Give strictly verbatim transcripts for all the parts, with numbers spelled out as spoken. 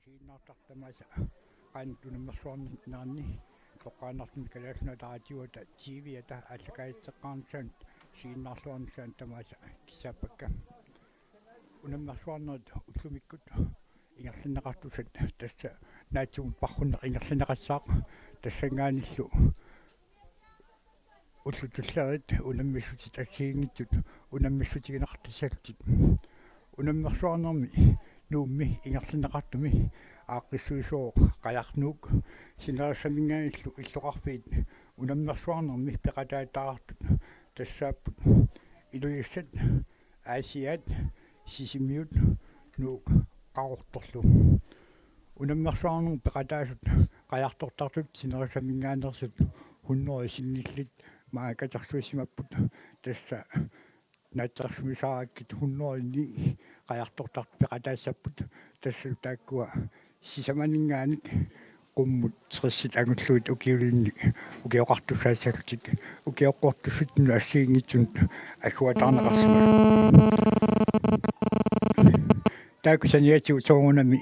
Iinnaartartamaasa qaanut unammersuarnerni toqqaannartumik Kalaallit Nunaata Raatiuata T V-ata aallakaatitseqqaarnissaanut isiginnaarluarnissaanut tamaasa kissaappakka. Unammersuarnerit ullumikkut ingerlanneqartussat tassa naatsumut parrunneq ingerlanneqassaaq, tassanngaanniillu ullut tulliit unammissutit assigiinngitsut unammissutigineqartassallutik. Unammersuarnermi Nuummi ingerlanneqartumi aaqqissuisoq Qajarnuuk sinerissaminngaanniillu illoqarfiit unammersuarnermi peqataataartut tassaapput Ilulissat, Aasiaat, Sisimiut, Nuuk Qaqortorlu. Unammersuarnermi peqataasut qajartortartut sinerissaminngaanneersut hundrede sinnillit maani katersuussimapput, tassa naatsorsuussisarakkit hundrede ni qajartortartut peqataassapput, tassa taakkua sisamaninngaanniit qummut tressit angullugit ukiulinni ukioqartussaassallutik, ukioqqortussatsinut assigiinngitsunut agguataarneqarsimasut. Taakku saniatigut soorunami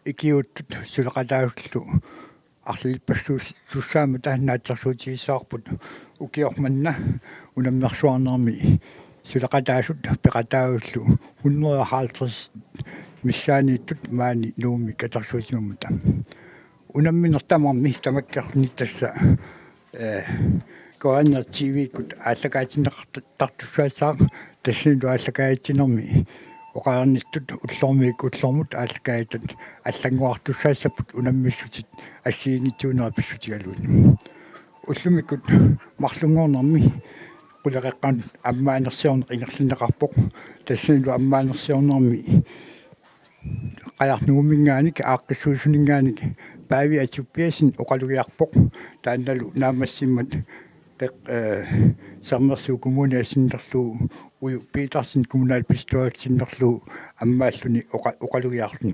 ikiuuttut suleqataasullu arlalippassuussaammata naatsorsuutigissavarput. Ukioq manna unammersuarnermi suleqataasut peqataasullu hundrede og halvtreds missaanniittut maani Nuummi katersuussimammata. Unammineq tamarmi tamakkerlugu tassa, eh, K N R T V-kkut aallakaatinneqartartussaassaaq, tassanilu aallakaatitsinermi oqarnittut ullormiit ullormut aallakaatitat allanngorartussaassapput unammissutit assigiinngitsuunerat pissutigalugu. Ullumikkut marlunngornermi quleqeqqanut ammaanersiorneq ingerlanneqarpoq, tassanilu ammaanersiornermi Qajarnuuminngaanniit aaqqissuisuninngaanniit Paavi Atupiassen oqalugiarpoq, taannalu naammassimmat qeq-, eh, Sermersuup Kommuniata sinnerlugu Uju Petersen kommunalbestyrelsip sinnerlugu ammaalluni oqa-, oqalugiarluni.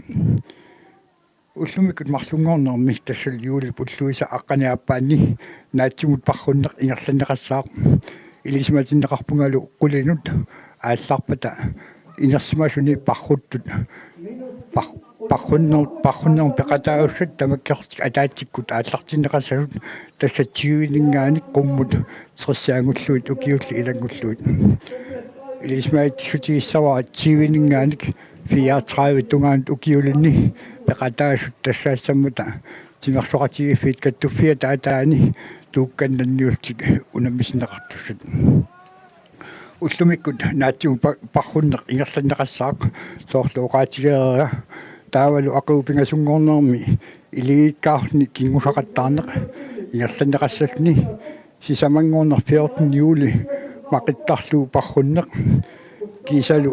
Ullumikkut marlunngornermi tassalu juulip ulluisa aqqaneq-aappaanni naatsumut parrunneq ingerlanneqassaaq. Ilisimatinneqarpungalu qulinut aallarpata inersimasuni parruttut par-, parrunner-, parrunnermi peqataasussat tamakkerlutik ataatsikkut aallartinneqassasut, tassa tyveninngaanniit qummut tressit angullugit ukiullit ilanngullugit. Ilisimatissutigissavara tyveninngaanniit fireogtredive tungaanut ukiulinni peqataasut tassaassammata timersoqatigiiffiit kattuffiata ataani tuukkannanniullutik unammisinneqartussat. Ullumikkut naatsumut pa-, parrunneq ingerlanneqassaaq, soorlu oqaatigereerpara, taavalu aqagu pingasunngornermi iligiikkaarluni kinngusaqattaarneq ingerlanneqassalluni, sisamanngorneq fjorten juli maqittarlugu parrunneq, kiisalu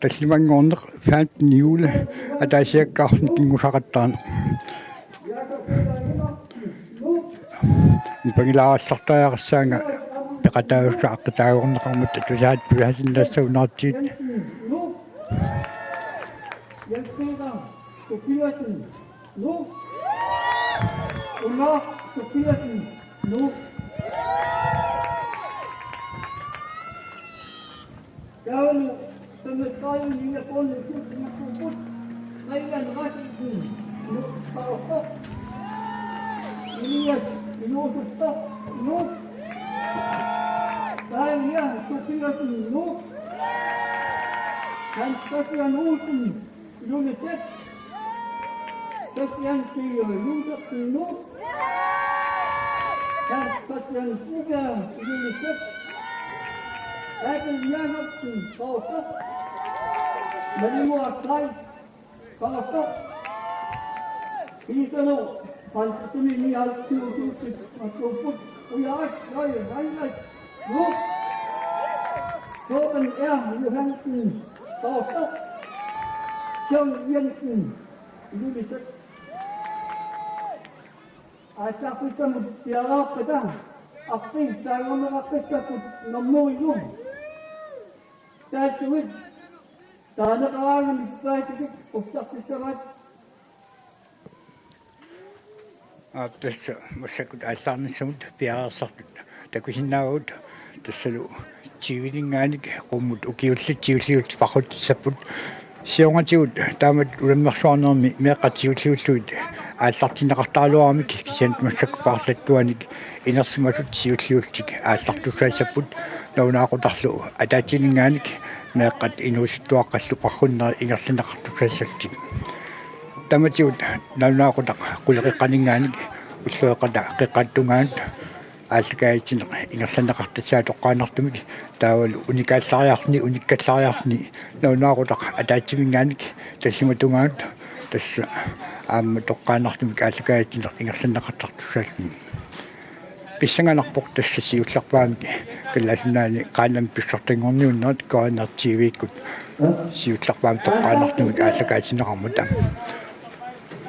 tallimanngorneq femten juli ataasiakkaarluni kinngusaqattaarneq. Nipangilaarallartariaqassaanga peqataasussat aqqutaagorneqarmata, tusaat tusaasinnaassagunartigit. Nuuk. Unaaq Tobiassen. Nuuk. Taavalu femogtredive niogfyrre, Marianne Rasmussen. Nuuk. Qaqortoq. Elias Iluusuttoq. Nuuk. Tanja Tobiassen. Nuuk. Hans Christian Olsen. Ilulissat. Kristian P. Josefsen, Nuuk. Hans Christian Broberg, Ilulissat. Abel Jacobsen, Qaqortoq. Malimua Kleist, Qaqortoq. Piitano Hans Christian Josefsen, Matsuuput. Ujaak J. Heinrich, Nuuk. Torben R. Johansen, Qaqortoq. John Jensen, Ilulissat. Aallarfissamut piareerpata arfineq-pingasunngorneqaqqissapput normu-ilu. Taassuit taaneqaraangamik paasitik qussartissavaat. Aap, tassa massakkut aallarnissamut piareersartut takusinnaavagut, tassalu tyveninngaanniit qummut ukiullit tyve-llu parruttissapput. Siornatigut taamatut unammersuarnermi meeqqat siulliullugit aallartinneqartaraluaramik kisianni massakkut paarlaattuanik inersimasut siulliullutik aallartussaassapput nalunaaqutaq ataatsiminngaanniit meeqqat inuusuttuaqqallu parrunnerit ingerlanneqartussaassallutik. Tamatigut nalunaaqutaq quleqeqqaninngaanniit ulloqeqqata qeqqata tungaanut aallakaatitsineq ingerlanneqartassaaq toqqaannartumik taavalu unikaallariarluni unikkallariarluni nalunaaqutaq ataatsiminngaanniit tallimat tungaanut tassa aamma toqqaannartumik aallakaatitsineq ingerlanneqartartussaalluni. Pissanganarpoq tassa siullerpaamik Kalaallit Nunaanni qaannamik pissartanngorniunnerit K N R T V-kkut siullerpaamik toqqaannartumik aallakaatinneqarmata.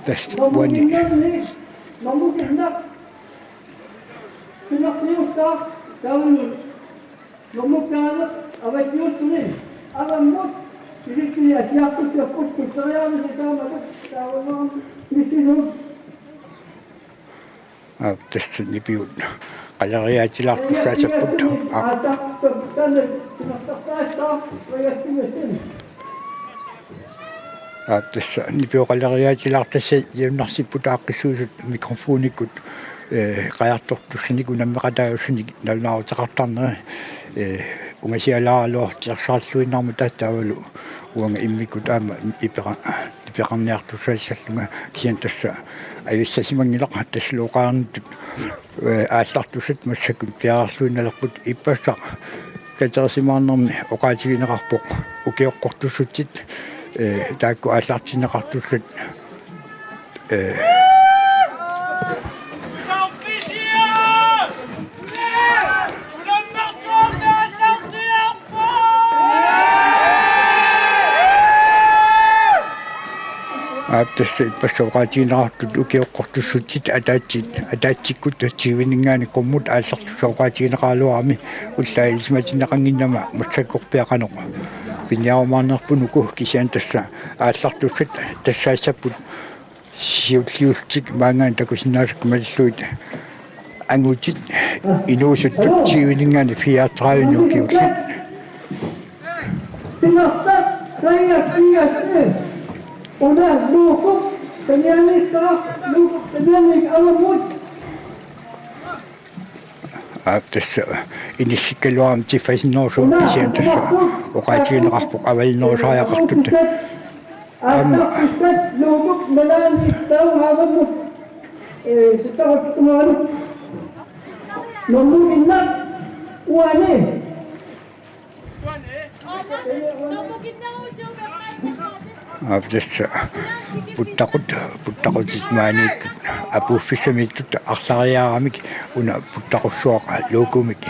Tassa uani Pinartiussaq taavalu normukkaanaq avassiuuttunik avammut kisitsisit asiartussaapput tusseriaamisi taamaaluk taavalu missinut. Aap, tassa nipigut qaleriaatilaartussaapput. Aap. Aap, tassa nipigut qaleriaatilaartussat ilunnarsipput aaqqissuisut mikrofonikkut, ee, qajartortussanik unammeqataajussanik nalunaaruteqartarneri, ee, ungasialaaraluartut tiorsarluinnarmata taavalu uanga immikkut aamma ipera-, ipeqarniartussaassallunga kisianni tassa ajussasimanngilaq tassalu oqarnittut, ee, aallartussat massakkut piareerluinnalerput ippassaq katersimaarnermi oqaatigineqarpoq ukioqqortussutsit, ee, taakku aallartinneqartussat, ee, Aap, tassa ippassaq oqaatigineqartut ukioqqortussutsit ataatsit, ataatsikkut tyveninngaanniit qummut aallartussaq oqaatigineqaraluarami ullaaq ilisimatinneqannginnama massakkorpiaq qanoq piniarumaarnerput uku kisianni tassa aallartussat tassaassapput siulliullutik maanngaanniit takusinnaasakka malillugit angutit inuusuttut tyveninngaanniit fireogtredive ukiullit. Pinartaq, Saniaq, Saniaq, una Nuup, Sanianiittara, Nuup, Sanianiit avammut. Aap, tassa inissikkaluarami tiffasinnerusumik kisianni tassa oqaatigineqarpoq avalinnerusariaqartut. Aamma. Aallartussat Nuup, Sanianiittara avammut. Ee, sitaruttumaanut. Normukinnaq uani. Aap, tassa puttaqut, puttaqutit maaniittut apuuffissamiittut arlariaaramik una puttaqussuaq logomik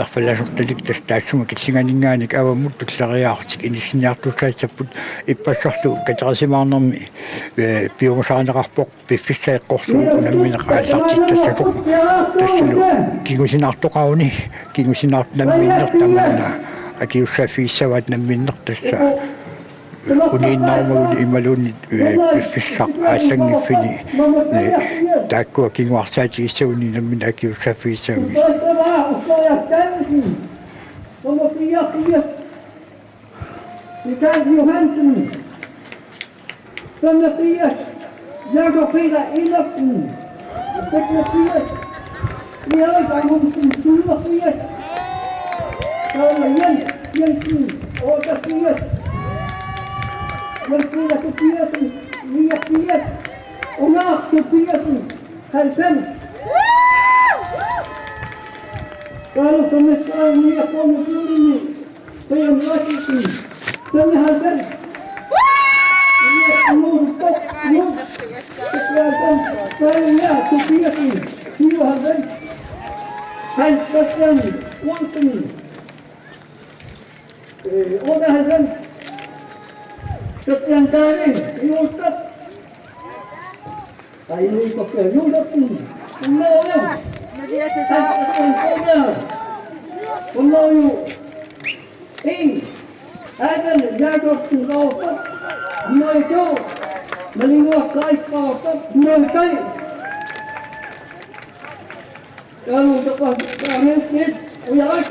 erfalasortalik tassa taassuma killinganinngaanniit avammut tulleriiaarlutik inissinniartussaassapput ippassarlu katersimaarnermi, ee, piumasarineqarpoq piffissaq eqqorlugu unammineq aallartittassasoq. Tassalu kingusinaartoqaruni, kingusinaartoq namminneq tamanna akisussaaffigissavat namminneq tassa uniinnarumaguni imaluunniit, ee, piffissaq aallanngiffini, ee, taakkua kinguarsaatigissaguni namminneq akisussaaffigissagamigit. Nummer fireogfirs, Michael Johansen. Femogfirs, Jakob Peter Enoksen. Seksogfirs, Erik Amundsen. Syvogfirs, Paula Jens Jensen. Otteogfirs, Jens Peter Tobiassen. Niogfirs, Omar Tobiassen. Halvfems. Carlos Tobiassen, niogfyrre. Brian Rasmussen, femoghalvfems. Hans Christian Olsen, øh, otteoghalvfems. Christian Dahl, Josef. Ej, nu er det Josefsen. Nå, ja. Hans Christian Dahl. Nå, jo. En. Adam Jakobsen Rauter, hundrede og to. Malene Kleist Rauter, hundrede og tre. Carlo Dr. Daniel Schmidt, Ujarak.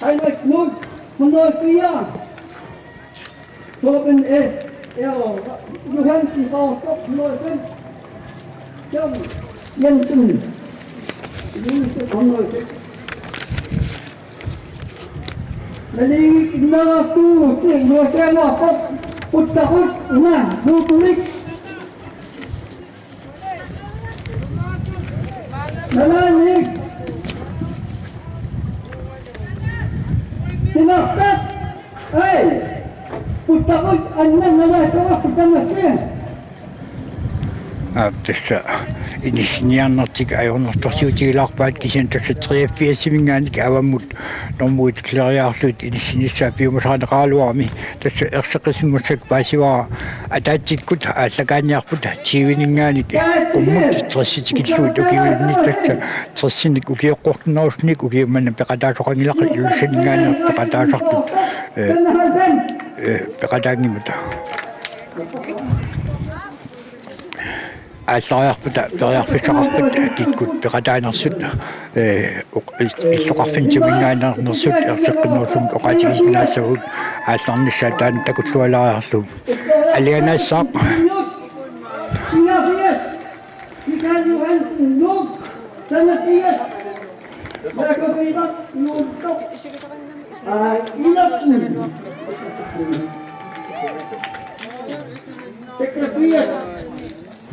Heinrich Knud, hundrede og fire. Torben F. Johansen, Baartoq, hundrede og fem. John Jensen, hundrede og fem. Malik Naraku, Luciana Pop, Puttahut, Una, Butulik. Nalaanni. Timartat. Ai. Puttaqut annan nalaatsuarput tamassi. Aap, tassa inissinniarnertik ajornartorsiutigilaarpaat, kisianni tassa treogfirsiminngaanniit avammut normuit kleriarluit inissinnissaat piumasarineqaraluarami. Tassa erseqqissumik massakkut paasivara ataatsikkut aallakaaniarput tyveninngaanniit qummut tressitikkut ukiulinni, tassa tressinik ukioqqortunerusuni ukiummanna peqataasoqanngilaq, Ilulissaninngaanniit peqataasartut, eh, eh, peqataanngimmata. Aallariarpata periarfissaqarpat kikkut peqataanersut, eh, uq-, il-, illoqarfinni suminngaanneersut erseqqinnerusumik oqaatigisinnaassavagut, aallarnissaat taanna takullualaariarlugu. Alianaassaaq.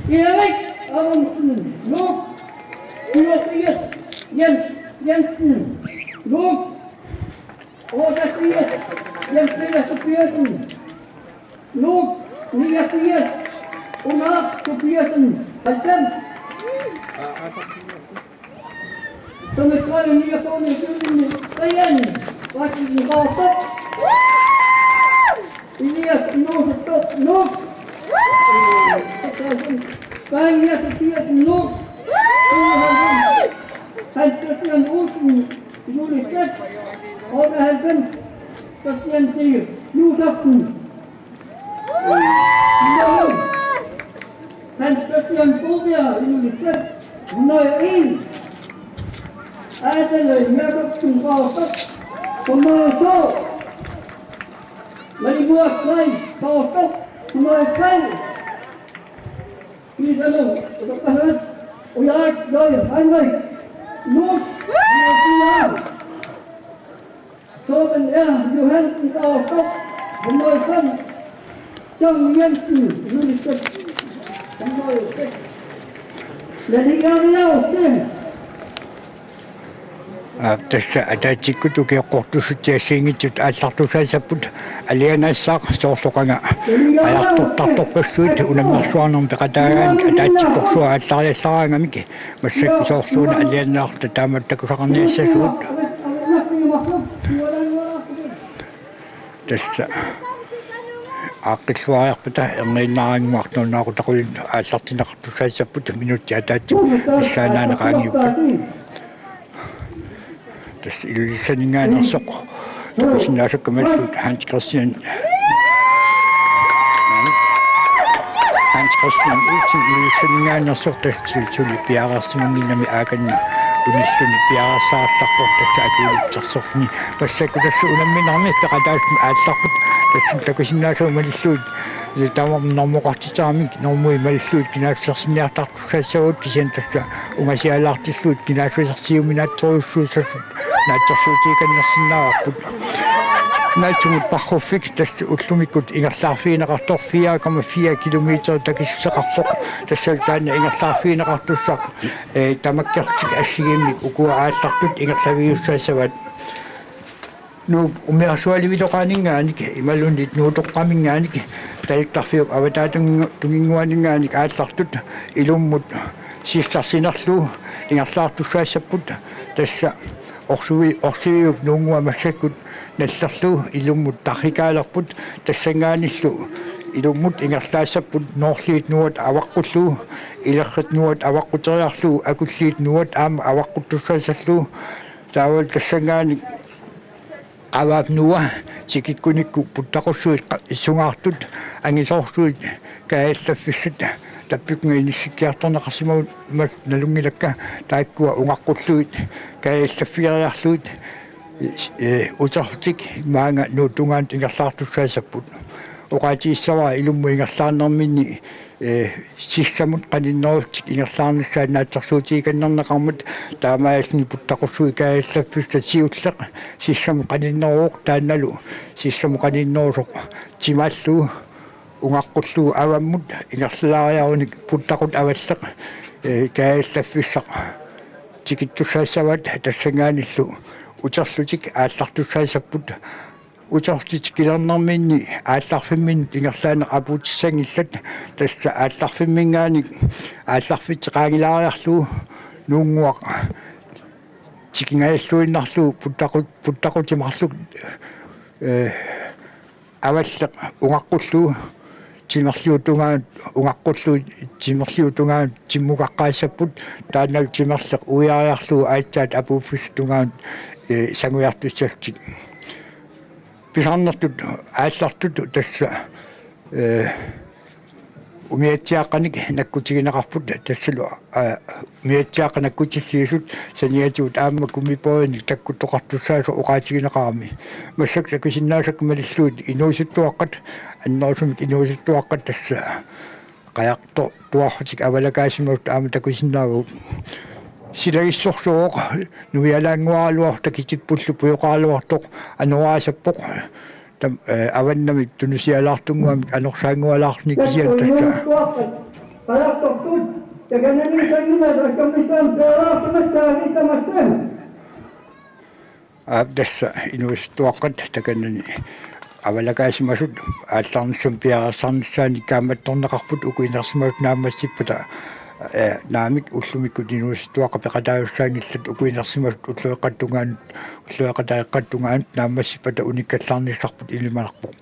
Erik Aronsen, Nuuk. Tobias Jens Jensen, Nuuk. Otteogfirs, Jens Peter Tobiassen, Nuuk. Niogfirs, Omar Tobiassen, halvfems. Som er skrevet i niogfyrre, Brian Martin Barsø. Elias Moses Nuuk. Brian Jens Tobiassen, Nuuk. Hans Christian Olsen, Julie Schmidt. Otteoghalvfems, Christian Thiel Josefsen. Hans Christian Bodberg, Julie Schmidt, hundrede og en. Adele Jakobsen Barsø, hundrede og to. Malimua Klein Barsø, hundrede og tre. Isalo, Ulrik J. Heinrich, Nuuk, hundrede og fire. Torben R. Johansen, Barsø, hundrede og fem. John Jensen, Ilulissat, hundrede og seks. Malik Aarilausi. Aa, tassa ataatsikkut ukioqqortussat assigiinngitsut aallartussaassapput. Alianaassaaq, soorlu qanga qajartortartorpassuit unammersuarnermi peqataagaanni ataatsikkorsuaq aallariallaraangamik. Massakkut soorluuna alianaarta taamatut takusaqarniassasugut. Tassa aaqqilluariarpata erniinnaariarmata erniinnaaraannguaq nuannaaqutaqulin aallartinneqartussaassapput, minutsit ataatsip missaannaanneq qaangiupput. Tassa Ilulissaninngaanneersoq takusinnaasakka malillugu Hans Christian. Hans Christian Olsen Ilulissaninngaanneersoq, tassa suli piareersimannginnami aakanna unilluni piareersaartarpoq, tassa akuulitsiarsorluni. Massakkut tassa unamminermi peqataasumik aallarput, tassa takusinnaasavut malillugit, tamarmik normoqartitaramik normui malillugit kinaassusersinniartartussaassavagut, kisianni tassa ungasialaartillugit kinaassusersiuminaatsorujussuussasut naatsorsuutigikannersinnaavarput. Naatsumut parruffik tassa ullumikkut ingerlaarfigineqartoq fire komma fire kilometer takissuseqarpoq. Tassa taanna ingerlaarfigineqartussaq, eh, tamakkerlutik assigiimmik ukua aallartut ingerlaviussaassavaat. Nuup umiarsualiviloqaaninngaanniit imaluunniit Nuutoqqaminngaanniit Talittarfiup avataatungi-, tunginnguaninngaanniit aallartut ilummut sissarsinerlugu ingerlaartussaassapput. Tassa orsuvi-, orsuviup nuunngua massakkut nallerlugu ilummut tarrikaalerput, tassanngaanniillu ilummut ingerlaassapput noorliit nuuat avaqqullugu, ilerrit nuuat avaqquteriarlugu, akulliit nuuat aamma avaqquttussaassallugu. Taavalu tassanngaanniit qavaap nuua tikikkunikku puttaqussuit qa-, sungaartut angisoorsuit kaajallaffissat tappikkunga inissikkiartorneqarsimammat nalunngilakka, taakkua ungaqqullugit kaajallaffigeriarlugit, eh, uterlutik maanga Nuup tungaanut ingerlaartussaassapput. Oqaatigissavara ilummut ingerlaarnerminni, eh, sissamut qaninnerussutik ingerlaarnissaat naatsorsuutigikannerneqarmat, taamaalilluni puttaqussuit kaajallaffissat siulleq sissamut qaninneruvoq, taannalu sissamut qaninnerusoq timallugu ungaqqullugu avammut ingerlalaariarunik puttaqut avalleq, eh, kaajallaffissaq tikittussaassavaat, tassanngaanniillu uterlutik aallartussaassapput. Uterlutik kilernerminni aallarfimminnut ingerlaannaq apuutissanngillat, tassa aallarfimminngaanniit aallarfitseq qaangilaariarlugu nuunnguaq tikingajalluinnarlugu puttaqu-, puttaqut timarluk, eh, avalleq ungaqqullugu timerliup tungaanut, ungaqqullugu timerliup tungaanut timmukaqqaassapput, taannalu timerleq uiariarlugu aatsaat apuuffissap tungaanut, eh, sangujartussallutik. Pisarnertut aallartut tassa, eh, umiatsiaaqqanik nakkutigineqarput, tassalu, eh, umiatsiaaqqat nakkutilliisut saniatigut aamma gummibådinik takkuttoqartussaasoq oqaatigineqarami. Massakkut takusinnaasakka malillugit inuusuttuaqqat, annerusumik inuusuttuaqqat tassa qajartortuarlutik avalakaasimasut aamma takusinnaavagut. Silagissorsuuvoq, nuialaannguaraluartoq, takitippullu pujoqaraluartoq, anoraassappoq. Tam-, eh, avannamik tunusialaartunnguamik anorsaanngualaarluni kisianni tassa. Aap, tassa inuusuttuaqqat takanani avalakaasimasut aallarnissamut piareersarnissaannik kaammattorneqarput, uku inersimasut naammassippata, eh, naamik ullumikkut inuusuttuaqqat peqataasussaanngillat, uku inersimasut ulloqeqqata tungaanut, ulloqeqqata tungaanut naammassippata unikkallarnissarput ilimanarpoq.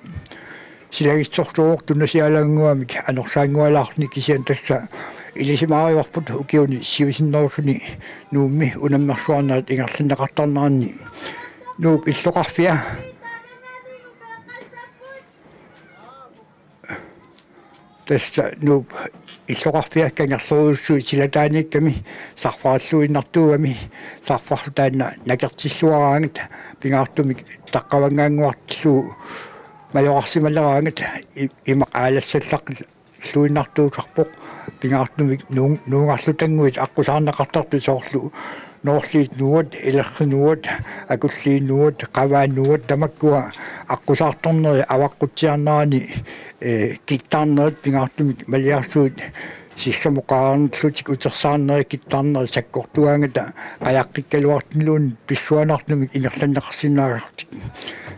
Silagissorsuuvoq, tunusialaannguamik anorsaanngualaarluni kisianni tassa ilisimaarivarput ukiuni siusinnerusuni Nuummi unammersuarnerit ingerlanneqartarneranni. Nuup illoqarfia. Tassa Nuup illoqarfia kangerlorujussuit silataaniikkami sarfarilluinnartuugami, sarfarlu taanna nakertilluaraangat, pingaartumik taqqavanngaannguartillugu majorarsimaleraangat, i-, imaq aalassallarluinnartuusarpoq, pingaartumik nuun-, nuungarlutannguit aqqusaarneqartartut soorlu Noorliit Nuuat, Ilerri Nuuat, Akulliit Nuuat, Qavaat Nuuat, tamakkua aqqusaartornerit avaqqutsiarnerani, eh, kittarnerit pingaartumik maliarsuit sissamut qaarnerlutik utersaarnerit kittarnerit sakkortugaangata qajaqqikkaluartuniluunniit pissuaannartumik ingerlanneqarsinnaasartik.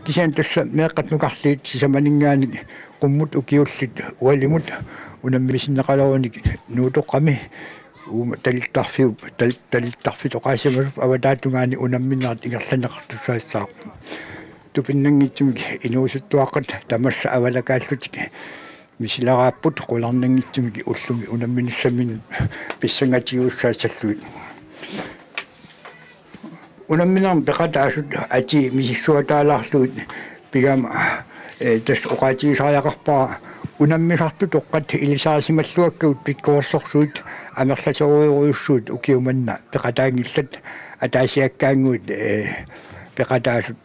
Kisianni tassa meeqqat nukarliit sisamaninngaanniit qummut ukiullit ualimut unammisinneqalerunik Nuutoqqami uuma talittarfiup, tal-, talittarfitoqaasimasut avataatungaani unamminerat ingerlanneqartussaassaaq. Tupinnanngitsumik inuusuttuaqqat tamassa avalakaallutik misileraapput, qularnanngitsumik ullumi unamminissaminut pissangatigigussaassallugit. Unamminermi peqataasut atii misissuataalaarlugit pigama, eh, tassa oqaatigisariaqarpara unammisartut toqqat ilisarisimalluakkagut pikkorsorsuit amerlasoorujussuit ukiumanna peqataanngillat, ataasiakkaannguit, eh, peqataasut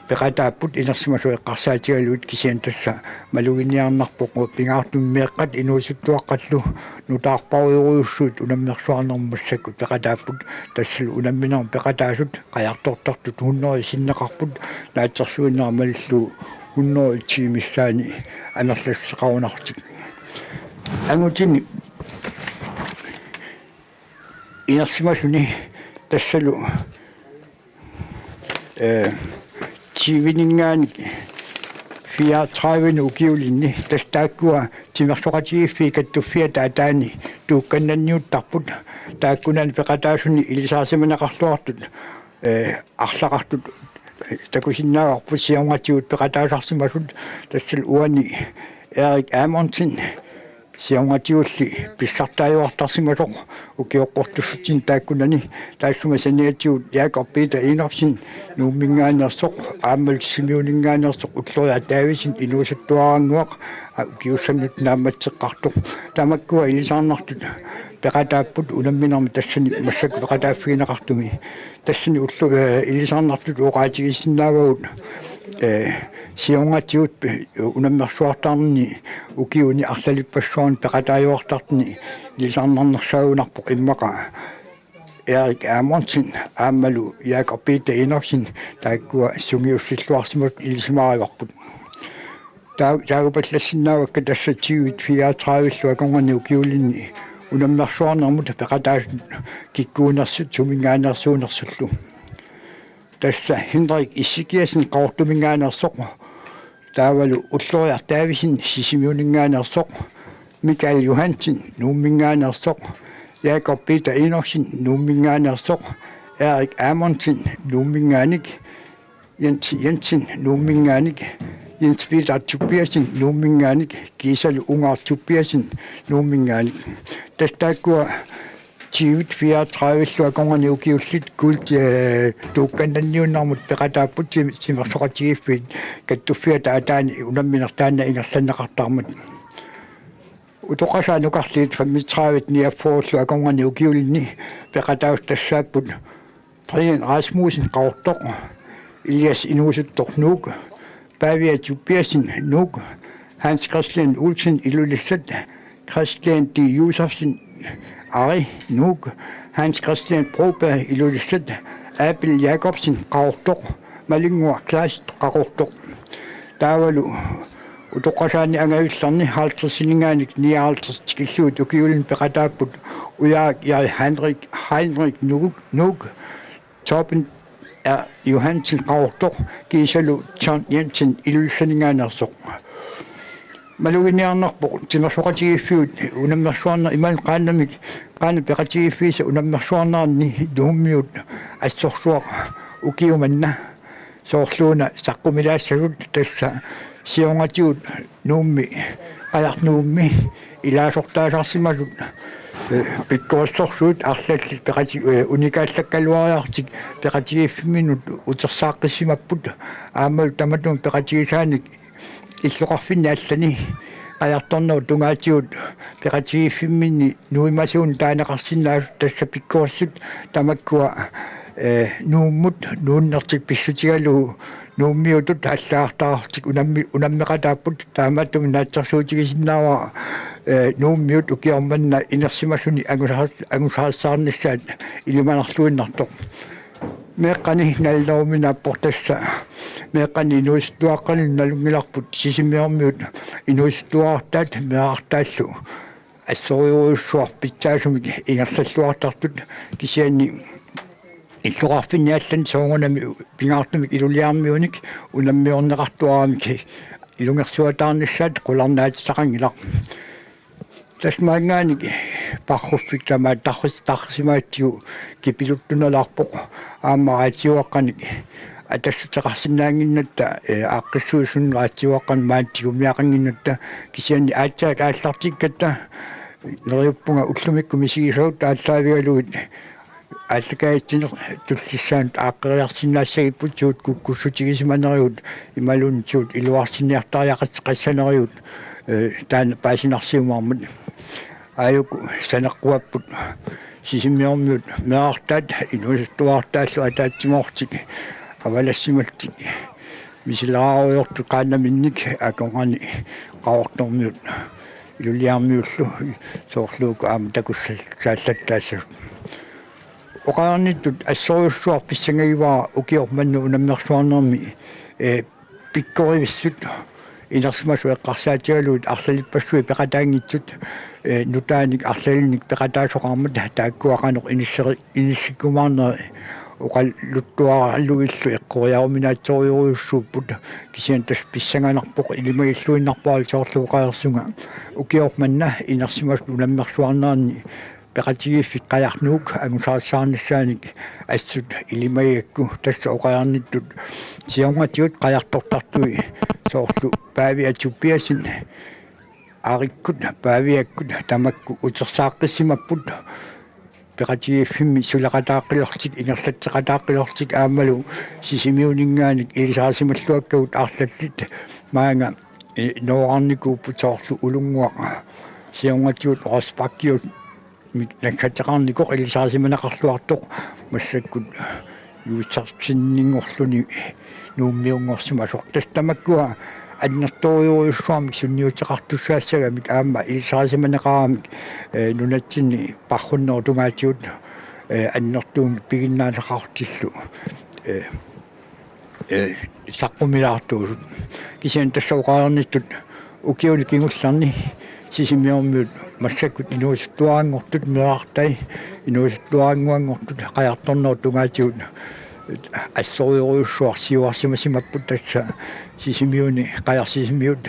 peqataapput inersimasut eqqarsaatigalugit, kisianni tassa maluginiarnarpoq pingaartumik meeqqat inuusuttuaqqallu nutaarparujorujussuit unammersuarnermut massakkut peqataapput, tassalu unamminermi peqataasut qajartortartut hundrede sinneqarput, naatsorsuinnera malillugu hundrede ti missaani amerlassuseqarunarlutik. Angutini inersimasuni tassalu, eh, tyveninngaanniit fireogtredive ukiulinni, tassa taakkua timersoqatigiiffiit kattuffiata ataani tuukkannanniuttarput, taakkunani peqataasuni ilisarisimaneqarluartut, eh, arlaqartut, eh, takusinnaavarput siornatigut peqataasarsimasut, tassalu uani Erik Amundsen, siornatigulli pissartaajuartarsimasoq ukioqqortussatsinni taakkunani, taassuma saniatigut Jakob Peter Enoksen Nuumminngaanneersoq, aammalu Sisimiuninngaanneersoq Ulloriaq Davidsen inuusuttuarannguaq, a, ukiussannut naammasseqqaartoq. Tamakkua ilisarnartut peqataapput unamminermi tassani massakkut peqataaffigineqartumi. Tassani ullu-, eh, ilisarnartut oqaatigisinnaavagut Ee, siornatigut unammersuartarnerni ukiuni arlalippassuarni peqataajuartartuni ilisarnarnersaagunarpoq immaqa Erik Amundsen aammalu Jakob Peter Enoksen, taakkua sungiussilluarsimasut ilisimaarivarput. Taa-, taagupallassinnaavakka tassa tyvit fireogtredive-llu akornanni ukiulinni unammersuarnermut peqataasut kikkuunersut suminngaanneersuunersullu. Tassa Henrik Ezekiassen Qaqortuminngaanneersoq, taavalu Ulloriaq Davidsen Sisimiuninngaanneersoq, Michael Johansen Nuumminngaanneersoq, Jakob Peter Enoksen Nuumminngaanneersoq, Erik Amundsen Nuumminngaanniit, Jens Jensen Nuumminngaanniit, Jens Peter Tobiassen Nuumminngaanniit, kiisalu Ungaaq Tobiassen Nuumminngaanniit. Tassa taakkua tyvit fireogtredive-llu akornanni ukiullit kuult, ee, tuukkannanniunnermut peqataapput tim-, timersoqatigiiffiit kattuffiata ataani unammineq taanna ingerlanneqartarmat. Utoqqasaat nukarliit femogtredive-t niogfyrre-llu akornanni ukiulinni peqataasut tassaapput Brian Rasmussen Qaqortoq, Elias Inuusuttoq Nuuk, Pavia Tobiassen Nuuk, Hans Christian Olsen Ilulissat, Christian D. Josefsen Ari Nuuk, Hans Christian Broberg Ilulissat, Abel Jakobsen Qaqortoq, Malinnguaq Kleist Qaqortoq. Taavalu utoqqasaanni angavillerni halvtredsininngaanniit nioghalvtreds tikillugit ukiulinni peqataapput Ujaak Jai Heinrich, Heinrich Nuuk, Nuuk, Torben R. Johansen Qaqortoq, kiisalu John Jensen Ilulissaninngaanneersoq. Maluginiarnarpoq timersoqatigiiffigut unammersuarner-, imaluunniit qaannamik, qaannat peqatigiiffiisa unammersuarneranni Nuummiut assorsuaq ukioq manna, soorluuna saqqumilaassagut, tassa siornatigut Nuummi, Qajaq Nuummi ilaasortaasarsimasut, ee, pikkorissorsuit arlallit peqati-, ee, unikaallakkaluariarlutik peqatigiiffimminnut utersaaqqissimapput, aammalu tamatuma peqatigisaanik illoqarfinni allani qajartornerup tungaatigut peqatigiiffimminni nuimasuunik taaneqarsinnaasut, tassa pikkorissut tamakkua, ee, Nuummut nuunnertik pissutigalugu Nuummiutut allagartaqarlutik unammi-, unammeqataapput, taamaattumik naatsorsuutigisinnaavara, ee, Nuummiut ukioq manna inersimasuni angusaar-, angusarissaarnissaat ilimanarluinnartoq. Meeqqani nalileruminaappoq tassa. Meeqqani inuusuttuaqqanut nalunngilarput Sisimiormiut inuusuttuarartaat meerartaallu assorujussuaq pitsaasumik ingerlalluartartut, kisianni illoqarfinni allani soorunami pingaartumik Iluliarmiunik unammiorneqartuaramik ilungersuataarnissaat qularnaatsitaqanngilaq. Tassa maanngaanniit Parruffik tamaat tarris-, tarrisimagatsigu kipiluttunalaarpoq, aamma raatiuaqqanik atassuteqarsinnaannginnatta, ee, aaqqissuisunut raatiuaqqanik maani tigummiaqannginnatta, kisianni aatsaat aallartikkatta neriuppunga ullumikkut misigisavut aallaavigalugit aallakaatitsineq tullissaanut aaqqeriarsinnaassagipput, suut kukkussutigisimanerigut imaluunniit suut iluarsinniartariaqassanerigut, ee, taanna paasinarsiumaarmat. Aajuku saneqquapput Sisimiormiut meerartaat inuusuttuarartaallu ataatsimoortik avalassimallutik misileraarujoortut qaannaminnik akornanni Qaqortormiut Iluliarmiullu, soorlu uku aamma takussaallattaassasut. Oqarnittut assorujussuaq pissangagivara ukioq manna unammersuarnermi, ee, pikkorivissut inersimasut eqqarsaatigalugit arlalippassuit peqataanngitsut, ee, nutaanik arlalinnik peqataasoqarmat, taakkua qanoq inisseri-, inissikkumaarneri oqaluttuaralugillu eqqoriaruminaatsorujussuupput, kisianni tassa pissanganarpoq ilimagilluinnarpara, soorlu oqareersunga ukioq manna inersimasut unammersuarneranni peqatigiiffik Qajaq Nuuk angusarissaarnissaanik assut ilimagigakku, tassa oqarnittut siornatigut qajartortartui soorlu Pavia Tobiassen Arikkut Paviakkut tamakku utersaaqqissimapput, peqatigiiffimmi suleqataaqqilerlutik, ingerlatseqataaqqilerlutik aammalu Sisimiuninngaanniit ilisarisimalluakkagut arlallit maanga, ee, noorarnikuupput, soorlu Ulunnguaq siornatigut Rosbachimik naggateqarnikoq ilisarisimaneqarluartoq, massakkut nuuttarsinninngorluni Nuummiunngorsimasoq. Tassa tamakkua annertoorujussuarmik sunniuteqartussaassagamik aamma ilisarisimaneqaramik, eh, nunatsinni parrunnerup tungaatigut, eh, annertuumik piginnaasaqartillu, eh, eh, saqqumilaartuusut. Kisianni tassa oqarnittut ukiuni kingullerni Sisimiormiut massakkut inuusuttuaranngortut, meerartai inuusuttuarannguanngortut qajartornerup tungaatigut assorujorujussuaq siuarsimasimapput, tassa Sisimiuni, Qajaq Sisimiut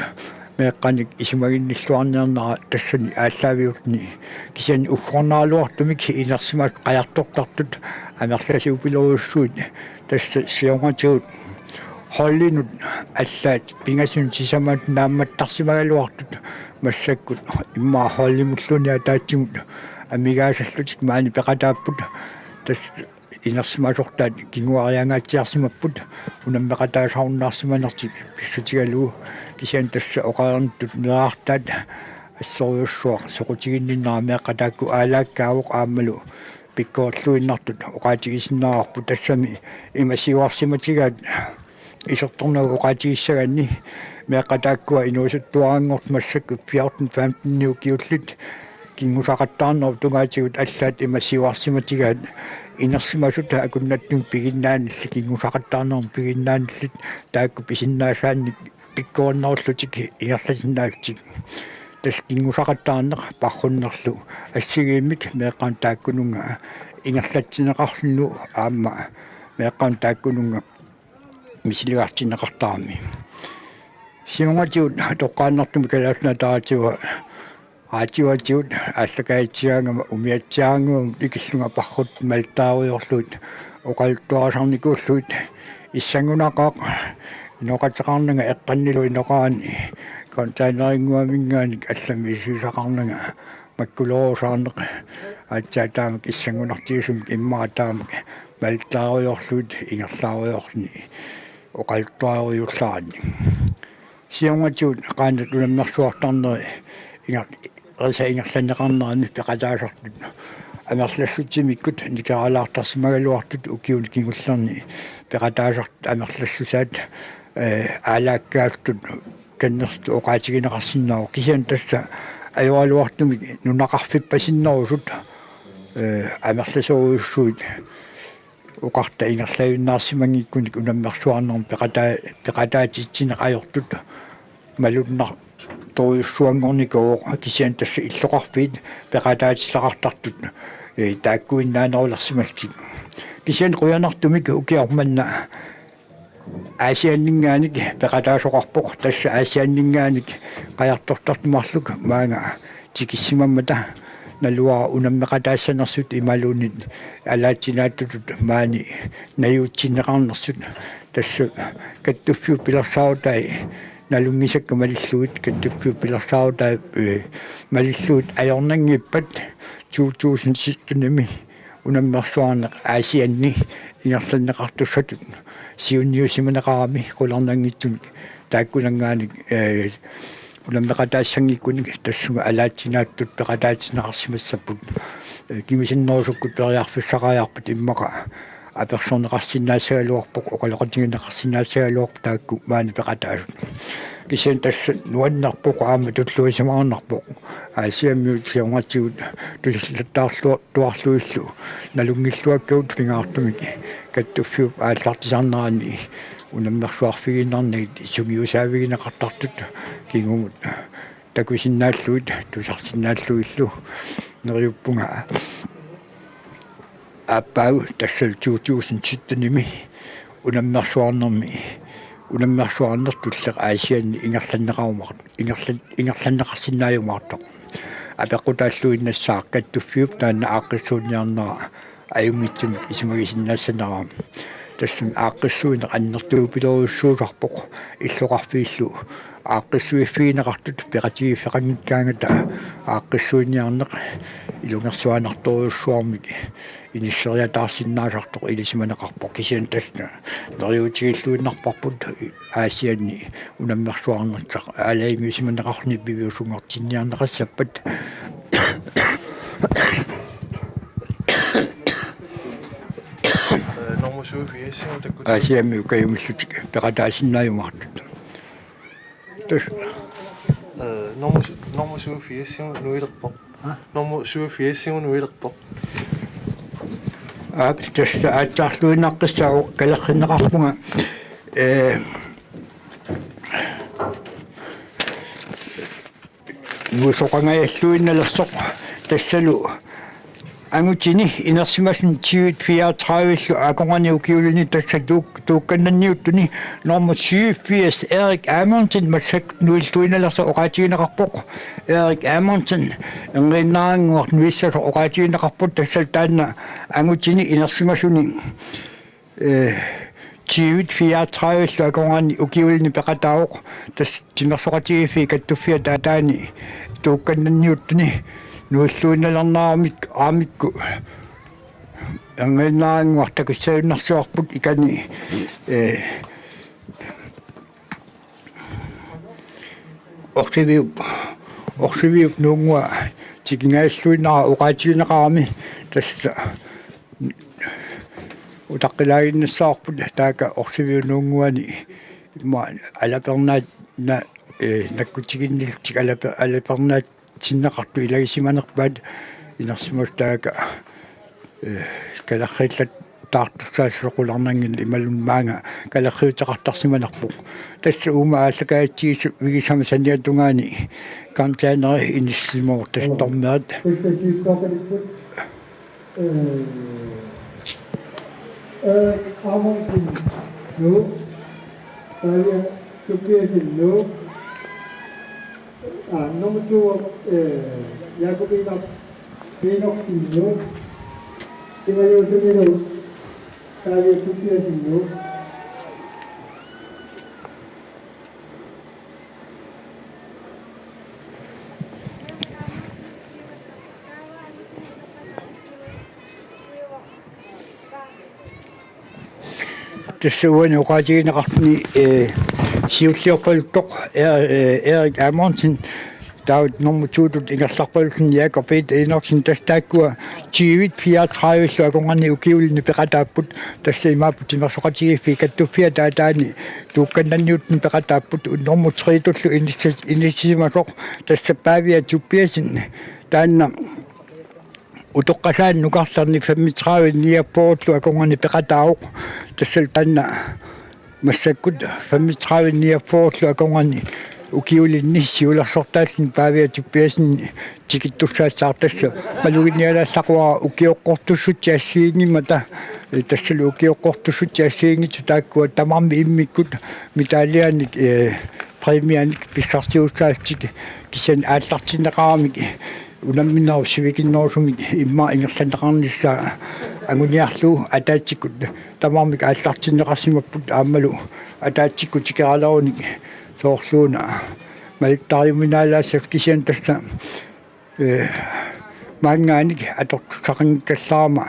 meeqqanik isumaginnilluarniarnera tassani aallaaviulluni. Kisianni uggornaraluartumik inersimasut qajartortartut amerlasuupilorujussuit, tassa siornatigut holdinut allaat pingasunut sisamanut naammattarsimagaluartut massakkut immaqa holdimulluunniit ataatsimut amigaasallutik maani peqataapput. Tassa inersimasortaat kinguariangaatsiarsimapput unammeqataasarunnaarsimanertik pissutigalugu. Kisianni tassa oqarnittut meerartaat assorujussuaq soqutiginninnera meeqqat taakku aalaakkaavoq aammalu pikkorilluinnartut oqaatigisinnaavarput. Tassami ima siuarsimatigaat isertornagu oqaatigissagaanni meeqqat taakkua inuusuttuaranngortut massakkut fjorten femten ukiullit kinngusaqattaarnerup tungaatigut allaat ima siuarsimatigaat inersimasut akunnattumik piginnaanillit, kinngusaqattaarnermut piginnaanillit taakku pisinnaasaannik pikkorinnerullutik ingerlasinnaallutik. Tassa kinngusaqattaarneq parrunnerlu assigiimmik meeqqanut taakkununnga ingerlatsinneqarluni aamma meeqqanut taakkununnga misiligartinneqartarami. Siornatigut toqqaannartumik Kalaallit Nunaata Raatiua, raatiuatigut aallakaatigaangama umiatsiaannguamut ikillunga parrut malittaarujoorlugit oqaluttuarisarnikuullugit issanngunaqaaq inoqateqarnanga eqqannilu inoqarani containerinnguaminngaanniit allamik isuisaqarnanga makkulerusaarneq aatsaat taamak issanngunartigisumik immaqa taamak malittaarujoorlugit ingerlaarujoorluni oqaluttuarujuullaranni. Siornatigut qaannat unammersuartarneri inger-, risa ingerlanneqarnerani peqataasartut amerlassutsimikkut nikeralaartarsimagaluartut ukiuni kingullerni peqataasartut amerlassusaat, eh, aalaakkaartut kannersut oqaatigineqarsinnaavoq. Kisianni tassa ajoraluartumik nunaqarfippasinnerusut, eh, amerlasoorujussuit oqarta ingerlajunnaarsimanngikkunik unammersuarnermi peqataa-, peqataatitsineq ajortut malunnartorujussuanngornikuuvoq, kisianni tassa illoqarfiit peqataatitaqartartut, eh, taakkuinnaanerulersimallutik. Kisianni qujanartumik ukioq manna Aasianninngaanniit peqataasoqarpoq, tassa Aasianninngaanniit qajartortartut marluk maanga tikissimammata naluara unammeqataassanersut imaluunniit alaatsinaattutut maani najuutsinneqarnersut. Tassa kattuffiup pilersaarutai nalunngisakka malillugit, kattuffiup pilersaarutai, eh, malillugit ajornanngippat to tusind syttenimi unammersuarneq Aasianni ingerlanneqartussatut siunniussimaneqarami qularnanngitsumik taakkunanngaanniit, eh, unammeqataassanngikkunik tassunga alaatsinaattut peqataatinneqarsimassapput, eh, kimisinnerusukkut periarfissaqariarpat immaqa apersorneqarsinnaassagaluarpoq, oqaloqatigineqarsinnaassagaluarpoq taakku maani peqataasut. Kisianni tassa nuannerpoq aamma tulluusimaarnarpoq Aasiammiut siornatigut tusarlattaarluartuarlugillu nalunngilluakkagut pingaartumik kattuffiup aallartisarnerani unammersuarfigiinnarnagit sungiusaavigineqartartut kingumut takusinnaallugit tusarsinnaallugillu neriuppunga aappaagu tassa to tusind syttenimi unammersuarnermi, unammersuarneq tulleq Aasianni ingerlanneqarumaar-, ingerlan-, ingerlanneqarsinnaajumaartoq. Apeqqutaalluinnassaaq kattuffiup taanna aaqqissuunniarnera ajunngitsumik isumagisinnaassanera. Tassami aaqqissuineq annertuupilorujussuusarpoq illoqarfiillu aaqqissuiffigineqartut peqatigiiffeqanngikkaangata aaqqissuiniarneq ilungersuaannartorujussuarmik inisseriataarsinnaasartoq ilisimaneqarpoq, kisianni tassa neriuutigilluinnarparput Aasianni unammersuarnertaq aalajangiussimaneqarluni piviusunngortinniarneqassappat. Aasiammi ukajumillutik peqataasinnaajumaartut. Tassa. Eh, normu, normu syvogfirs nuilerpoq. Ha? Normu syvogfirs nuilerpoq. Aap, tassa aatsaarluinnaqqissaaq kalerrinneqarpunga. Eh, nuisoqangajalluinnalersoq tassalu angutini inersimasuni tyve fireogtredive-llu akornanni ukiulini tassa tuuk-, tuukkannanniuttuni normu syvogfirs Erik Amundsen massakkut nuilluinnalersoq oqaatigineqarpoq. Erik Amundsen erngiinnaannguaq nuissasoq oqaatigineqarpoq tassa taanna angutini inersimasuni eh, tyve fireogtredive-llu akornanni ukiulini peqataavoq, tassa timersoqatigiiffiit kattuffiata ataani tuukkannanniuttuni nuilluinnalernaaramik aamikku erngiinnaannguaq takussajunnaarsivarput ikani, eh, Orsiviup, Orsiviup nuunngua tikingajalluinnara oqaatigineqarami tassa utaqqilaaginnassavarput taakku Orsiviup nuunnguani immaqa alapernaat na-, eh, nakkutiginnillutik alape-, alapernaat sinneqartut ilagisimanerpaat inersimasut taakku, eh, kalerriillattaartussaasut qularnanngillat imaluunniit maanga kalerriuteqartarsimanerput. Tassa uuma aallakaatitsivigisama saniatigut containeri inissisimavoq tassa tormerit. Erik Amundsen, Nuuk. Pavia Tobiassen, Nuuk. Ah, nummer to, eh, Jakob Enok-, Enoksen, Nuuk. Imaluunniit Pavia Tobiassen, Nuuk. Tassa uani oqaatigineqartuni, eh, siulliorpaluttoq, eh, eh, Erik Amundsen, taava nummer to-tut ingerlarpaluttoq Jakob Peter Enoksen, tassa taakkua tyve fireogtredive-llu akornanni ukiulini peqataapput, tassa imaappoq timersoqatigiiffiit kattuffiata ataani tuukkannanniuttuni peqataapput, nummer tre-tullu inissi-, inissisimasoq, tassa Pavia Tobiassen, taanna utoqqasaani nukarlerni femogtredive niogfyrre-llu akornanni peqataavoq, tassalu taanna massakkut femogtredive niogfyrre-llu akornanni ukiulinni siulersortaalluni Pavia Tobiassen tikittussaassaaq, tassa maluginnialaallaquara ukioqqortussutsit assigiinngimmata, eh, tassalu ukioqqortussutsit assigiinngitsut taakkua tamarmik immikkut medaljanik, eh, præmianik pissarsiussaassutsit kisianni aallartinneqaramik unamminerup sivikinnerusumik immaqa ingerlanneqarnissaa anguniarlugu ataatsikkut tamarmik aallartinneqarsimapput aammalu ataatsikkut tikeraleruni soorluuna malittariuminaalaassasut kisianni tassa, eh, maanngaanniit atortussaqanngikkallarama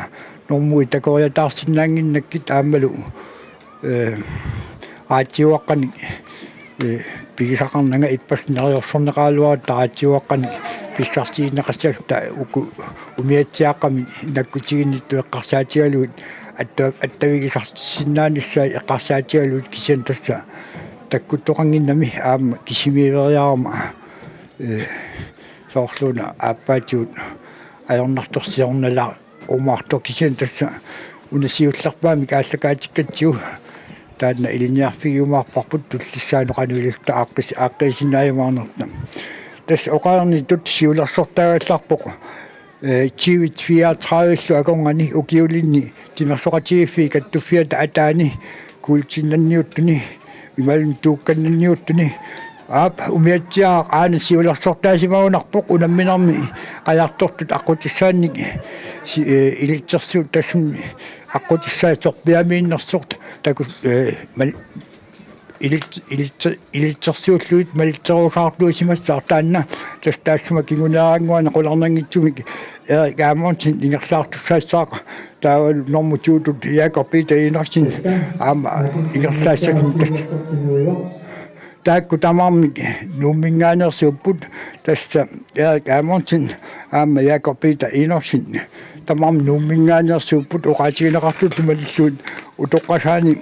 normui takoriataarsinnaannginnakkit aammalu, eh, raatiuaqqanik, eh, pigisaqarnanga ippassaq neriorsorneqaraluarutta raatiuaqqanik pissarsiineqassalluta uku umiatsiaaqqamik nakkutiginnittut eqqarsaatigalugit atta-, attavigisarsinnaanissaat eqqarsaatigalugit kisianni tassa takkuttoqannginnami aamma kisimiiveriarama, eh, soorluuna aappaatigut ajornartorsiornala- umaartoq kisianni tassa una siullerpaamik aallakaatikkatsigu taanna ilinniarfigiumaarparput tullissaanut qanoq ililluta aaqqis-, aaqqiisinnaajumaarnerta. Tassa oqarnittut siulersortaagallarpoq, eh, tyve fireogtredive-llu akornanni ukiulinni timersoqatigiiffiit kattuffiata ataani kuultinnanniuttuni imaluunniit tuukkannanniuttuni. Aap, umiatsiaq aana siulersortaasimagunarpoq unamminermi qajartortut aqqutissaannik si-, eh, ilitsersuut tassani aqqutissaat sorpiamiinnersoq taku-, eh, mal-, ilit-, ilitse-, ilitsersuullugit malitserusaartuusimassaaq taanna tassa taassuma kinguneerannguani qularnanngitsumik Erik Amundsen ingerlaartussaassaaq taavalu normu to-tut Jakob Peter Enoksen aamma ingerlaassagunarpoq. Taakku tamarmik Nuumminngaanneersuupput, tassa Erik Amundsen aamma Jakob Peter Enoksen tamarmik Nuumminngaanneersuupput, oqaatigineqartullu malillugit Utoqqasaani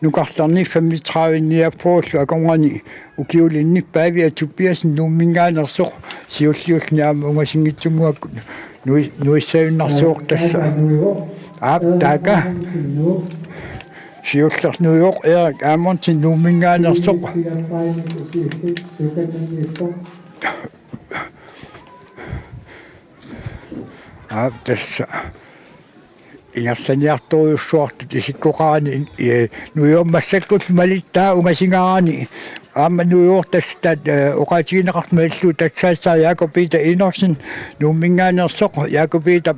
nukarlerni femogtredive niogfyrre akornanni ukiulinni Pavia Tobiassen Nuumminngaanneersoq siulliulluni aamma ungasinngitsunnguakkut nui-, nuissavinnarsuuvoq tassa. Aap, taaka. Siullernuivoq Erik Amundsen Nuumminngaanneersoq. Aap, tassa. Ingerlaniartorujussuartut isikkoqarani, eh, nuivoq massakkullu malittaa ungasingaarani. Aamma nuivoq tassa taat, eh, oqaatigineqartut malillugit tassaassaaq Jakob Peter Enoksen Nuumminngaanneersoq, Jakob Peter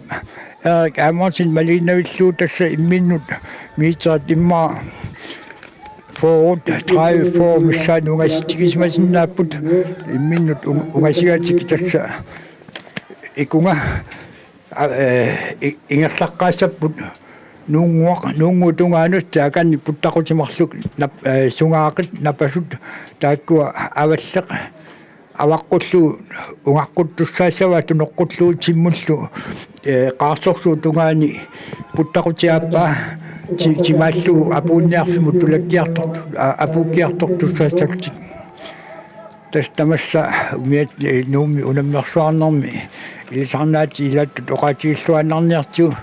Erik Amundsen maliinnavillugu tassa imminnut meterit immaqa fyrre, tredive, fyrre missaani ungasitsigisimasinnaavaat imminnut un-, ungasigatik tassa ikunga, a-, eh, i-, ingerlaqqaassapput nuunnguaq, nuunnguup tungaanut taakani puttaqutimarluk nap-, eh, sungaaqit napasut taakkua avalleq avaqqullugu ungaqquttussaassavaat tunoqqullugu timmullu, eh, qaarsorsuup tungaani puttaqutit aappaa ti-, timaallugu apuunniarfimmut tulakkiartor-, a-, apuukkiartortussaassallutik. Tassa tamassa umiat-, eh, Nuummi unammersuarnermi ilisarnaatit ilaattut oqaatigilluinnarniartigu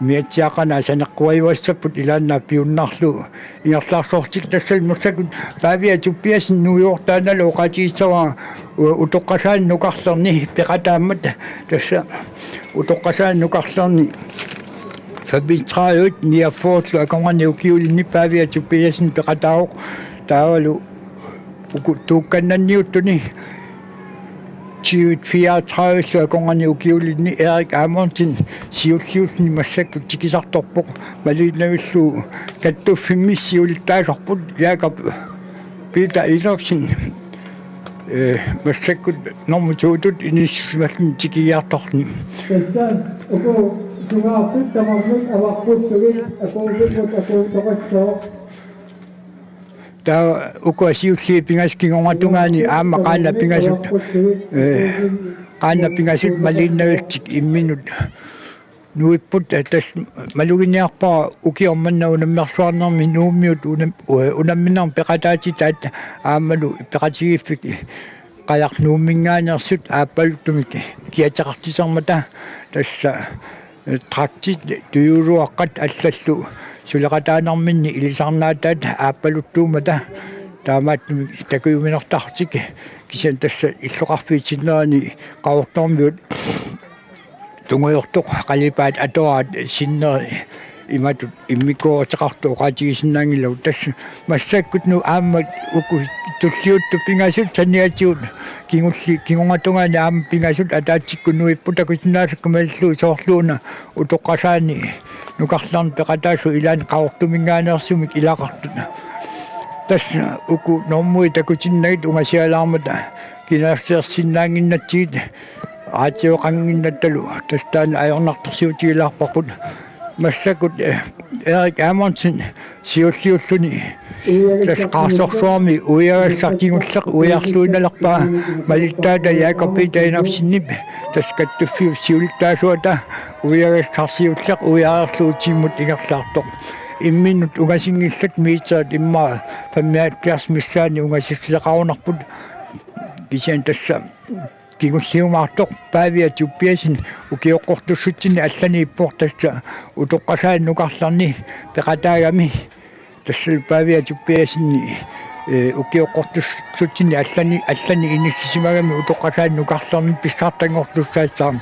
umiatsiaq qanoq saneqquajuassapput ilaannaap piunnarlugu ingerlaarsortik. Tassa massakkut Pavia Tobiassen nuivoq taannalu oqaatigissavara u-, Utoqqasaani nukarlerni peqataammat, tassa Utoqqasaani nukarlerni femogtredive niogfyrre akornanni ukiulinni Pavia Tobiassen peqataavoq taavalu uku tuukkannanniuttuni tyve fireogtredive akornanni ukiulinni Erik Amundsen siulliulluni massakkut tikisartorpoq maliinnavillugu kattuffimmi siulittaasorput Jakob Peter Enoksen, eh, massakkut normu to-tut inissisimalluni tikigiartorluni. Tassa uku sungaartut tamarmik avaqqullugit akuuvimmut akuutoqassooq. Taava ukua siulliit pingasut kingunertungaani aamma qaannat pingasut, eh, qaannat pingasut maliinnavillutik imminnut nuipput, eh, tassa maluginiarpara ukioq manna unammersuarnermi Nuummiut unam-, eh, unamminermi peqataatitaat aammalu peqatigiiffik Qajaq Nuumminngaanneersut aappaluttumik kiateqartitermata tassa, eh, traktit tujuuluaqqat allallu suleqataanerminni ilisarnaataat aappaluttuummata taamaattumik takujuminartarlutik, kisianni tassa illoqarfiit sinneri Qaqortormiut tungujortoq qalipaat atoraat sinneri imatut immikkoortitaqartut oqaatigisinnaanngilagut. Tassa massakkut-una aamma uku tulliuttut pingasut saniatigut kingulli-, kingunertungaani aamma pingasut ataatsikkut nuipput takusinnaasakka malillugu soorlu-una Utoqqasaani nukarlerni peqataasut ilaanni Qaqortuminngaanneersumik ilaqartut. Tassa uku normui takutinnagit ungasialaarmata kinaassusersinnaannginnatsigit aatsioqannginnattalu tassa taanna ajornartorsiutigilaarparput. Massakkut, eh, Erik Amundsen siulliulluni tassa qaarsorsuarmi uiagassaq kingulleq uiarluinnalerpaa malittaata Jakob Peter Enoksenip tassa kattuffiup siulittaasuata uiagassaq siulleq uiareerlugu timmut ingerlaartoq. Imminnut ungasinngillat meterit immaqa femoghalvfjerds missaani ungasissuseqarunarput, kisianni tassa kingulliumaartoq Pavia Tobiassen ukioqqortussutsinni allaniippoq tassa Utoqqasaani nukarlerni peqataagami. Tassa Pavia Tobiassen, eh, ukioqqortussutsinni allani, allani inissisimagami Utoqqasaani nukarlerni pissartanngortussaassaaq.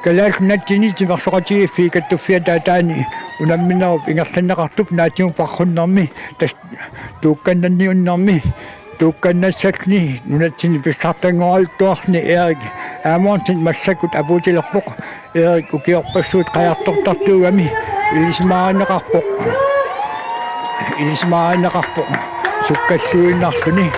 Kalaallit Nunaanni timersoqatigiiffiit kattuffiata ataani unamminerup ingerlanneqartup naatsumik paarrunnermi tassa tuukkannanniunnermi tuukkannassalluni nunatsinni pissartanngoraluttuarluni Erik Amundsen massakkut apuutilerpoq. Erik ukiorpassuit qajartortartuugami ilisimaarineqarpoq. Ilisimaarineqarpoq sukkalluinnarluni.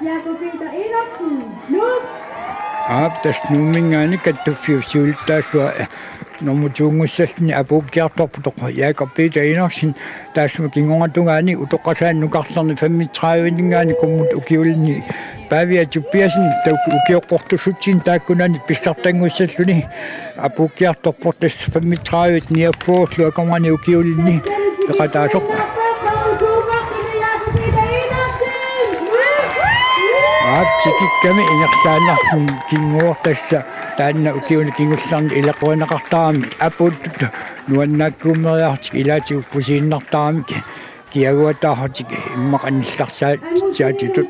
Jakob Peter Enoksen, Nuuk. Aap, tassa Nuumminngaanniit kattuffiup siulittaasua, eh, normu to-nngussallugu apuukkiartorpoq Jakob Peter Enoksen, taassuma kinguatungaani utoqqasaani nukarlerni femogtredive-ninngaanniit qummut ukiulinni Pavia Tobiassen, taakku ukioqqortussutsinni taakkunani pissartanngussalluni apuukkiartorpoq, tassa femogtredive niogfyrre-lu akornanni ukiulinni peqataasoq. Aap, tikikkami ingerlaannarluni kinguortassa taanna ukiuni kingullerni ileqqorineqartarami apuuttut nuannaakkuummeriartik ilaatigut pusiinnartaramik kiaguataartik immaqa anillarsaatitut.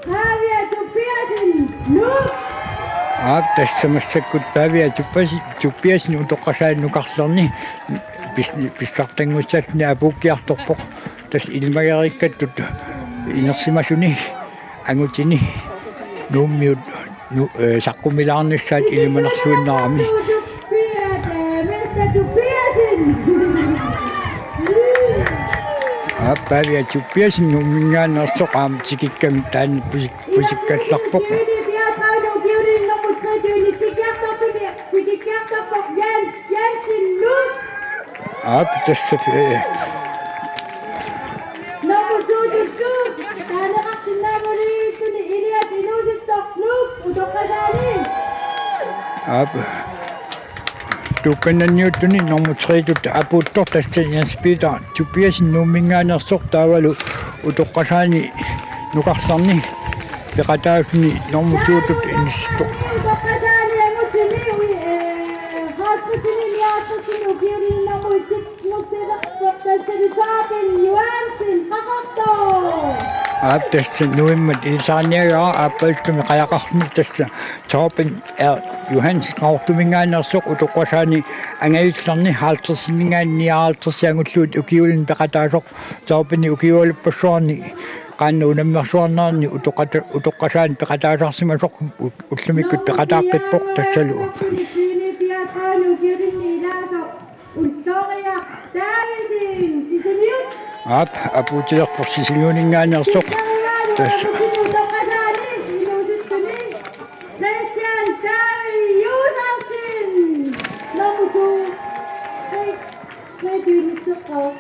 Pavia Tobiassen, Nuuk. Aap, tassa massakkut Pavia Tobias-, Tobiassen utoqqasaani nukarlerni pis-, pissartanngussalluni apuukkiartorpoq. Tassa ilimagereerikkattut inersimasuni angutini Nuummiut nu-, eh, saqqumilaarnissaat ilimanarluinnarami. Aap, Pavia Tobiassen Nuumminngaanneersoq aamma tikikkami taanna pusik-, pusikkallarpoq. Aap, tassa, eh, aap, tuukkannanniuttuni normu tre-tut apuuttoq tassa Jens Peter Tobiassen Nuumminngaanneersoq taavalu utoqqasaani nukarlerni peqataasuni normu to-tut inissittoq. Aap, tassa nuimmat ilisariniagara aappaluttumik qajaqarluni tassa Torben R. Johansen Qaqortuminngaanneersoq utoqqasaani angajullerni halvtredsinninngaanniit nioghalvtredsit angullugit ukiulinni peqataasoq. Torbenip ukiualuppassuarni qaannat unammersuarneranni utoqqata-, utoqqasaani peqataasarsimasoq u-, ullumikkut peqataaqqippoq tassalu. Aap, apuutilerpoq Sisimiuninngaanneersoq. Tassa. Christian David Josefsen. Nummer to. Tre-, tre-,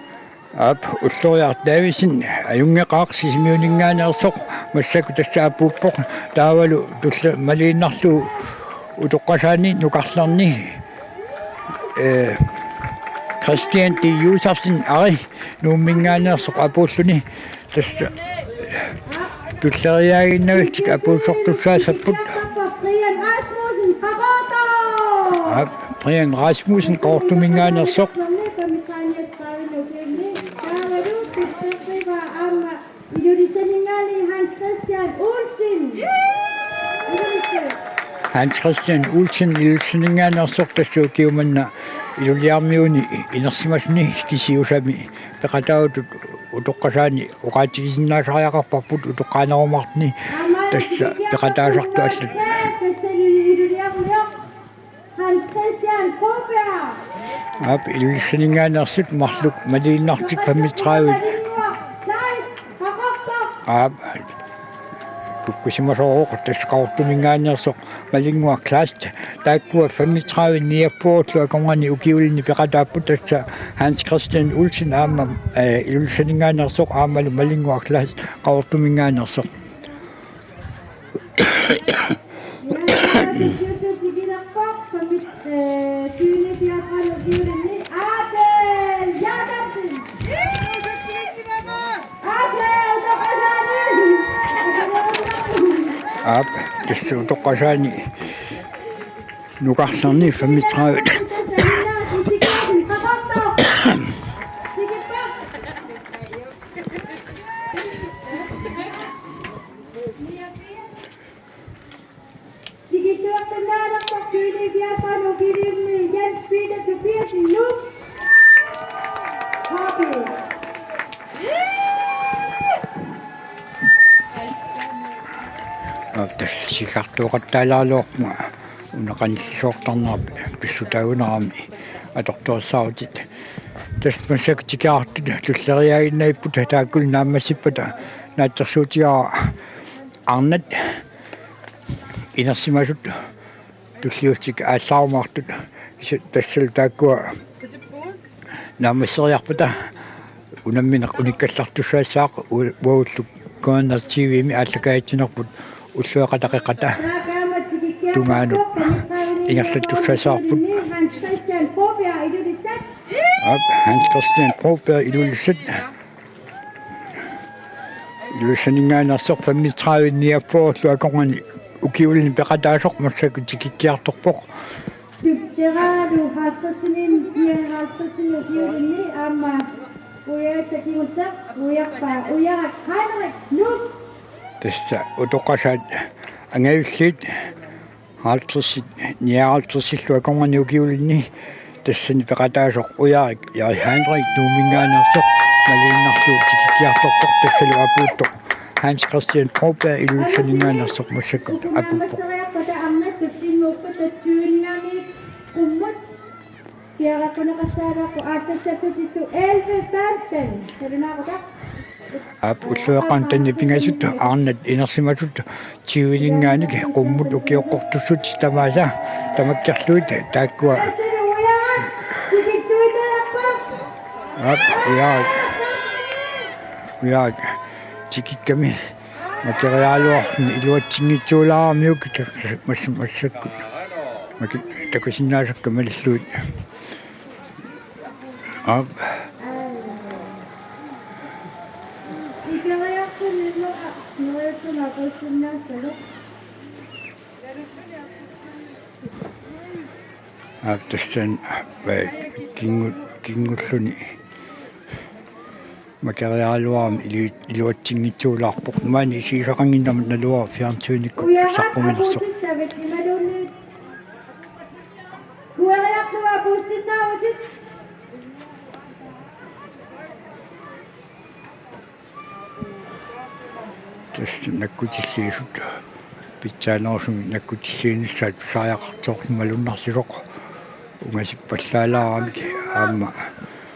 Aap, Ulloriaq Davidsen, ajunngeqaaq Sisimiuninngaanneersoq, massakkut tassa apuuppoq, taavalu tulla-, maliinnarlugu utoqqasaani nukarlerni, eh, Christian D. Josefsen, ari, Nuumminngaanneersoq apuulluni, tassa tulleriiaaginnarlutik apuussortussaassapput. Brian Rasmussen, Qaqortoq. Aap, Brian Rasmussen, Qaqortuminngaanneersoq. Ilulissaninngaanniit Hans Christian Olsen. Hans Christian Olsen, Ilulissaninngaanneersoq, tassa ukiumanna Ilulissarmiuni inersimasuni kisiusami peqataasutut utoqqasaani oqaatigisinnaasariaqarparput utoqqaanerumaartuni tassa peqataasartut allat. Hans Christian Broberg. Aap, Ilulissaninngaanneersut marluk maliinnartik femogtredive. Aap, kukkusimasorooq tassa Qaqortuminngaanneersoq Malinnguaq Kleist, taakkua femogtredive niogfyrre-lu akornanni ukiulinni peqataapput, tassa Hans Christian Olsen aamma, eh, Ilulissaninngaanneersoq aammalu Malinnguaq Kleist Qaqortuminngaanneersoq. Aap, tassa utoqqasaani nukarlerni femogtredive. Jens Peter Tobiassen, Nuuk. Aap, tassa sikartuoqattaalaaluarpunga una qanillisoortarnera pissutaagunarami atortorissaarutit. Tassa massakkut tikeraartut tulleriiaaginnarput taakkulu naammassippata naatsorsuutigaara arnat inersimasut tulliuttut aallaarumaartut, is-, tassalu taakkua naammasseriarpata unammineq unikkallartussaassaaq. U-, uagullu K N R T V-mi aallakaatitsinerput ullueqataqeqata tungaanut ingerlattussaassavarput. Aap, Hans Christian Broberg Ilulissat. Ilulissaninngaanneersoq femogtredive niogfyrre-lu akornanni ukiulinni peqataasoq massakkut tikikkiartorpoq. Tupteraalu halvtredsinik, nioghalvtredsinik ukiulinni aamma ujaasa kingulleq, ujarpaa, ujarak, Heinrich, Nuuk. Tassa utoqqasaat angajulliit halvtredsit, nioghalvtredsillu akornanni ukiulinni tassani peqataasoq ujarak Jari Heinrich Nuumminngaanneersoq maliinnarlugu tikikkiartorpoq, tassalu apuuttoq Hans Christian Broberg Ilulissaninngaanneersoq massakkut apuuppoq. Aap, ullueqqantanni pingasut arnat inersimasut tyveninngaanniit qummut ukioqqortussat tamaasa tamakkerlugit taakkua. Aap, ujarak. Ujarak tikikkami makeriaraluarluni iluatsinngitsuulaaramiuk, mas-, massakkut maki-, takusinnaasakka malillugit. Aap. Aap, tassani, vai, kingu-, kingulluni makeriaraluarami ilu-, iluatsinngitsuulaarpoq. Maani isigisaqannginnama naluara fjernsynikkut saqquminersoq. Tassa nakkutilliisut pitsaanerusumik nakkutilliinissaat pisariaqartoorluni malunnarsisoq ungasippallaalaarami aamma.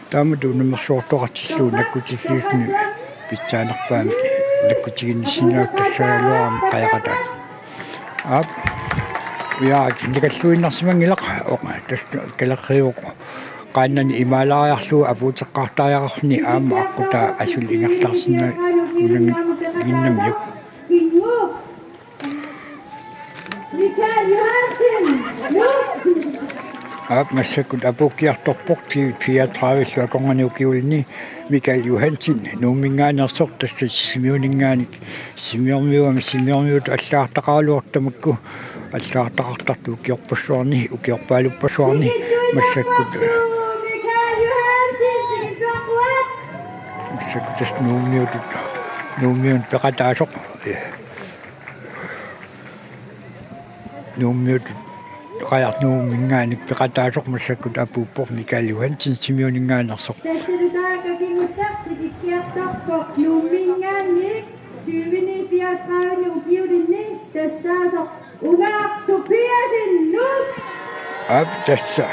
Taamatut unammersuartoqartillugu nakkutilliisuni pitsaanerpaamik nakkutiginnissinnaagaluarami qajaqataat. Aap. Ujarak nikalluinnarsimanngilaq, oq, tassa kalerriuvoq. Qaannani imaalaariarlugu apuuteqqaartariaqarluni aamma aqqutaa asuli ingerlaarsinnaanngilaq. Aap, massakkut apuukkiartorpoq tyve fireogtredive-lu akornanni ukiulinni Michael Johansen Nuumminngaanneersoq, tassa Sisimiuninngaanniit. Sisimiormiuami, Sisimiormiutut allagartaqaraluartoq tamakku, allagartaqartartoq ukiorpassuarni, ukiorpaaluppassuarni massakkut. Massakkut tassa Nuummiutut, Nuummiunut peqataasoq. Nuummiutut Qajarnuumminngaanniit peqataasoq massakkut apuuppoq Michael Johansen Sisimiuninngaanneersoq. Tassalu taakku kingulleq tikikkiartorpoq Nuumminngaanniit tyveni fireogtredive-ni ukiulinni tassaasoq Ugaaq Tobiassen, Nuuk. Aap, tassa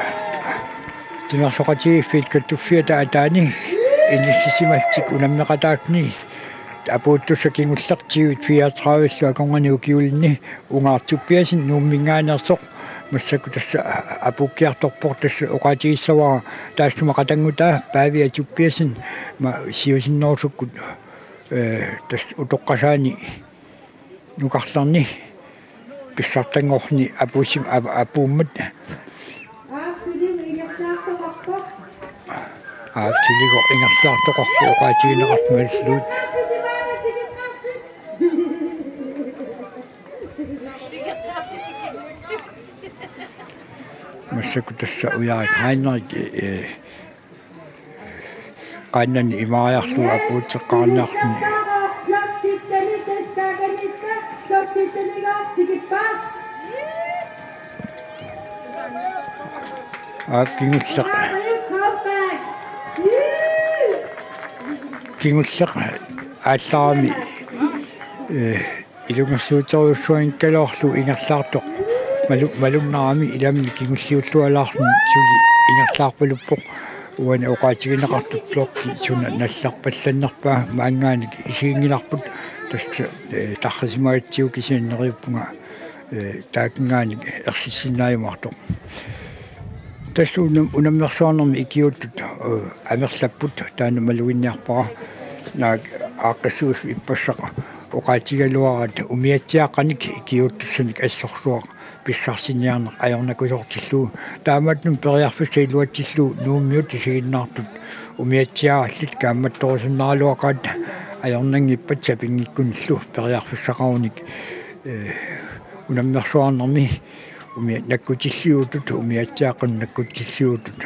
timersoqatigiiffiit Kattuffiata ataani inissisimallutik unammeqataasuni apuuttussaq kingulleq tyve fireogtredive-lu akornanni ukiulinni Ugaaq Tobiassen Nuumminngaanneersoq massakkut tassa apuukkiartorpoq, tassa oqaatigissavara taassuma qatanngutaa Pavia Tobiassen ma siusinnerusukkut, ee, tassa utoqqasaani nukarlerni pissartanngorluni apuussim-, ap-, apuummat. Aap, suligoq ingerlaartoqarpoq oqaatigineqartut malillugit. Massakkut tassa Ujarik Heinrich, ee, qaannani imaariarlugu apuuteqqaarniarluni. Aap, kingulleq. Kingulleq aallarami, ee, ilungersuuterujussuanngikkaluarlugu ingerlaartoq malu-, malunnarami, ilami kingulliullualaarluni suli ingerlaarpaluppoq. Uani oqaatigineqartut flokkit suna nallerpallannerpaa maanngaanniit isiginngilarput, tassa, eh, tarrisimagatsigu kisianni neriuppunga, eh, taakkunanngaanniit ersissinnaajumaartoq. Tassa unam-, unammersuarnermi ikiuuttut, eh, amerlapput, taanna maluginniarpara. Naak aaqqissuussaq ippassaq oqaatigigaluaraat umiatsiaaqqanik ikiuuttussanik assorsuaq pissarsiniarneq ajornakusoortillugu. Taamaattumik periarfissaq iluatsillugu Nuummiut isiginnaartut umiatsiaarallit kaammattorusunnaraluaqaat ajornanngippat sapinngikkunillu periarfissaqarunik, eh, unammersuarnermi umia-, nakkutilliuutut, umiatsiaaqqanut nakkutilliuutut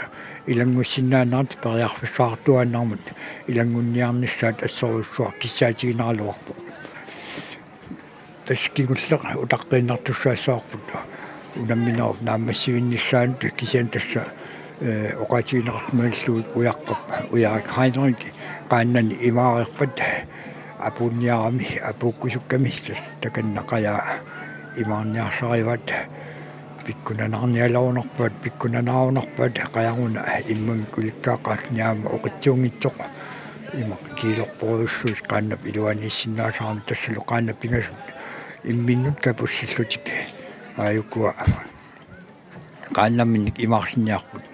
ilanngussinnaanerat periarfissaqartuaannarmat ilanngunniarnissaat assorujussuaq kissaatiginaraluarpoq. Tassa kingulleq utaqqiinnartussaassavarput unamminerup naammassivinnissaanut, kisianni tassa, eh, oqaatigineqartut malillugit Ujaqqap, Ujarik Heinrich qaannani imaariarpat apuunniarami, apuukkusukkami tassa takanna qajaa imaarniarsarivaat. Pikkunanaarnialerunarpaat, pikkunanaarunarpaat, qajaruna immamik ulikkaaqqaarluni aamma oqitsuunngitsoq. Imaq kiilerporujussuit qaannap iluaniissinnaasarami, tassalu qaannat pingasut imminnut kapussillutik aajukua qaannamminnik imaarsinniarput.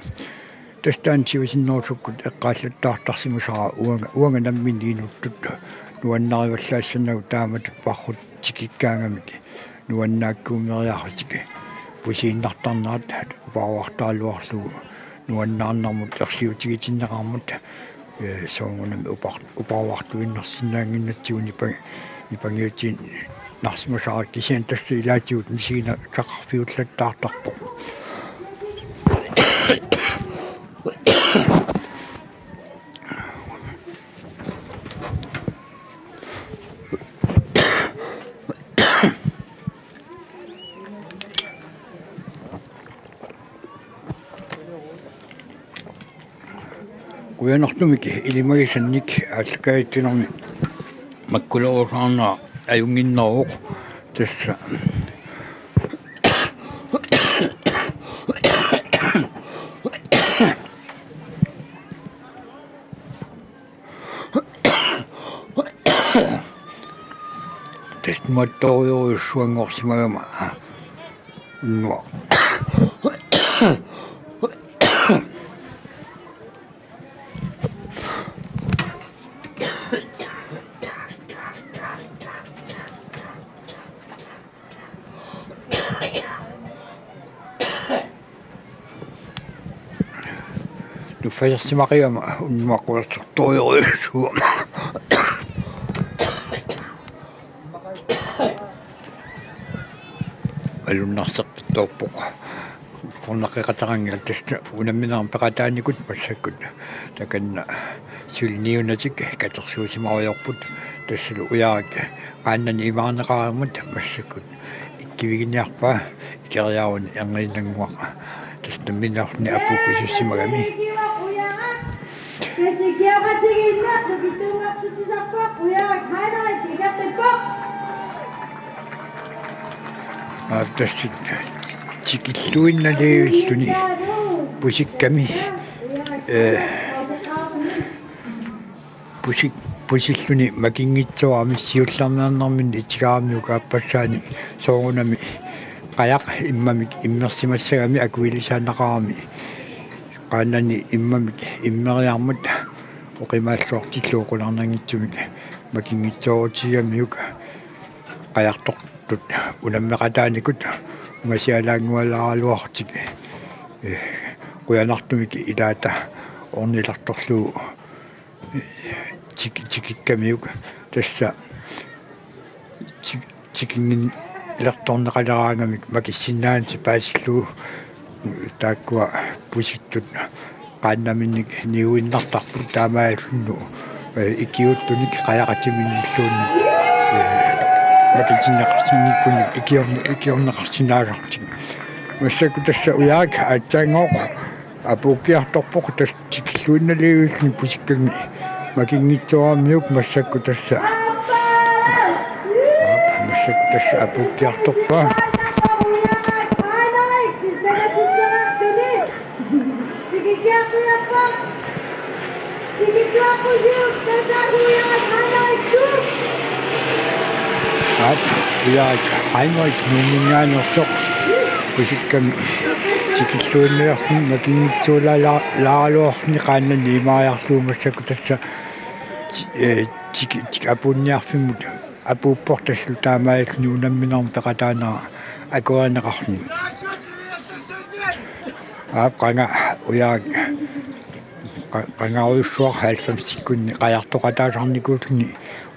Tassa taanna siusinnerusukkut eqqaallattaartarsimasara uanga, uanga nammineq inuttut nuannarivallaassannagu taamatut parrut tikikkaangamik nuannaakkuummeriarlutik pusiinnartarnerat uparuartaraluarlugu nuannaarnermut ersiutigitinneqarmat, eh, soorunami upar-, uparuartuinnarsinnaannginnatsigu nipa-, nipangiutiinnarsimasara, kisianni tassa ilaatigut misiginasaqarfiullattaartarpoq. Qujanartumik ilimagisannik aallakaatitsinarmi makkulerusaarnera ajunnginneruvoq tassa. Tassa mattorujorujussuanngorsimagama unnuaq. Nuffasersimaqigama unnuaq quersortorujorujussuugama. Alunnarseqqittoorpoq. Qornaqeqataqanngilaq, tassa unamminermi peqataanikut massakkut takanna suliniunatik katersuusimarujoorput, tassalu Ujarik qaannani imaarneqareermat massakkut ikkiviginiarpaa ikeriaruni erniinnannguaq. Tassa nammineerluni apuukkusussimagami. Aa, tassa tikilluinnaliivilluni pusikkami, eh, pusik-, pusilluni makinngitsoorami siullernaarnerminni itigaramiuk aappassaani soorunami qajaq immamik immersimassagami akuilisaannaqarami qaannani immamik immeriarmat oqimaalluartillugu qularnanngitsumik makinngitsoorutigigamiuk qajartortut unammeqataanikut ungasialaanngualaaraluarlutik, eh, qujanartumik ilaata ornilertorlugu, eh, tik-, tikikkamiuk tassa tik-, tikinnginnilertorneqaleraangamik makissinnaaneq paasillugu taakkua pusittut qaannaminnik niuinnartarput taamaalilluni, eh, ikiuuttunik qajaqatiminnilluunniit, eh, makitinneqarsinnikkuni ikiorn-, ikiorneqarsinnaasartik. Massakkut tassa Ujarik aatsaanngooq apuukkiartorpoq, tassa tikilluinnaliivilluni pusikkami makinngitsooramiuk massakkut tassa. Massakkut tassa apuukkiartorpaa. Tikikkiartuiarpa. Aap, Ujaak Heinrich Nuumminngaanneersoq pusikkami tikilluinnarluni nakinngitsuulaaraluarluni qaannani imariarlugu massakkut tassa ti-, ee, tiki-, tiki-, apuunniarfimmut apuuppoq tassalu taamaalilluni unamminermi peqataanera akuerineqarluni. Aap, qanga Ujaak qa-, qangarujussuaq halvfemsikkunni qajartoqataasarnikuulluni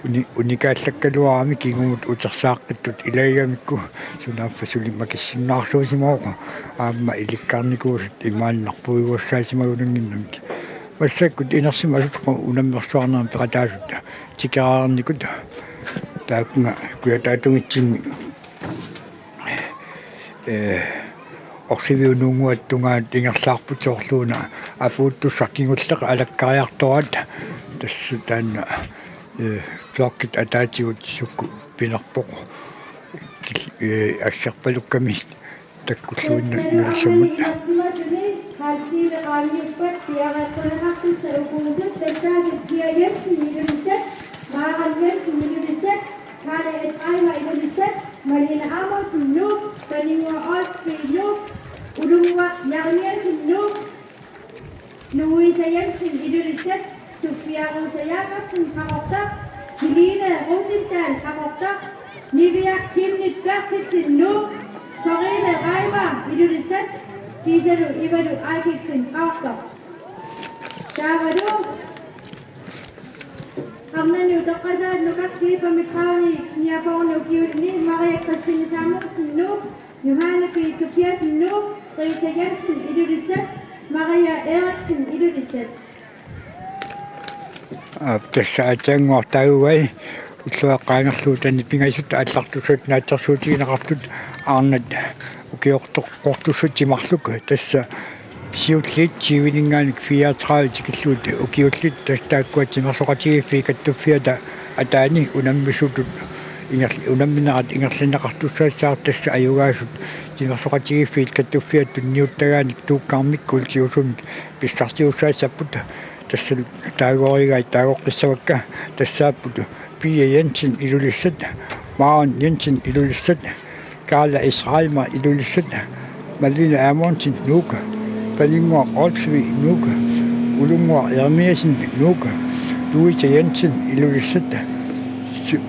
uni-, unikaallakkaluarami kingumut utersaaqqittut ilagigamikku sunaaffa suli makissinnaarsuusimavoq aamma ilikkarnikuusut imaannarpuigussaasimaguninnginnamik. Massakkut inersimasut unammersuarnermi peqataasut tikeraarnikut taakkunga kujataatungitsinni ee, orsiviununnguat tungaanut ingerlaarput soorluuna apuuttussaq kingulleq alakkariartoraat tassa taanna, ee, soorlu ataatigut sukkut pinerpoq kil-, ee, asserpalukkami takkulluinnarsamut. Halv time qaangiuppat piareersalerartussat ukuusut tassaasut Pia Jensen Ilulissat, Maren Jensen Ilulissat, Kalle S. Reimer Ilulissat, Malene Amundsen Nuuk, Paninnguaq Olsvig Nuuk, Ulummuaq Jeremiassen Nuuk, Louise Jensen Ilulissat, Sofia Rosa Jakobsen Qaqortoq, Helene Rosendahl Qaqortoq, Nivia Chemnitz Berthelsen Nuuk, Sørine Reimer Ilulissat, kiisalu Ivalu Aakiitsen Qaqortoq. Taavalu Arnani utoqqasaat nukarfiit femogtredive niogfyrre ukiulinni Maria Christine Samuelsen Nuuk, Johanne P. Tobiassen Nuuk, Rita Jensen Ilulissat, Maria Eriksen Ilulissat. Aap, tassa aatsaannguaq taagugai ulloqeqqangerlugu taanna pingasut aallartussat naatsorsuutigineqartut arnat ukiortoqqortussat timarluk tassa siulliit tyveninngaanniit fireogtredive tikillugit ukiullit tassa taakkua timersoqatigiiffiit kattuffiata ataani unammisutut inger-, unamminerat ingerlanneqartussaassaaq tassa ajugaasut timersoqatigiiffiit kattuffiata tunniuttagaanik tuukkarmik kuultiusumik pissarsiussaassapput tassa taagoorigai taagoqqissavakka tassaapput Pia Jensen Ilulissat, Maren Jensen Ilulissat, Karla S. Reimer Ilulissat, Malene Amundsen Nuuk, Paninnguaq Olsvig Nuuk, Ulummuaq Jeremiassen Nuuk, Louise Jensen Ilulissat, Su-,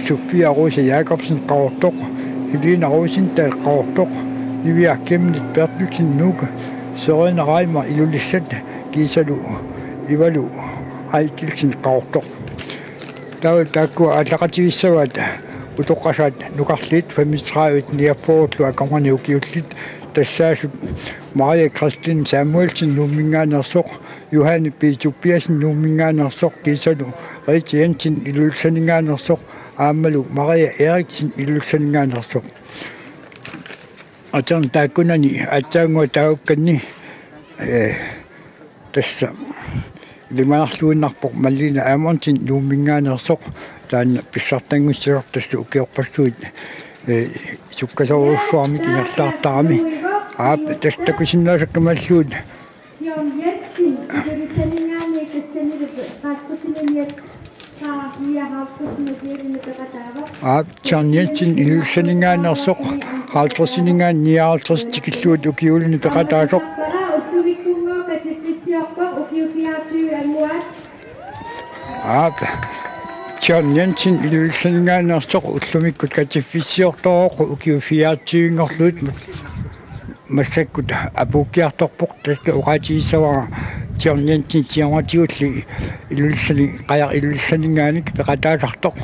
Sofia Rosa Jakobsen Qaqortoq, Helena Rosendahl Qaqortoq, Nivia Chemnitz Berthelsen Nuuk, Sørine Reimer Ilulissat, kiisalu Ivalu Aakiitsen Qaqortoq. Taava taakkua aallaqatigissavaat utoqqasaat nukarliit femogtredive niogfyrre akornanni ukiullit tassaasut Maria Christine Samuelsen Nuumminngaanneersoq, Johanne P. Tobiassen Nuumminngaanneersoq kiisalu Rita Jensen Ilulissaninngaanneersoq aammalu Maria Eriksen Ilulissaninngaanneersoq. Aterni taakkunani aatsaannguaq taagukkanni, ee, tassa ilimanarluinnarpoq Malene Amundsen Nuumminngaanneersoq taanna pissartanngussisoq tassa ukiorpassuit, ee, sukkasoorujussuarmik ingerlaartarami. Aap, tassa takusinnaasakka mallugit. John Jensen, Ilulissaninngaanniit tassanilu halvtredsinit Aap, John Jensen Ilulissaninngaanneersoq, halvtredsininngaanniit nioghalvtreds tikillugit ukiulinni peqataasoq. Aap, John Jensen Ilulissaninngaanneersoq ullumikkut katiffissiortoq ukiut fireogtyve-nngorlugit massakkut apuukkiartorpoq tassa oqaatigissavara John Jensen siornatigulli Ilulissani, Qajaq Ilulissaninngaanniit peqataasartoq,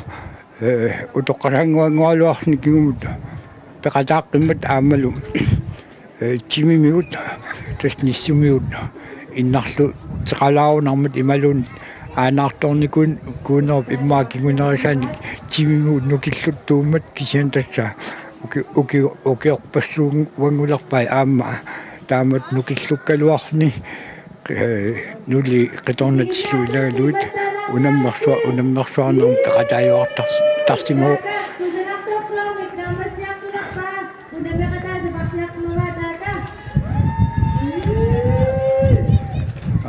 ee, utoqqasaannguannguaraluarluni kingumut peqataaqqimmat aammalu, ee, timimigut tassa nissumigut innarluuteqalaarunarmat imaluunniit aanaartornikuunerup immaqa kingunerisaanik timimigut nukilluttuummat kisianni tassa uki-, uki-, ukiorpassuanngulerpai aamma taamatut nukillukkaluarluni, ee, nuli qitornatillu ilagalugit unammersua-, unammersuarnermut peqataajuartars-, tarsimavoq.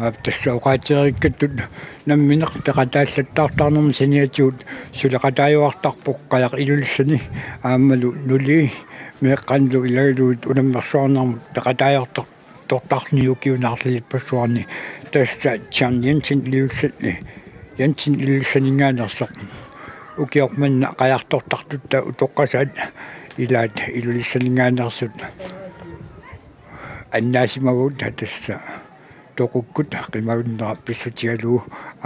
Aap, tassa oqaatigeriikkattut namminneq peqataallattaartarnermi saniatigut suleqataajuartarpoq Qajaq Ilulissani aammalu nuli meeqqanilu ilagalugit unammersuarnermut peqataajuartar- tortarni ukiuni arlalippassuarni. Tassa John Jensen Ilulissani, Jensen Ilulissaninngaanneersoq ukioq manna qajartortartutta utoqqasaat ilaat Ilulissaninngaanneersut annaasimavagut, tassa toqukkut qimavinnera pissutigalugu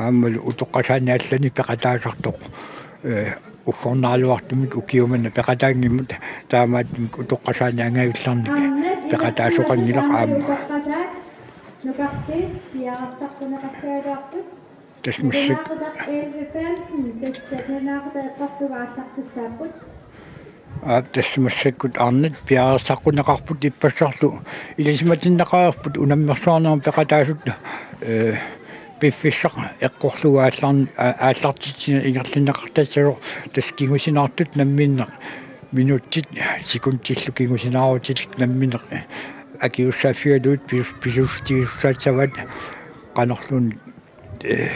aammalu utoqqasaani allani peqataasartoq, eh, uggornaraluartumik ukiumut peqataanngimmat taamaattumik utoqqasaani angajullernik peqataasoqanngilaq aamma. Tassa massak- Aap, tassa massakkut arnat piareersaqquneqarput ippassarlu ilisimatinneqareerput unammersuarnermut peqataasut, eh, piffissaq eqqorlugu aallarn-, a-, aallartitsineq ingerlanneqartassasoq, tassa kingusinaartut namminneq minutsit sekundillu kingusinaarutillit namminneq akisussaaffigalugit pis-, pisuussutigisussaassavat qanorluunniit, eh,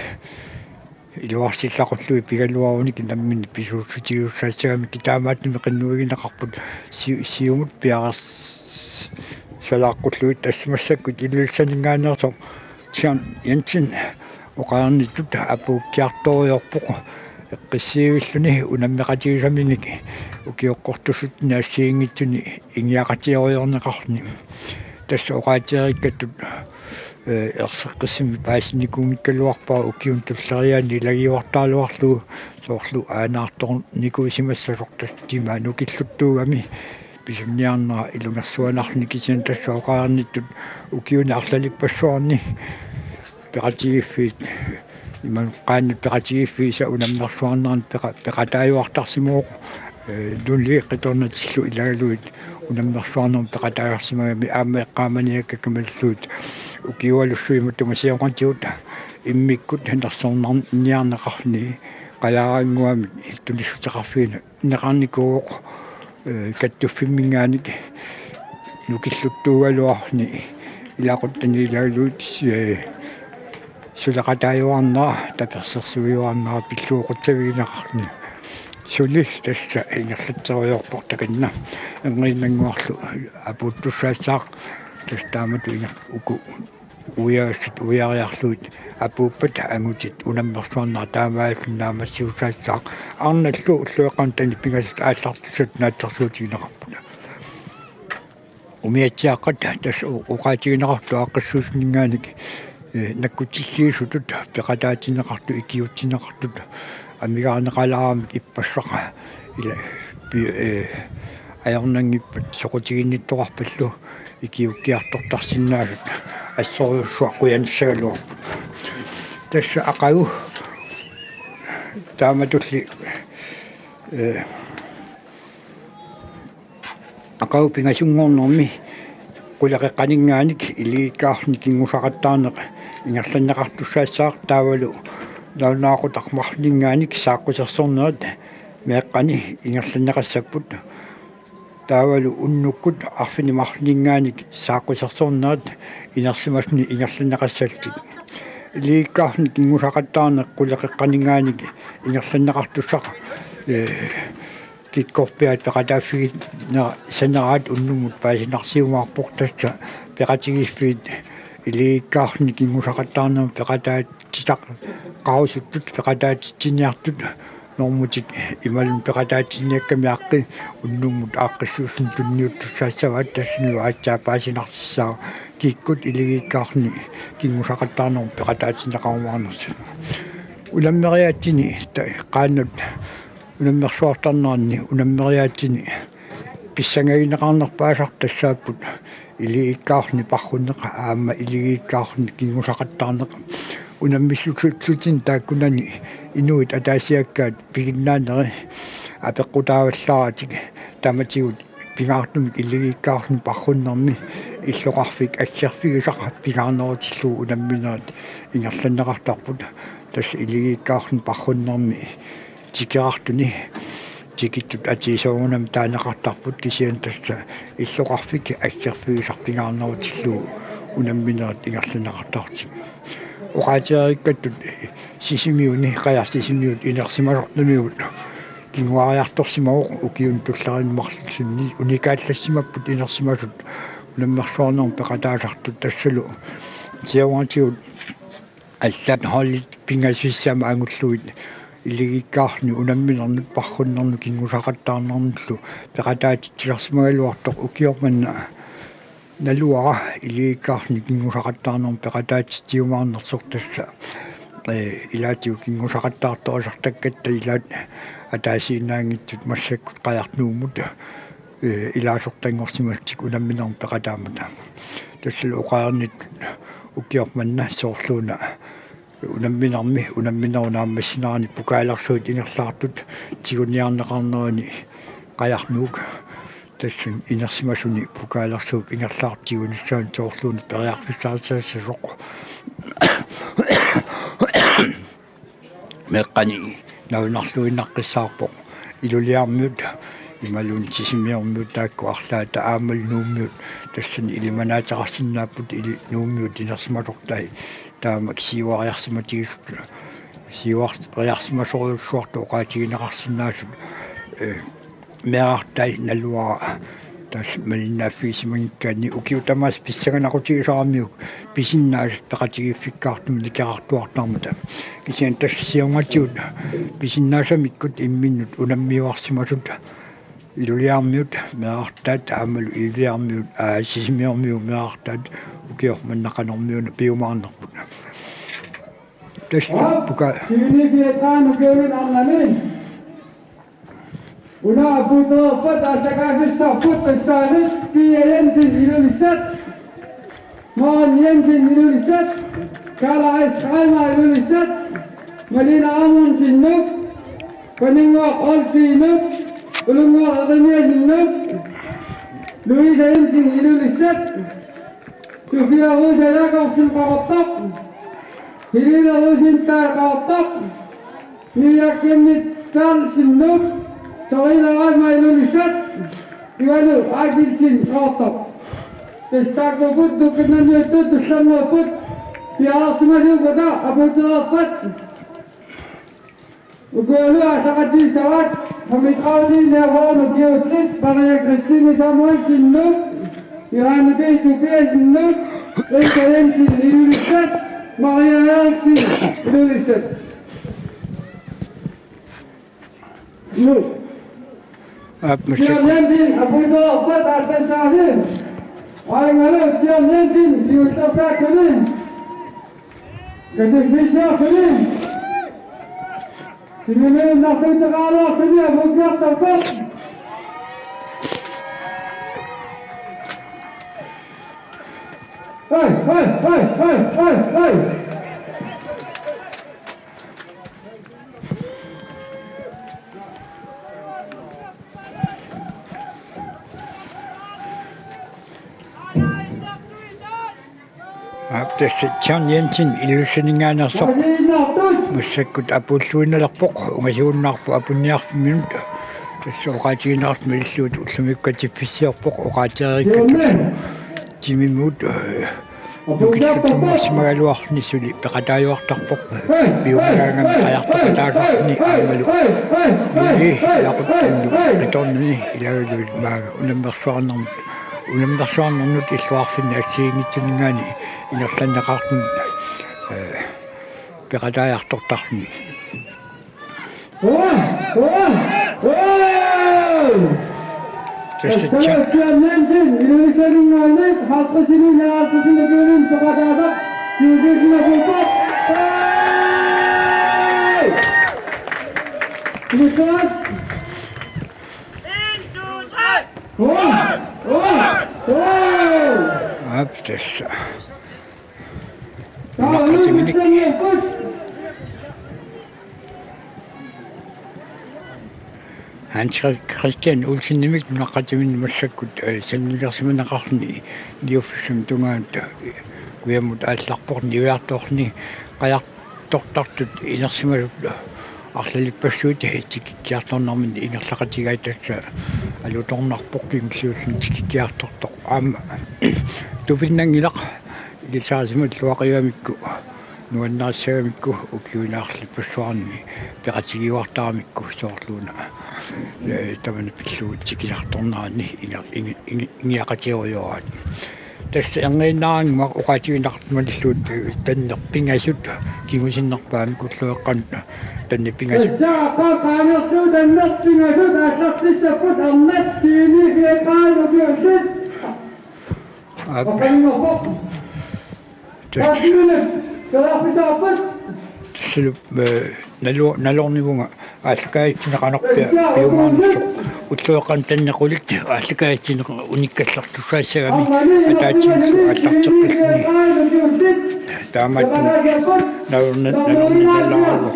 iluarsillaqullugit pigaluarunik namminneq pisuussutigisussaassagamik, taamaattumik qinnuigineqarput si-, siumut piareersalaaqqullugit. Tassa massakkut Ilulissaninngaanneersoq John Jensen oqarnittut apuukkiartorujoorpoq eqqissiivilluni unammeqatigisaminik ukioqqortussatsinni assigiinngitsuni ingiaqatigerujoorneqarluni. Tassa oqaatigeriikkattut, eh, erseqqissumik paasinikuunngikkaluarpara ukiuni tulleriiaani ilagiuartaraluarlugu soorlu aanaartornikuusimassasoq, tassa timaa nukilluttuugami pisunniarnera ilungersuanarluni, kisianni tassa oqarnittut ukiuni arlalippassuarni peqatigiiffiit, imaluunniit qaannat peqatigiiffiisa unammersuarnerani peqa-, peqataajuartarsimavoq, eh, nuli qitornatillu ilagalugit unammersuarnermut peqataasarsimagami aamma eqqaamaniakkakka malillugit ukiualussuit matuma sioqatigut immikkut nersornarniarneqarluni qajaraannguamik tunissuteqarfigineqarnikuuvoq, eh, kattuffimminngaanniit nukilluttuugaluarluni ilaquttani ilagalugit, eh, suleqataajuarnera, tapersersuijuarnera pillugu qutsavigineqarluni. Suli tassa ingerlatserujoorpoq takanna. Erniinnannguarlu apuuttussaassaaq, tassa taamatut inger-, uku uiagassat uiariarlugit apuuppat angutit unammersuarnerat taamaalilluni naammassisussaassaaq. Arnallu ullueqqanitani pingasut aallartissatut naatsorsuutigineqarput. Umiatsiaaqqat tassa o-, oqaatigineqartut aaqqissuussininngaanniit, eh, nakkutilliisutut peqataatinneqartut, ikiuuttinneqartut amigaarneqalaaramik ippassaq ila pi-, eh, ajornanngippat soqutiginnittoqarpallu ikiuukkiartortarsinnaasut assorujussuaq qujanissagaluarpoq. Tassa aqagu taamatulli, eh, aqagu pingasunngornermi quleqeqqaninngaanniit iligikkaarluni kinngusaqattaarneq ingerlanneqartussaassaaq, taavalu nalunaaqutaq marlunninngaanniit saaqqusersornerat meeqqani ingerlanneqassapput. Taavalu unnukkut arfineq-marlunninngaanniit saaqqusersornerat inersimasuni ingerlanneqassallutik. Iligikkaarluni kinngusaqattaarneq quleqeqqaninngaanniit ingerlanneqartussaq, eh, kikkorpiaat peqataaffigineq saneraat unnummut paasinarsiumaarpoq, tassa peqatigiiffiit iligikkaarluni kinngusaqattaarnermut peqataatitaqarusuttut peqataatitsiniartut normutik imaluunniit peqataatinniakkamiaqqi unnummut aaqqissuussuni tunniuttussaassavaat, tassanilu aatsaat paasinarsissaaq kikkut iligikkaarluni kinngusaqattaarnermut peqataatinneqarumaarnersut. Unammeriaatsini ta-, qaannat unammersuartarneranni unammeriaatsini pissangagineqarnerpaasartut tassaapput iligikkaarluni parrunneq aamma iligikkaarluni kinngusaqattaarneq. Unammissutsitsinni taakkunani inuit ataasiakkaat piginnaaneri apeqqutaavallaaratik tamatigut pingaartumik iligikkaarluni parrunnermi illoqarfik aggerfigisaq pingaarnerutillugu unamminerat ingerlanneqartarput. Tassa iligikkaarluni parrunnermi tikerartuni tikittut atii soorunami taaneqartarput, kisianni tassa illoqarfik aggerfigisaq pingaarnerutillugu unamminerit ingerlanneqartartut. Oqaatigereerikkattut Sisimiuni, Qajarli Sisimiut inersimasortamigut kinguariartorsimavoq ukiuni tulleriinni marlussunni. Unikaallassimapput inersimasut unammersuarnermut peqataasartut, tassalu siornatigut allaat holdit pingasussat aamma angullugit, ilagikkaarluni unamminernut, parrunnernut, kinngusaqattaarnernullu peqataatitsisarsimagaluartoq. Ukioq manna naluara ilagikkaarluni kinngusaqattaarnermut peqataatitsiumaarnersoq, tassa, ee, ilaatigut kinngusaqattaartorisartakkatta ilaat ataasiinnaanngitsut massakkut Qajaq Nuummut, ee, ilaasortanngorsimallutik unamminermut peqataammata. Tassalu oqarnittut ukioq manna soorluuna unamminermi, unamminerup naammassinerani pukaalersuit ingerlaartut tiguniarneqarnerani Qajaq Nuuk, tassani inersimasuni pukaalersuup ingerlaartup tigunissaanut soorluuna periarfissaassassasoq. Meeqqani nalunarluinnaqqissaarpoq Ilulissarmiut, imaluunniit Sisimiormiut, taakku arlaata aammalu Nuummiut, tassani ilimanaateqarsinnaapput ili-, Nuummiut inersimasortai, taama siuariarsimatigisut, siuariarsimasorujussuartut oqaatigineqarsinnaasut, ee, meerartai naluara tassa malinnaaffigisimanngikkaanni. Ukiut tamaasa pissanganaqutigisaramiuk pisinnaasat peqatigiiffikkaartumik nikerartuartarmata. Kisianni tassa siornatigut pisinnaasamikkut imminnut unammiuarsimasut Ilulissarmiut meerartaat aammalu Ilulissarmiut, aa, Sisimiormiut meerartaat ukioq manna Qanormiuna piumaarnerput. Tassa puka- Una apuutereerpat aallakaatitassarput tassaanit Pia Jensen, Ilulissat, Maren Jensen, Ilulissat, Karla Reimer, Ilulissat, Malene Amundsen, Nuuk, Paninnguaq Olsen, Nuuk, Ullunnguaq Jeremiassen, Nuuk, Louise Jensen, Ilulissat, Sofia Rosa Jakobsen, Qaqortoq, Helene Rosenthal, Qaqortoq, Mia Kenneth Carlsen, Nuuk, Torina Reimer, Ilulissat, Ivalu Akilsen, Qaqortoq. Tassa taakkuupput Nuukkannaaniittut tullinnguupput piareersimasuuppata apuutereerpat. Ukulu aallakaatitassat femogtredive niogfyrre ukiullit: Maria Christine Samuelsen, Nuuk, Johanne B. Tobiassen, Nuuk, Rita Jensen, Ilulissat, Maria Eriksen, Ilulissat. Nuuk. Aap, massakkut. Bjørn Jensen, apuutereerpat aallakaatitassat. Aajuna Bjørn Jensen, Ilulissat. Katiffissiorluni. Simuliinnarluuteqaraluarluni apuukkiartorpoq. Hej, hej, hej, hej, hej, hej. Aap, tassa John Jensen Ilulissaninngaanneersoq massakkut apuulluinnalerpoq, ungasigunnaarpoq apunniarfimminut. Tassa oqaatigineqartut malillugu ullumikkut katiffissiorpoq, oqaatigereerikkattut timimut, ee, nukittunnguussimagaluarluni suli peqataajuartarpoq. Piumaagaangami qajartortaasoqarluni aammalu. Nuli laquttunnu qitornani ilagaluit maanga unammersuarnermut, unammersuarnernut illoqarfinni assigiinngitsuninngaanniit ingerlanneqartut, ee, peqataajartortarluni. Tassa John. Aap, tassa. Unaqqatiminik. Hans Christian Olsenimit unaqqatiminnik massakkut, ee, sanillilersimaneqarluni iliuffissami tungaanut, ee, kujammut aallarpoq niuertoorluni qajartortartut inersimasut arlalippassuit, ee, tikikkiartornerminni ingerlaqatigaat, tassa alutornarpoq kingulliulluni tikikkiartortoq. Aamma tupinnanngilaq. Ilisarisimalluaqigamikkit nuannaarissagamikku ukiunaarlippassuarni peqatigiuartaramikku soorluuna, eh, tamanna pillugu tikisartornerani inga-, ingi-, ingi-, ingiaqatigerujoraat. Tassa erniinnarannguaq oqaatiginartumanilu, eh, tanneq pingasut kingusinnerpaamik ulloqeqqanut tanneq pingasut. Tassa aqqaneq qaangerlugu tanneq pingasut aallartissapput arnat tiimi fiaqqaanut ukiullit. Aap. Aqqaneq. Tassa. Aqqaneq. Kalaapisaappat. Tassalu, eh, nalu-, nalornivunga aallakaatitsineq qanorpiaq piumaarnersoq. Ulloqeqqanut tanneq qulit aallakaatitsineq unikkallartussaassagami ataatsimullu aallarteqqilluni. Taamaattumik nalorni-, nalorninalaarlugu.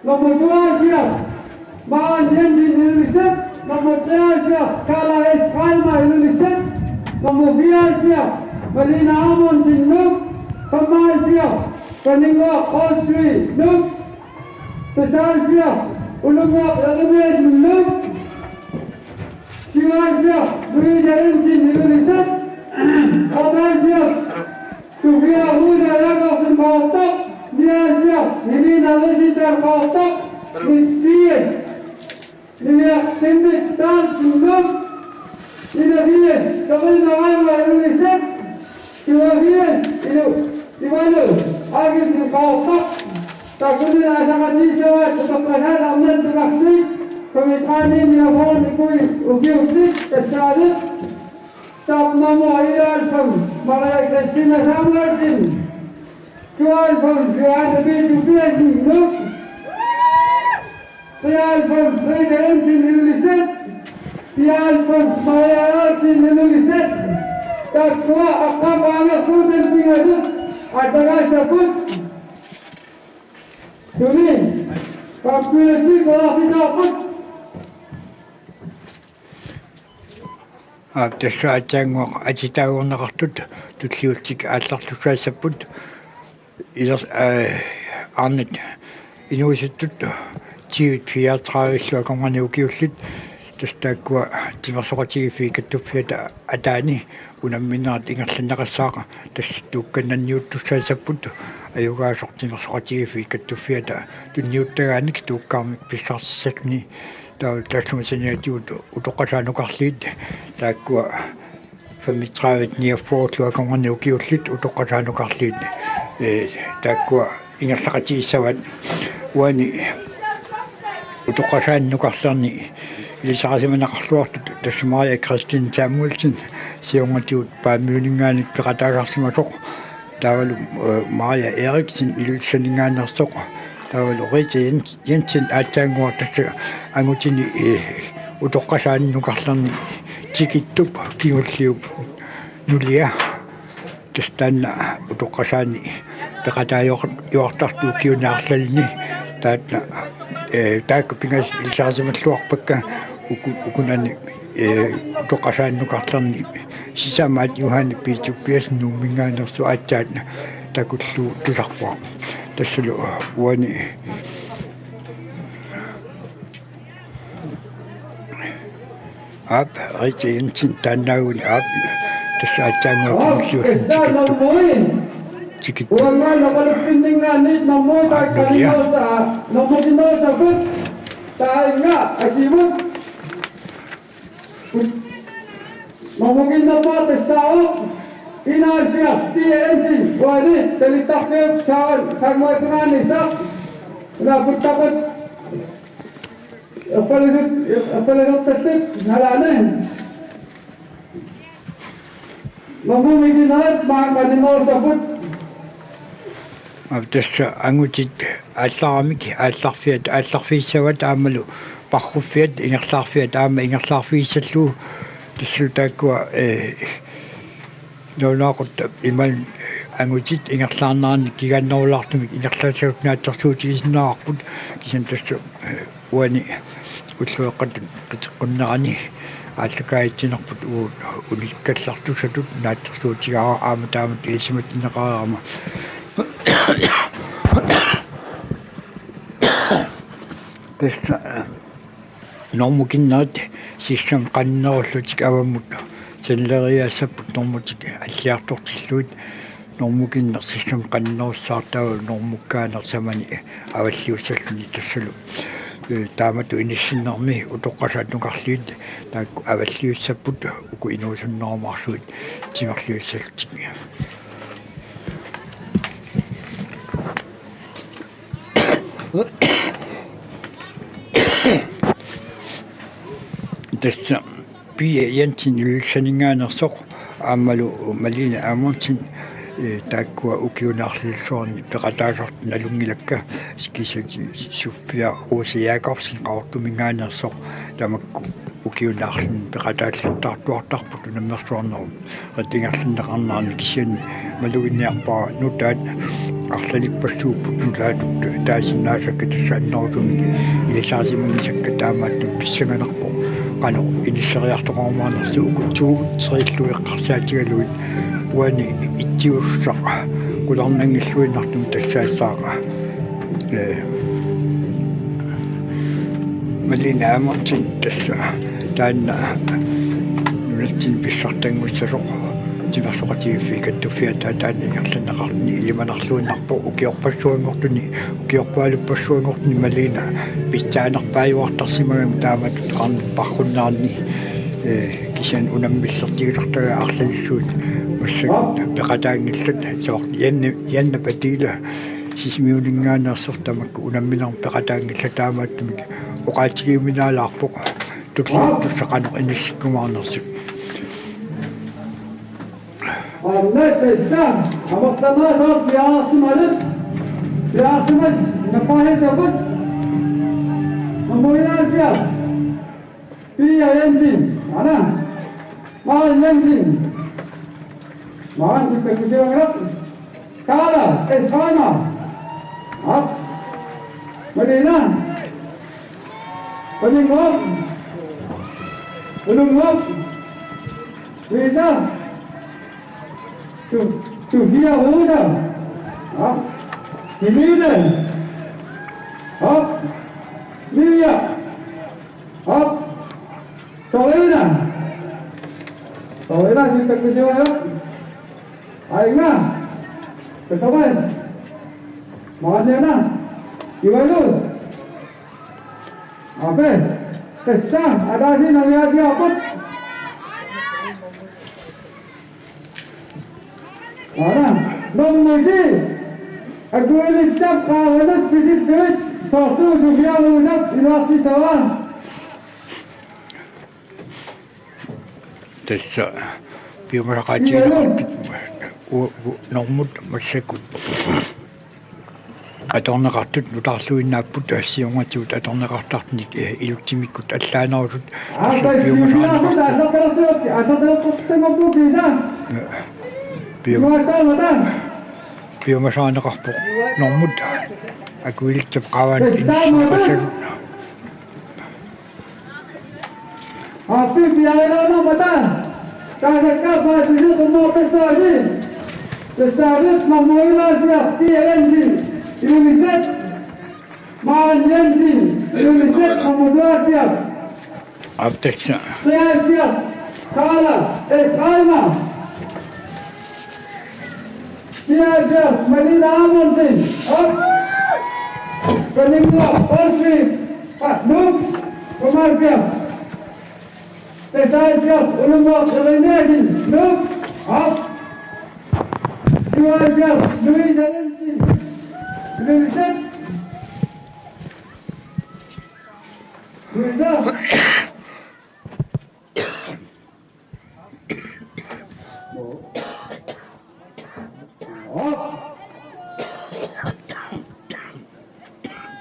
Nummer tooghalvfjerds, Maren Jensen, Ilulissat. Nummer treoghalvfjerds, Carla S. Reimer, Ilulissat. Nummer fireoghalvfjerds, Malene Amundsen, Nuuk. Femoghalvfjerds, Pernille Olsvig, Nuuk. Seksoghalvfjerds, Olivia Jeremiassen, Nuuk. Syvoghalvfjerds, Louise Jensen, Ilulissat. Otteoghalvfjerds, Sofia Rosa Jakobsen, Qaqortoq. Nioghalvfjerds, Helena Risendahl, Qaqortoq. Firs, Livia Sindit Dahl, Nuuk. Enogfirs, Sabrina Reimer, Ilulissat. Syvogfirs, Ilu-, Ivalu Akelsen, Qaqortoq. Taakkunani aallakaatitassavaat utoqqasaat arnat nunarsuit femogtredive niogfyrre ukiullit, tassaavoq. Startnummer enoghalvfems, Maria Christina Samuelsen. Tooghalvfems, Johanne B. Tobiassen, Nuuk. Treoghalvfems, Rita Jensen, Ilulissat. Fireoghalvfems, Maria Eriksen, Ilulissat. Taakkua aqqaneq qaangerlugu tanneq pingasut aallakaatitassaapput. Suli. Kaappiulluni kalaapisaappat. Aap, tassa aatsaannguaq atitaagunneqartut tulliullutik aallartussaassapput. Ilers-, eh, arnat inuusuttut tyve fireogtredive-llu akornanni ukiullit, tassa taakkua timersoqatigiiffiit kattuffiata ataani unamminerat ingerlanneqassaaq, tassa tuukkannanniuttussaassapput ajugaasoq timersoqatigiiffiit kattuffiata tunniuttagaanik tuukkaarmik pissarsiassalluni. Taava taassuma saniatigut utoqqasaannukarliit, taakkua femogtredive niogfyrre-llu akornanni ukiullit utoqqasaannukarliit, eh, taakkua ingerlaqatigissavaat. Uani utoqqasaannukarlerni ilisarisimaneqarluartut tassa Maria Christine Samuelsen siornatigut Paamiuninngaanniit peqataasarsimasoq. Taavalu, eh, Maria Eriksen Ilulissaninngaanneersoq. Taavalu Rita Jens-, Jensen aatsaannguaq tassa angutini, eh, utoqqasaannukarlerni tikittup kingulliup nulia. Tassa taanna utoqqasaani peqataajuar-, juartartut ukiuni arlalini. Taanna, eh, taakku pingasut ilisarisimalluarpakka uku-, ukunani, eh, utoqqasaannukarlerni sisamaat Johanne P. Tobiassen Nuumminngaanneersoq aatsaat takullugu tusarpoq. Tassalu uani aap, Rita Jensen taannaaguni aap, tassa aatsaannguaq kingulliulluni tikittup. Tikittup. Uangaana qulupinningaanniit nummer, aap, nulia. Nummer kinnerusaapput. Taanna akimut. Nummer kinnerpaaq tassaavoq enoghalvfjerds, Pia Jensen, uani talittarfiup saavani, saammaattunaanissaq. Una puttapput. Erfalusut, erfalusortattut nalaani. Nummer kinnerit maani, maani nummer sapput. Aap, tassa angutit aallaramik aallarfiat aallarfigissavaat aammalu parruffiat ingerlaarfiat aamma ingerlaarfigissallugu. Tassalu taakkua, eh, nalunaaqutaq imaluunniit angutit ingerlaarneranni kigaannerulaartumik ingerlaassagut naatsorsuutigisinnaavarput, kisianni tassa, eh, uani ulloqeqqatut qiteqqunnerani aallakaatitsinerput uagut unikkallartussatut naatsorsuutigaara aamma taamatut ilisimatinneqareerama. Tassa, eh, normu kinnerit sissamut qanillerullutik avammut Sanileriaassapput normutik alliartortillugit, normukinneq sissam qannerussaartaavalu normukkaaneq samani avalliussalluni tassalu. Ee, taamatut inissinnermi utoqqasaat nukarliit taakku avalliussapput uku inuusunnerumaarlugit timerliussallutik. Tassa Pia Jensen Ilulissaninngaanneersoq aammalu Malene Amundsen, ee, taakkua ukiuni arlalinni peqataasartut nalunngilakka, kisianni Sofia Rose Jakobsen Qaqortuminngaanneersoq, tamakku ukiuni arlalinni peqataalluartarput unammersuarnerup ingerlanneqarnerani, kisianni maluginniarpara nutaat arlalippassuupput, nutaatut taasinnaasakka tassa annerusumik ilisaasimanngitsakka, taamaattumik pissanganarpoq qanoq inisseriartoqarumaarnersoq. Uku to tre-llu eqqarsaatigalugit uani ittiussaq qularnanngilluinnartumik tassaassaaq. Ee, Malene Amundsen tassa taanna nunatsinni pissartannguassasoq timersoqatigiiffiit kattuffiata taanna ingerlanneqartuni ilimanarluinnarpoq ukiorpassuanngortuni, ukiorpaaluppassuanngortuni Malene pitsaanerpaajuartarsimagami taamatut qarnerpaarunnaarni, ee, kisianni unammillertigisartagaat arlalissuit massakkut peqataanngillat, soorlu Janne, Janne Padilla Sisimiuninngaanneersoq, tamakku unamminermut peqataanngillat, taamaattumik oqaatigiuminaalaarpoq tulliuttussaq qanoq inissikkumaarnersut. Anna tassa amerlanersoq piareersimasoq, piareersimasoq napparissapput. Nummer enoghalvfjerds, Pia Jensen, aana. Maren Jensen. Maren, sikka kusivangeraq. Kaala S. Reimer. Aap. Malene. Ullummuup. Ullummuup. Louise. Tu, Sofia Rosa. Aap. Helene. Aap. Livia. Aap. Torina. Torina, sikka kusivangeraq. Aina. Petroven. Mariana. Ivalu. Ape. Tassa ataasiinnaq niaatigaarput. Aana. Nummer ti. Akuilittap qaavanut pisillugit. Soorlu Sofia Rosap iluarsissavaa. Tassa piumasaqaatigineqartut u-, u-, normut massakkut atorneqartut nutaarluinnaapput, siornatigut atorneqartartunik, ee, ilutsimikkut allaanerusut. Tassa piumasaqaatigineqartut. Piuma-, piumasaqaatigineqarpoq normut akuilittap qaavanut inissinneqassasoq. Aappi piareernerpata. Taasakka paasisut qummuortassaasi. Tassaapput nummer enoghalvfjerds, Pia Jensen, Ilulissat. Maren Jensen, Ilulissat, nummer tooghalvfjerds. Aap, tassa. Treoghalvfjerds, Kaala S. Reimer. Nioghalvfjerds, Malene Amundsen. Op. Pernille Olsvig. Ah, Nuuk. Femoghalvfjerds. Seksoghalvfjerds, Ullummuup Jeremiassen. Nuuk. Op. Syvoghalvfjerds, Louise Jensen. Ilulissat. Louise.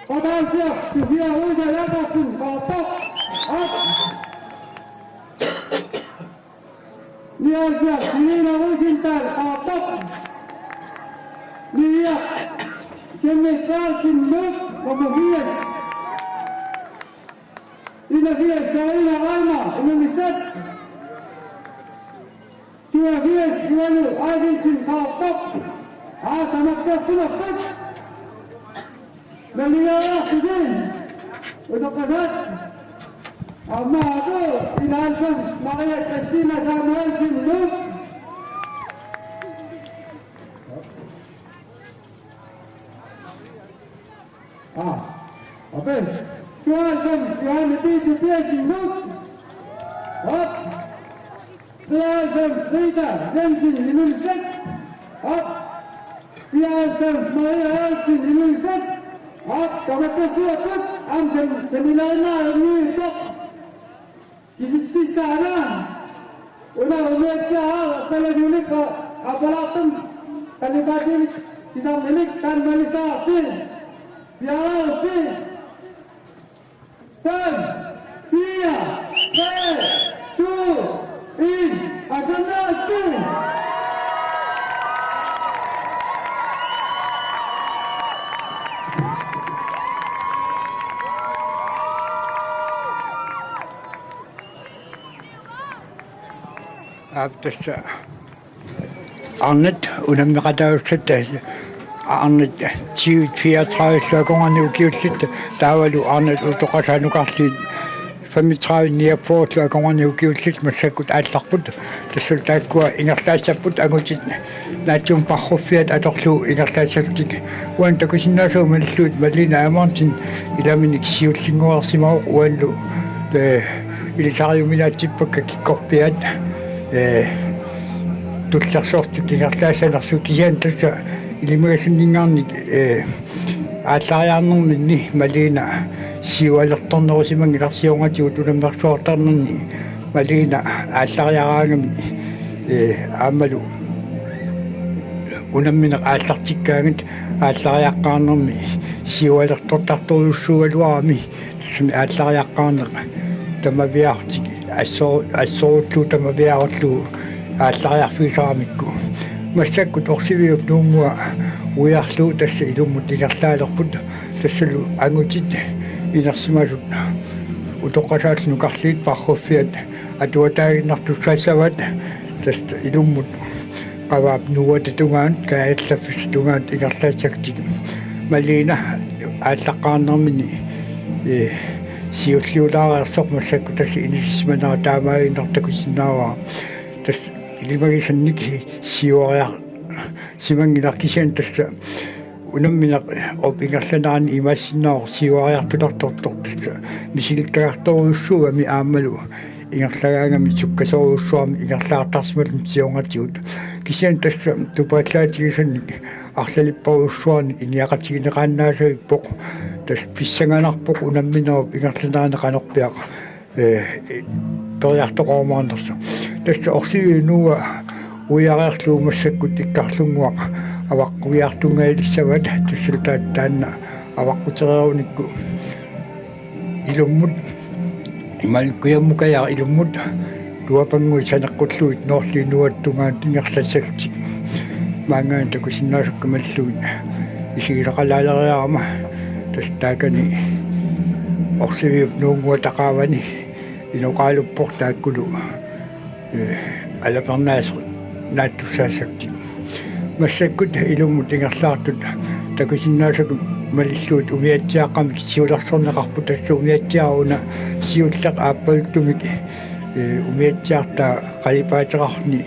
Otteoghalvfjerds, Sofia Rosa Jakobsen, Qaqortoq. Op. Nioghalvfjerds, Helena Rosenthal, Qaqortoq. Nioghalvfjerds, Jimmy Carlsen, Nuuk, nummer firs. Enogfirs, Karina Reimer, Ilulissat. Toogfirs, Ivalu Adelsen, Qaqortoq. Aa, tamakkersimapput. Naligaarsutin. Utoqqasaat. Aamma atu, enoghalvfems, Maria Christina Samuelsen, Nuuk. Ah, okay. Tooghalvfems, Johanne B. Tobiassen, Nuuk. Op. Treoghalvfems, Rita Jensen, Ilulissat. Op. Fireoghalvfems, Maria Hansen, Ilulissat. Op. Tamakkersuakkut, aamma sem-, seminarinnaanngilaq. Kisitsissaana. Una umiatsiaq, Kalaallit Nunaanni, Appalaaffimmut, Kalaallit Nunaanni, Sisimiuninngaanniit, Kalaallit Nunaanni. Fem, fire, tre, to, en, og den er Aap, tassa arnat unammeqataassatta, arnat tyve fireogtredive-llu akornanni ukiullit, taavalu arnat utoqqasaat nukarliit femogtredive niogfyrre-llu akornanni ukiullit massakkut aallarput. Tassa taakkua ingerlaassapput angutit naatsumik parruffiat atorlugu ingerlaassapput. Uani takusinnaasagut malillugit Malene Amundsen ilaminik siullinnguarsimavoq, uanilu, eh, ilisariuminaatsippakka kikkorpiaat, eh, tullersortut ingerlaassanersut, kisianni tassa ilimagisanninngaanniit, eh, aallariarnerminni Malene siualertornerusimanngilaq, siornatigut unammersuartarnerni Malene aallariaraangami, eh, aammalu unammineq aallartikkaangat aallariaqqaarnermi siualertortartorujussuugaluarami, tassami aallariaqqaarneq tamaviaarlutik assor-, assorullugu tamaviaarullugu aallariarfigisaramikku. Massakkut Orsiviup Nuunngua uiarlugu tassa ilummut ingerlaalerput, tassalu angutit inersimasut utoqqasaat nukarliit parruffiat atuataaginnartussaassavaat, tassa ilummut Qavaap nuuata tungaanut, kaajallaffissap tungaanut ingerlaassapput. Malene aallaqqaarnermini, eh, siulliulaareersoq, massakkut tassa inissisimanera taamaaginnartoq takusinnaavara. Tassa ilimagisannik siuariarsimanngilaq, kisianni tassa unamminerup ingerlanerani imaassinnaavoq siuariartulertortoq, tassa misilittagartorujussuugami aammalu ingerlagaangami sukkasoorujussuarmik ingerlaartarsimallutik siornatigut. Kisianni tassa tupaallaatigisannik arlalipparujussuarnik iniaqatigineqaannaasavippoq. Tassa pissanganarpoq unamminerup ingerlanerani qanorpiaq, eh, periartoqarumaarnersoq. Tassa Orsiviup Nuua uiareerlugu massakkut Ikkarlunnguaq avaqquiartunngajalissavat, tassa taa-, taanna avaqqutereerunikku ilummut, imaluunniit kujammukajaaq ilummut, tuapannguit saneqqullugit Noorliit Nuuata tungaanut ingerlassagutsigit. Maanngaanniit takusinnaasakka malillugit isigisaqalaaleriarama, tassa taakani Orsiviup Nuunnguata qaavani inoqaaluppoq taakkulu, eh, alapernaasoq naatsussaassagutsigit. Massakkut ilummut ingerlaartut takusinnaasakka malillugit umiatsiaaqqamik siulersorneqarput, tassa umiatsiaaq una siulleq aappaluttumik, eh, umiatsiartaa qalipaateqarluni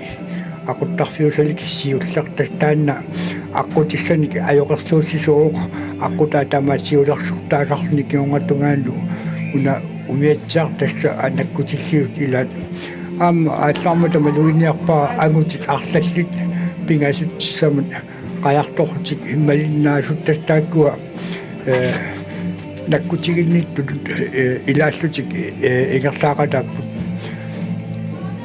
aquttarfiusalik siulleq, tassa taanna aqqutissanik ajoqersuussisooq, aqqutaa tamaat siulersortaasarluni kingornatungaanut una umiatsiaq tassa nakkutilliusut ilaat. Aamma aallarmata maluginiarpara angutit arlallit pingasutissamut qajartorlutik malinnaasut, tassa taakkua, eh, nakkutiginnittut, eh, ilaallutik, eh, ingerlaaqataapput.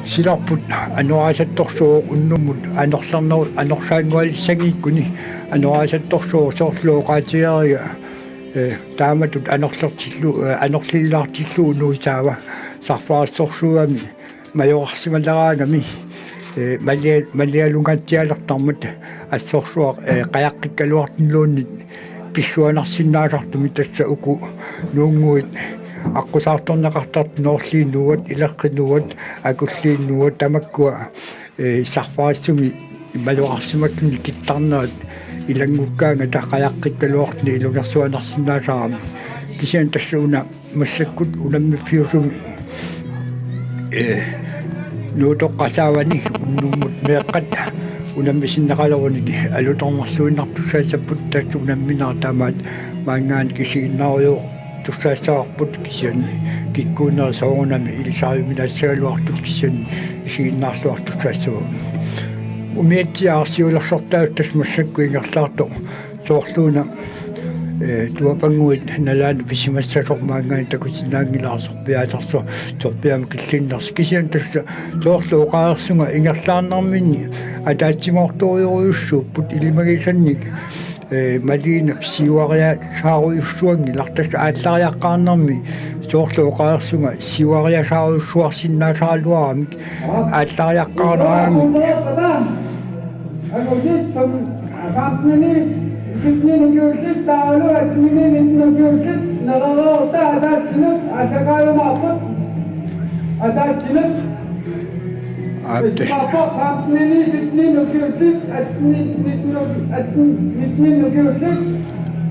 Silarput anoraasattorsuuvoq unnummut anorlerneru-, anorsaanngualissanngikkunik anoraasattorsuuvoq, soorlu oqaatigeriga, eh, taamatut anorlertillu-, eh, anorlilaartillugu nuisaava sarfarissorsuugami majorarsimaleraangami, eh, malia-, malialungaatsialertarmat assorsuaq, eh, qajaqqikkaluartuniluunniit pissuanarsinnaasartumik, tassa uku nuunnguit aqqusaartorneqartartut Noorliit Nuuat, Ileqqi Nuuat, Akulliit Nuuat, tamakkua, eh, sarfarissumi majorarsimallutik kittarnerat ilanngukkaangata qajaqqikkaluartunik ilunersuanarsinnaasarami. Kisianni tassa una massakkut unammiffiusumi Ee, Nuutoqqasaavani unnummut meeqqat unammisinneqalerunik alutornerluinnartussaassapput, tassa unamminerat tamaat maanngaanniit isiginnaarujoortussaassavarput, kisianni kikkuunerit soorunami ilisariuminaassagaluartut kisianni isiginnaarluartussaassavagut. Umiatsiaq siulersortaasut tassa massakkut ingerlaartoq soorluuna, ee, tuapannguit nalaani pisimassasoq maanngaanniit takusinnaanngilara sorpiaasersoq, sorpiaamut killinnersoq, kisianni tassa soorlu oqareersunga ingerlaarnerminni ataatsimoortorujorujussuupput ilimagisannik, ee, Malene siuariasaarujussuanngilaq, tassa aallariaqqaarnermi soorlu oqareersunga siuariasaarujussuarsinnaasaraluaramik aallariaqqaarnerannik. Angutit femten-ini, sytten-ini ukiullit, taavalu attenini nitten ukiullit, nerereerutta ataatsinut aallakaajumaarput. Ataatsinut. Aap, tassa. Isumaqarpoq femten-ini, sytten-ini ukiullit, atten-ini, nitten, atten-ini, nitten-ini ukiullit,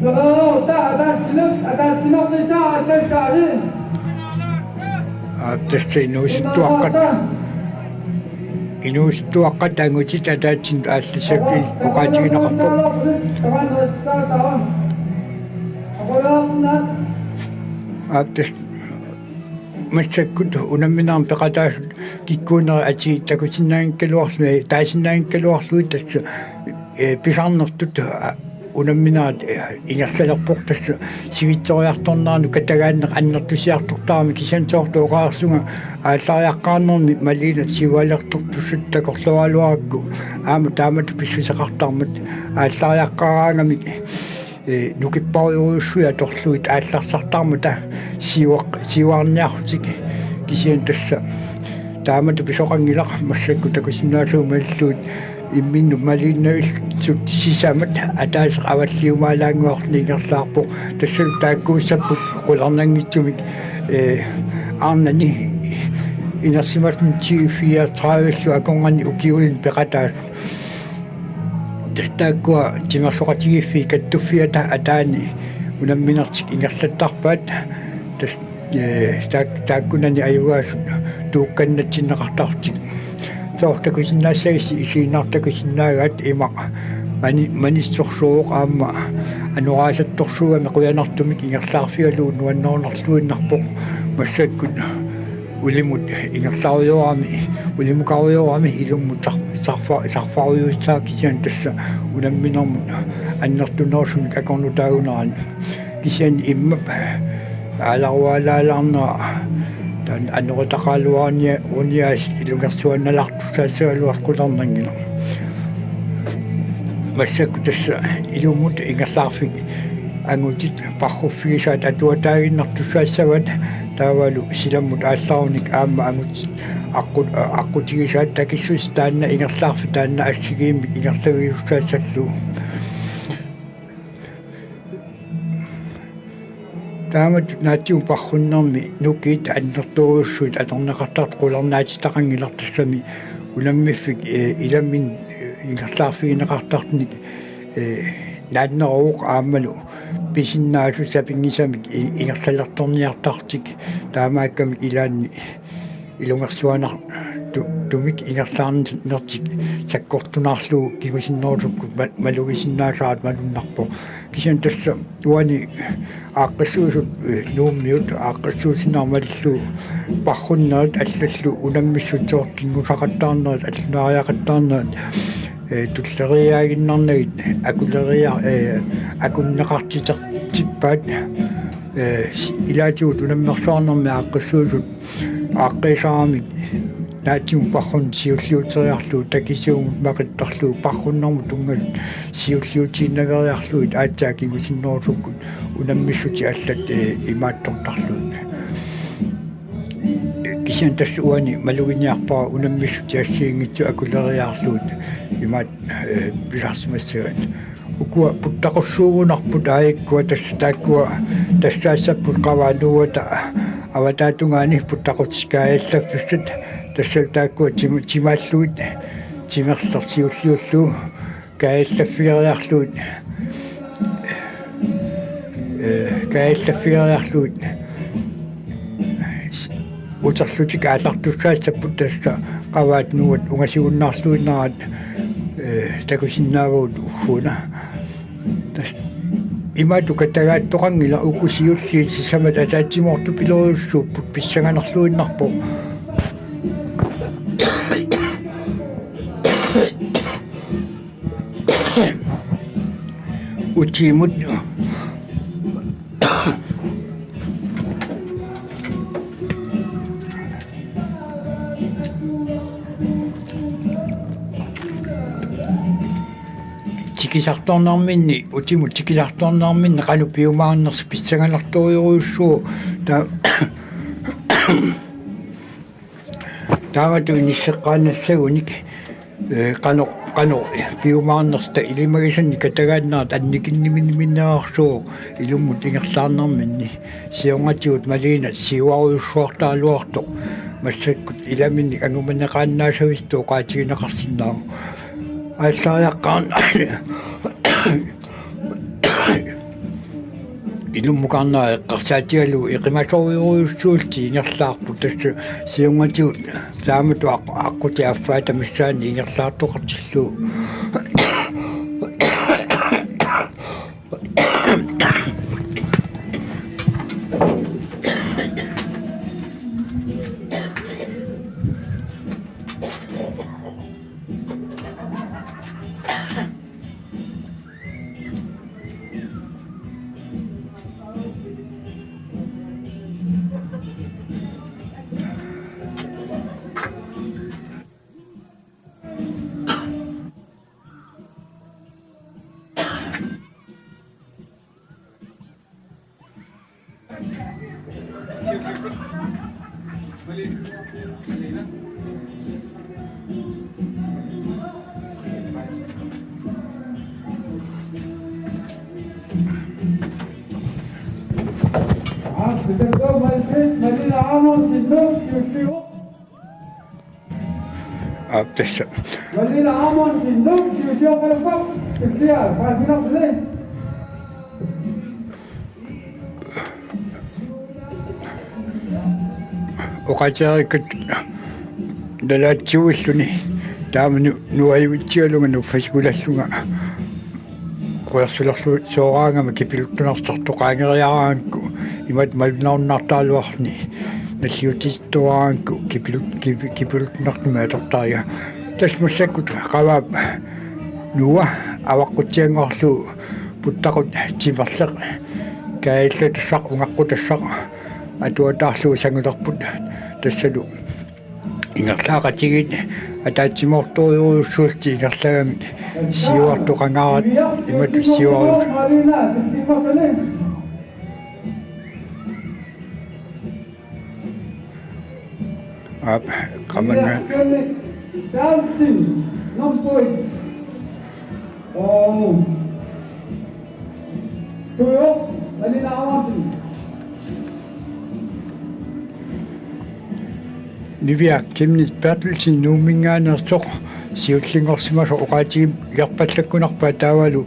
nerereerutta ataatsinut, ataatsimeeqqissaaq aallassaasi. Aap, tassa inuusuttuaqqat. Inuusuttuaqqat angutit ataatsinut aallassapput oqaatigineqarpoq. Aap, tassa massakkut unamminermi peqataasut kikkuunerit atii takusinnaanngikkaluarlugit, taasinnaanngikkaluarlugit tassa, ee, pisarnertut, aa, unamminerat, ee, ingerlalerpoq, tassa sivitsoriartornerannut katagaanneq annertusiartortarami, kisianni soorlu oqareersunga aallariaqqaarnermi Malene siualertortussatut takorluugaluarakku aamma taamatut pissuseqartarmat aallariaqqaaraangamik, ee, nukipparujorujussuit atorlugit aallarsartarmata siuaq-, siuarniarlutik, kisianni tassa taamatut pisoqanngilaq, massakkut takusinnaasavut malillugit imminnut Maleneviillu sisamat ataaseq avalliumaalaannguarluni ingerlaarpoq, tassalu taakkuussapput qularnanngitsumik, ee, arnani inersimasumik T fireogtredive-llu akornanni ukiulinni peqataasut. Tassa taakkua timersoqatigiiffiit kattuffiata ataani unamminertik ingerlattarpaat. Tassa, ee, taak-, taakkunani ajugaasut tuukkannatsinneqartarlutik. Soorlu takusinnaassagissi isiginnaartut takusinnaagaat, imaq mani-, manissorsuuvoq aamma anoraasattorsuugami qujanartumik ingerlaarfigalugu nuannernerluinnarpoq, massakkut ulimut ingerlarujoorami, ulimukarujoorami ilummut sar-, sarfa-, sarfarujuussaaq, kisianni tassa unamminermut annertunerusumik akornutaagunarani. Kisianni immap aalaruaalaalaarnera taanna anoritaqaraluaruni-, -runiaasiit ilungersuannaalaartussaassagaluartoq qularnanngilaq. Massakkut tassa ilummut ingerlaarfik angutit parruffigisaat atuataaginnartussaassavaat, taavalu silammut aallarunik aamma angutit aqqut-, aqqutigisaat takissuseq taanna ingerlaarfik taanna assigiimmik ingerlavigisussaassallugu. Taamatut naatsumik parrunnermi nukiit annertoorujussuit atorneqartartut qularnaatitaqanngilaq, tassami unammiffik, ee, ilaminnik, ee, ingerlaarfigineqartartunik, ee, naanneruvoq aammalu pisinnaasut sapinngisamik i-, ingerlalertorniartarlutik, taamaakkamik ilaanni ilungersuanar-, tu-, -tumik ingerlaarnertik sakkortunaarlugu kingusinnerusukkut ma-, malugisinnaasaat malunnarpoq. Kisianni tassa uani aaqqissuisut, ee, Nuummiut aaqqissuussineq malillugu parrunnerit allallu unammissut soorlu kinngusaqattaarnerit allunaariaqattaarnerit, ee, tulleriiaaginnarnagit akuleria-, ee, akunneqartitertippaat, ee, s-, ilaatigut unammersuarnermi aaqqissuisut aaqqiisaramik naatsumik parrunneq siulliuteriarlugu takisuumut maqittarlugu parrunnermut tunngasut siulliutiinnaveriarlugit aatsaat kingusinnerusukkut unammissutit allat, ee, imaattortarlugit. Kisianni tassa uani maluginiarpara unammissutit assigiinngitsut akuleriarlugit imaat, ee, pisarsimassagaat. Ukua puttaqussuugunarput aajukkua, tassa taakkua tassaassapput qavaa nuuata avataatungaani puttaqutissat kaajallaffissat, tassalu taakkua tim-, timaallugit timerleq siulliullugu kaajallaffigeriarlugit, ee, kaajallaffigeriarlugit Uterlutik aallartussaassapput, tassa qavaat nuuat ungasigunnaarluinnarat, eh, takusinnaavagut ugguuna. Tassa imatut katagaattoqanngilaq, uku siulliit sisamat ataatsimoortupilorujussuupput, pissanganarluinnarpoq. Utimut. Tikisartornerminni, utimut tikisartornerminni qanoq piumaarnersoq pissanganartorujussuuvoq. Ta-, Taamatut inisseqqaannassagunik, eh, qanoq, qanoq piumaarnersoq ilimagisannik katagaannerat annikinniminniminnerarsuuvoq ilummut ingerlaarnerminni. Siornatigut Malina siuarujussuartaraluartoq massakkut ilaminnik angumaneqaannaasavissutoq oqaatigineqarsinnaavoq. Aallariaqqaarn-, Inummukarnera eqqarsaatigalugu eqimasorujussuullutik ingerlaarput, tassa siornatigut taamatut aq-, aqqutit affaata missaanni ingerlaartoqartillugu. Aap, tassa. Oqaatigereerikkattut nalaatsiuilluni taama nu-, nuajuitsigalunga nuffasikkulallunga. Quersulerlu sooraangama kipiluttunartartoq qaangeriaraangakku imatut malunnarunnaartaraluarluni nalliutsittoraangakku kipilut-, kipi-, kipiluttunartumik atortariga. Tassa massakkut qavaap nuua avaqqutsianngorlugu puttaqut timerleq kaajallatassaq ungaqqutassaq atuataarlugu sangulerput, tassalu ingerlaaqatigiit ataatsimoortorujussuullutik ingerlagamik siuartoqangaarat imatut siuarujus-. Aap, qamannga. Niviaq Chemnitz Berthelsen Nuumminngaanneersoq siullinngorsimasoq oqaatigilerpallakkunarpaa taavalu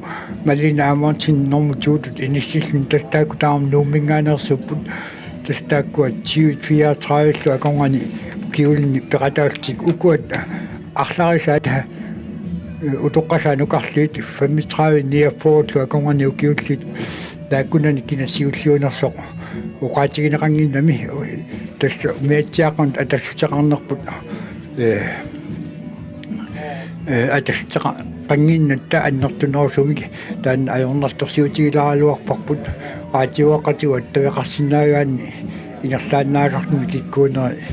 Malene Amundsen normu to-tut inissilluni, tassa taakku tamarmik Nuumminngaanneersuupput. Tassa taakkua tyve fireogtredive-llu akornanni ukiulinni peqataallutik, ukuat arlarisaat, eh, utoqqasaat nukarliit femogtredive niogfyrre-llu akornanni ukiullit taakkunani kina siulliunersoq oqaatigineqannginnami, tassa umiatsiaaqqanut atassuteqarnerput, eh, eh, atassuteqannginnatta annertunerusumik taanna ajornartorsiutigilaaraluarparput, raatiuaqqatigut attaveqarsinnaagaanni ingerlaannaasartumik kikkuunerit,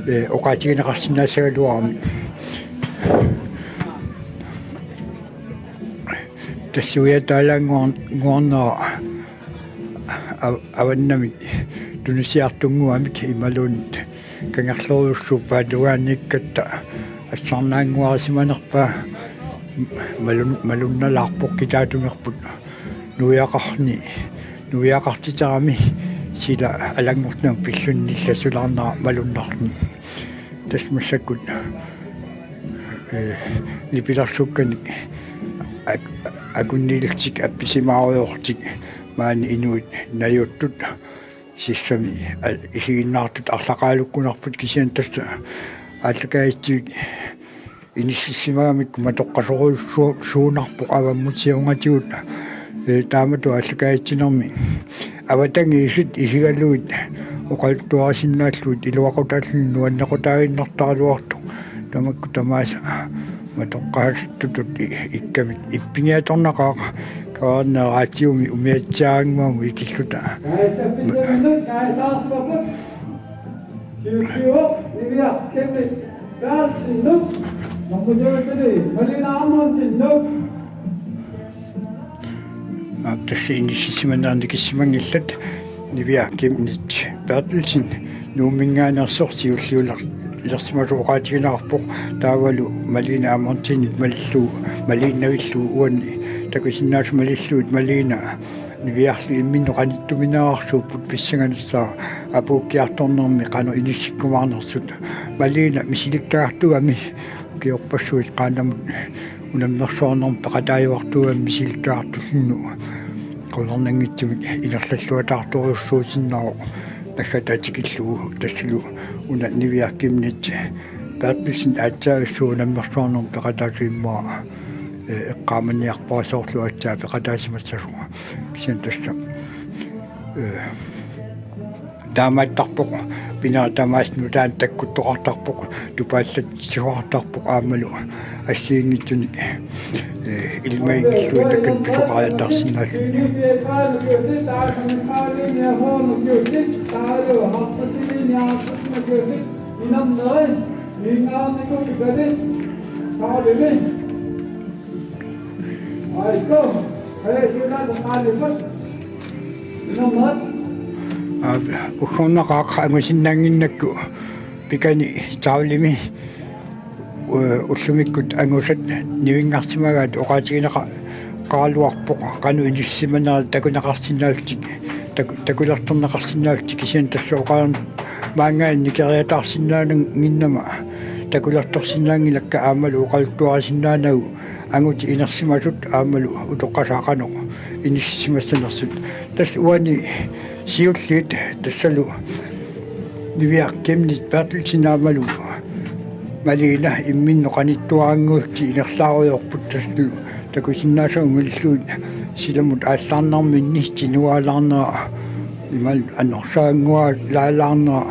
eh, oqaatigineqarsinnaassagaluaramik. Tassa uiataalaannguar-, -nguarnera av-, avannamik tunisassiartunnguamik imaluunniit kangerlorujussuuppaa tungaanniikkatta assarnaannguarisimanerpaa malun-, malunnalaarpoq kitaatungerput nuiaqarni-, nuiaqartiterami sila alanngortumik pilluni nillasulaarnera malunnarluni. Tassa massakkut, eh, nipilersukkanik ak-, akunniillutik appisimaarujoorlutik maani inuit najuuttut sissami al-, isiginnaartut arlaqaalukkunarput kisianni tassa aallakaatitsinni inissisimagamikku matoqqasorujussuunarpoq avammut siornatigut, ee, taamatut aallakaatitsinermi avatangiisit isigalugit oqaluttuarisinnaallugit iluaqutaalluni nuannequtaaginnartaraluartoq tamakku tamaasa matoqqaasartutut i-, ikkamik ippigiatornaqaaq. Kaarneeraatiumi umiatsiaannguamut ikilluta. Aap, tassa inissisimanerit nikissimanngillat. Niviaq Chemnitz Berthelsen Nuumminngaanneersoq siulliuler-, -lersimasoq oqaatigineqarpoq, taavalu Malene Amundsenip malillugu, Malenevillugu uani takusinnaasoq malillugit Malene Niviarlu imminnut qanittumineraarsuupput pissanganassaaq apuukkiartornermi qanoq inissikkumaarnersut. Malene misilikkaartugami ukiorpassuit qaannamut unammersuarnermut peqataajuartuugami misilikkaartulluni qularnanngitsumik ingerlalluataartorujussuusinnaasoq naggataata tikillugu tassalu una Niviaq Chemnitz Berthelsen aatsaavissuaq unammersuarnermut peqataasut immaqa, ee, eqqaamanniarpara soorlu aatsaat peqataasimassasoq. Kisianni tassa, ee, taamaattarpoq, pinera tamaasa nutaamik takkuttoqartarpoq, tupaallatsisoqartarpoq aammalu assigiinngitsunik, ee, ilimaginngilluinnakkanik pisoqariataarsinnaalluni. Aap, uggornaqaaq angusinnaannginnakku pikani tavlimi, ee, ullumikkut angusat nivinngarsimagaat oqaatigineqa-, -qaraluarpoq qanoq inissisimanerit takuneqarsinnaallutik, taku-, takulertorneqarsinnaallutik kisianni tassa oqarama maanngaanniit nikeriataarsinnaanannginnama takulertorsinnaanngilakka aammalu oqaluttuarisinnaanagu angutit inersimasut aammalu utoqqasaat qanoq inissisimassanersut. Tassa uani siulliit tassalu Niviaq Chemnitz Berthelsen aammalu Malene imminnut qanittuaraannguullutik ingerlaarujoorput tassalu takusinnaasagut malillugit silamut aallaarnarminni tinuaalaarnera imaluunniit annersaanngualaalaarnera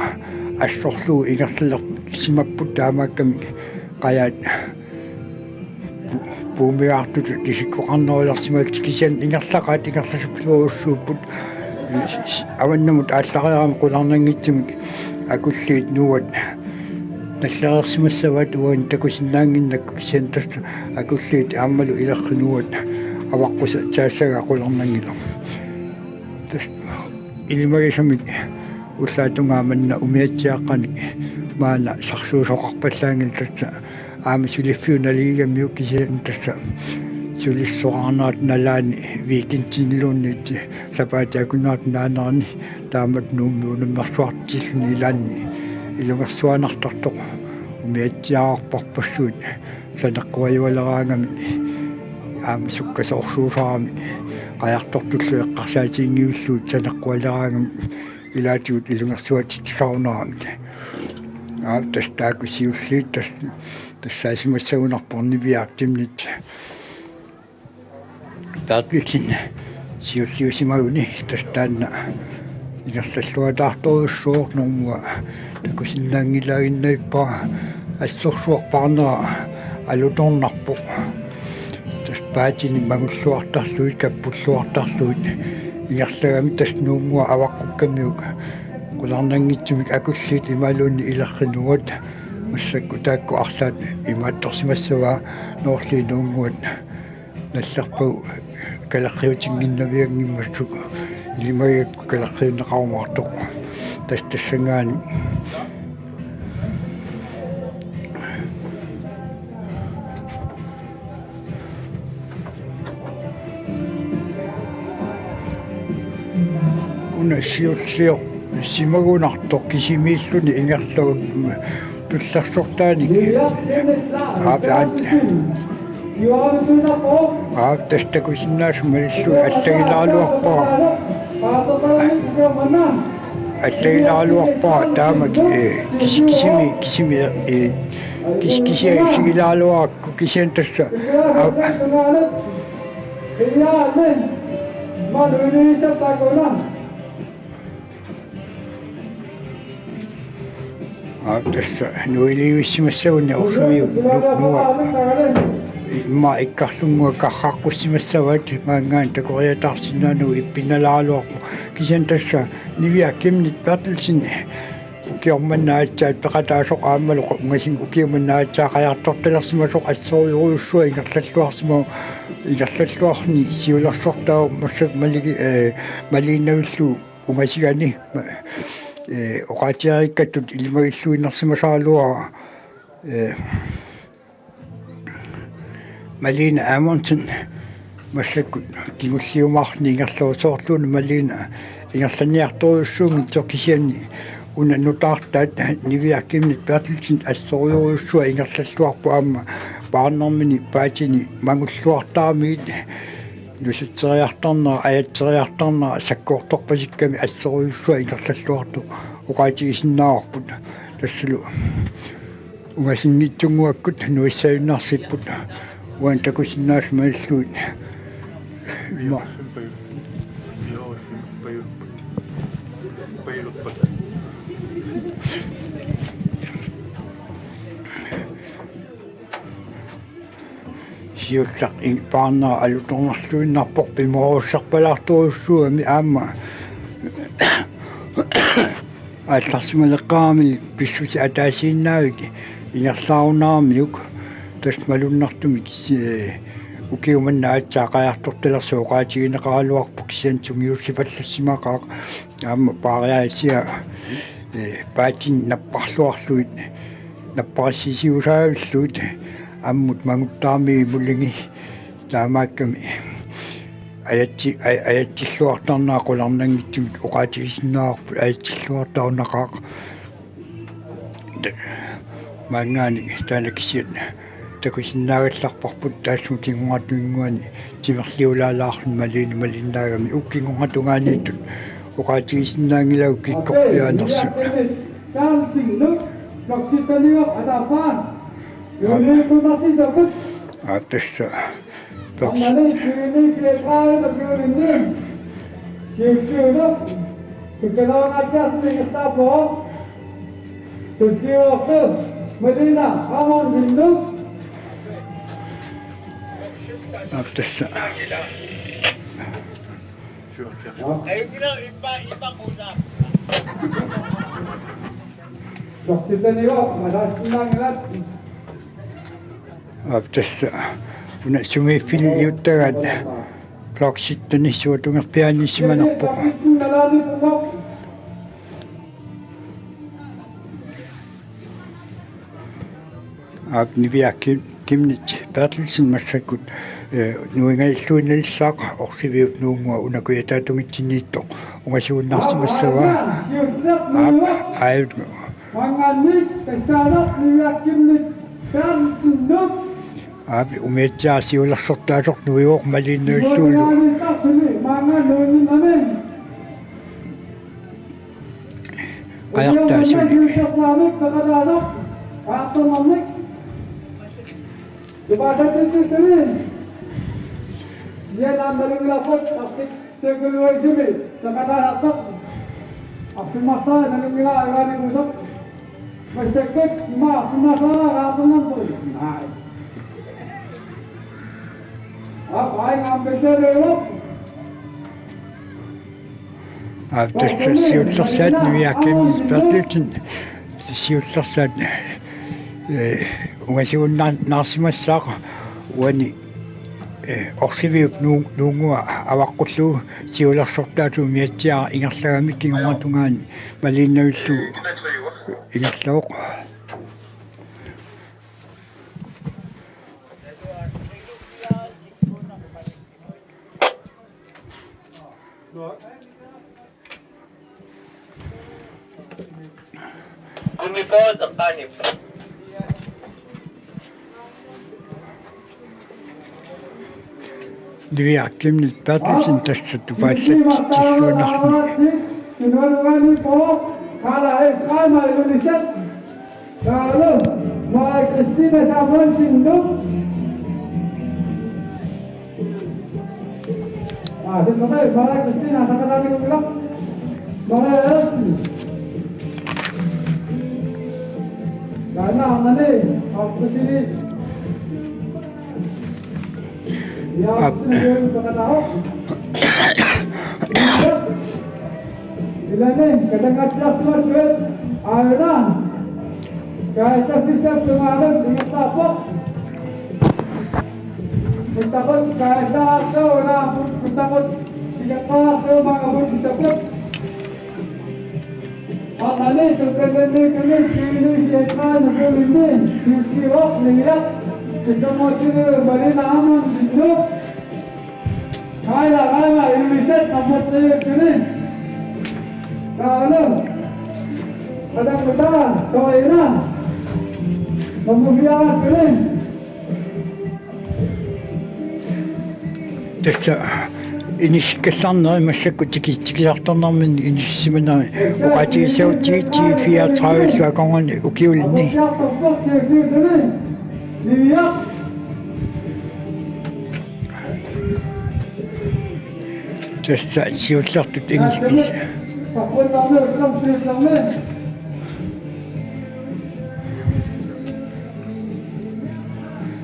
assorlugu ingerlalersimapput taamaakkami qajaat pu-, puumigaartutut isikkoqarnerulersimallutik kisianni ingerlaqaat ingerlasuppiluarujussuupput avannamut aallareerami qularnanngitsumik akulliit nuuat nallereersimassavaat uani takusinnaannginnakku kisianni tassa akulliit aammalu ileqqi nuuat avaqqusaassagaat qularnanngilaq. Tassa ilimagisamik ullaap tungaa manna umiatsiaaqqanik maanna sarsuusoqarpallaanngilaq tassa aamma suliffiup naligigamigit kisianni tassa sulissoqarnerata nalaani weekendiniluunniit sapaatip akunnerata naanerani taamatut Nuummi unammersuartilluni ilaanni ilungersuanartartoq umiatsiaarpassuit saneqquajualeraangamik aamma sukkasoorsuusaramik qajartortullu eqqarsaatiginngivillugit saneqqualeraangamik ilaatigut ilungersuatittusaarunaramik. Aap, tassa taakku siulliit tas-, tassaasimassagunarpoq Niviaq Chemnitz Berthelsen siulliusimaguni tassa taanna ingerlalluataartorujussuuvoq, normua takusinnaanngilaaginnavippara, assorsuaq paarnera alutornarpoq. Tassa paatini mangulluartarlugit kappulluartarlugit ingerlagami tassa nuummua avaqqukkamiuk qularnanngitsumik akulliit imaluunniit ileqqi nuuat massakkut taakku arlaat imaattorsimassavaat Noorliit nuunnguat nallerpagut kalerriutinnginnavianngimmassuk ilimagigakku kalerriunneqarumaartoq. Tassa tassanngaanniit una siulliorsimagunartoq kisimiilluni ingerlagut tullersortaanik. Aap, aap. Aap, tassa takusinnaasoq malillugit allagilaaruarpara. Allagilaaluarpara taamaki, eh, kisi-, kisimi, kisimi, eh, kisi-, kisiat isigilaaraluarakku kisianni tassa. Aa. Aa, tassa nuilivissimassaguni orsumiu nu-, nua. Immaqa ikkarlunnguaq qarraqqussimassavaat maanngaanniit takoriataarsinnaanagu ippinnalaaraluarpoq. Kisianni tassa Niviaq Chemnitz Berthelsen ukiormanna aatsaat peqataasoq aammalu qa-, ungasin-, ukiormanna aatsaat qajartortalersimasoq assorujussuaq ingerlalluarsimavoq, ingerlalluarnini siulersortaavoq massakkut Maligi-, eh, Maliinnavillu ungasigani, ma-, eh, oqaatigereerikkattut ilimagilluinnarsimasaraluara, eh, Malene Amundsen massakkut kingulliumaarluni ingerlasoorluuna Malene ingerlanniartorujussuunngitsoq kisianni una nutaartaat Niviaq Chemnitz Berthelsen assorujussuaq ingerlalluarpoq aamma paarnermini paatini mangulluartaramigit nusutseriartarnera, ajatseriartarnera sakkortorpasikkami assorujussuaq ingerlalluartoq oqaatigisinnaavarput. Tassalu ungasinngitsunnguakkut nuissajunnarsipput uani takusinnaasut malillugit. Ima. Siulleq i-, paarnera alutornarluinnarpoq pimoorussarpalaartorujussuugami aamma aallarsimaleqqaaramik pissuseq ataasiinnaavik ingerlaarunaramiuk tassa malunnartumik si-, ukiormanna aatsaat qajartortalersoq oqaatigineqaraluarpoq kisianni sungiussipallassimaqaaq aamma paariaasia, eh, paatini napparluarlugit napparissiusaavillugit ammut manguttarami muligi taamaakkami ajatsi-, aj-, ajatsilluartarnera qularnanngitsumik oqaatigisinnaavarput ajatsilluartarunaqaaq. Ta-, maanngaanniit taanna kisiat takusinnaagallarparput taassuma kingornatinnguani timerliulaalaarluni Malene malinnaagami uku kingornatungaaniittut oqaatigisinnaanngilagut kikkorpiaanersut. Aap, tassa. Persi. Aap, tassa. Aap, tassa una sumiiffiliuttagaat blok sytten suatungerpiaaniissimanerpoq. Aap, Niviaq Chemnitz Berthelsen massakkut, eh, nuingajalluinnavissaaq Orsiviup Nuunnguaq una kujataatunngitsinniittoq ungasiuinnarsimassavaa. Aap, aajuna. Aap, umiatsiaq siulersortaasoq nuivoq Maliennavilluullu. Qajartaasuni. Aap, tassa siullersaat Niviaq Chemnitz Berthelsen, siullersaat, eh, ungasiunnaarsimassaaq uani, eh, Orsiviup Nuu-, Nuunnguaq avaqqullugu siulersortaasumik umiatsiaq ingerlagami kingornatungaani Maliennavillu ingerlavoq. Niviaq Chemnitz Berthelsen tassa tupaallatsitsilluinnarluni. Inuanuani po, Karla S. Reimer, Ilulissat. Taavalu Maria Kristina Samuelsen, Nuuk. Ah, det er Maria Kristina, så kan der ikke. Maria Eriksen. Taanna Arnani, Aap. Ilani, katanngatsiarsimassuit, aajuna. Kaitaffissap tungaanut ingerlaarpoq. Kuttaqut kaitaarsuuna, kuttaqut ingerlaarsuumaga mutissapput. Arnani, tukkannanniittuni, siini, siatsaana, suulinni, siussiuoq, niviaq, sitammotsini, Malina Amon, Nuuk. Karla Reimer, Ilulissat, nummer tre-tuni. Taavalu. Qatanngutaa, Torina. Nummer fire-tuni. Tassa inissikkallarneri massakkut tiki-, tikisartornermini inissisimaneri oqaatigissagutsigit T fireogtredive-llu akornanni ukiulinni. Tassa siullertut inis-, inis-,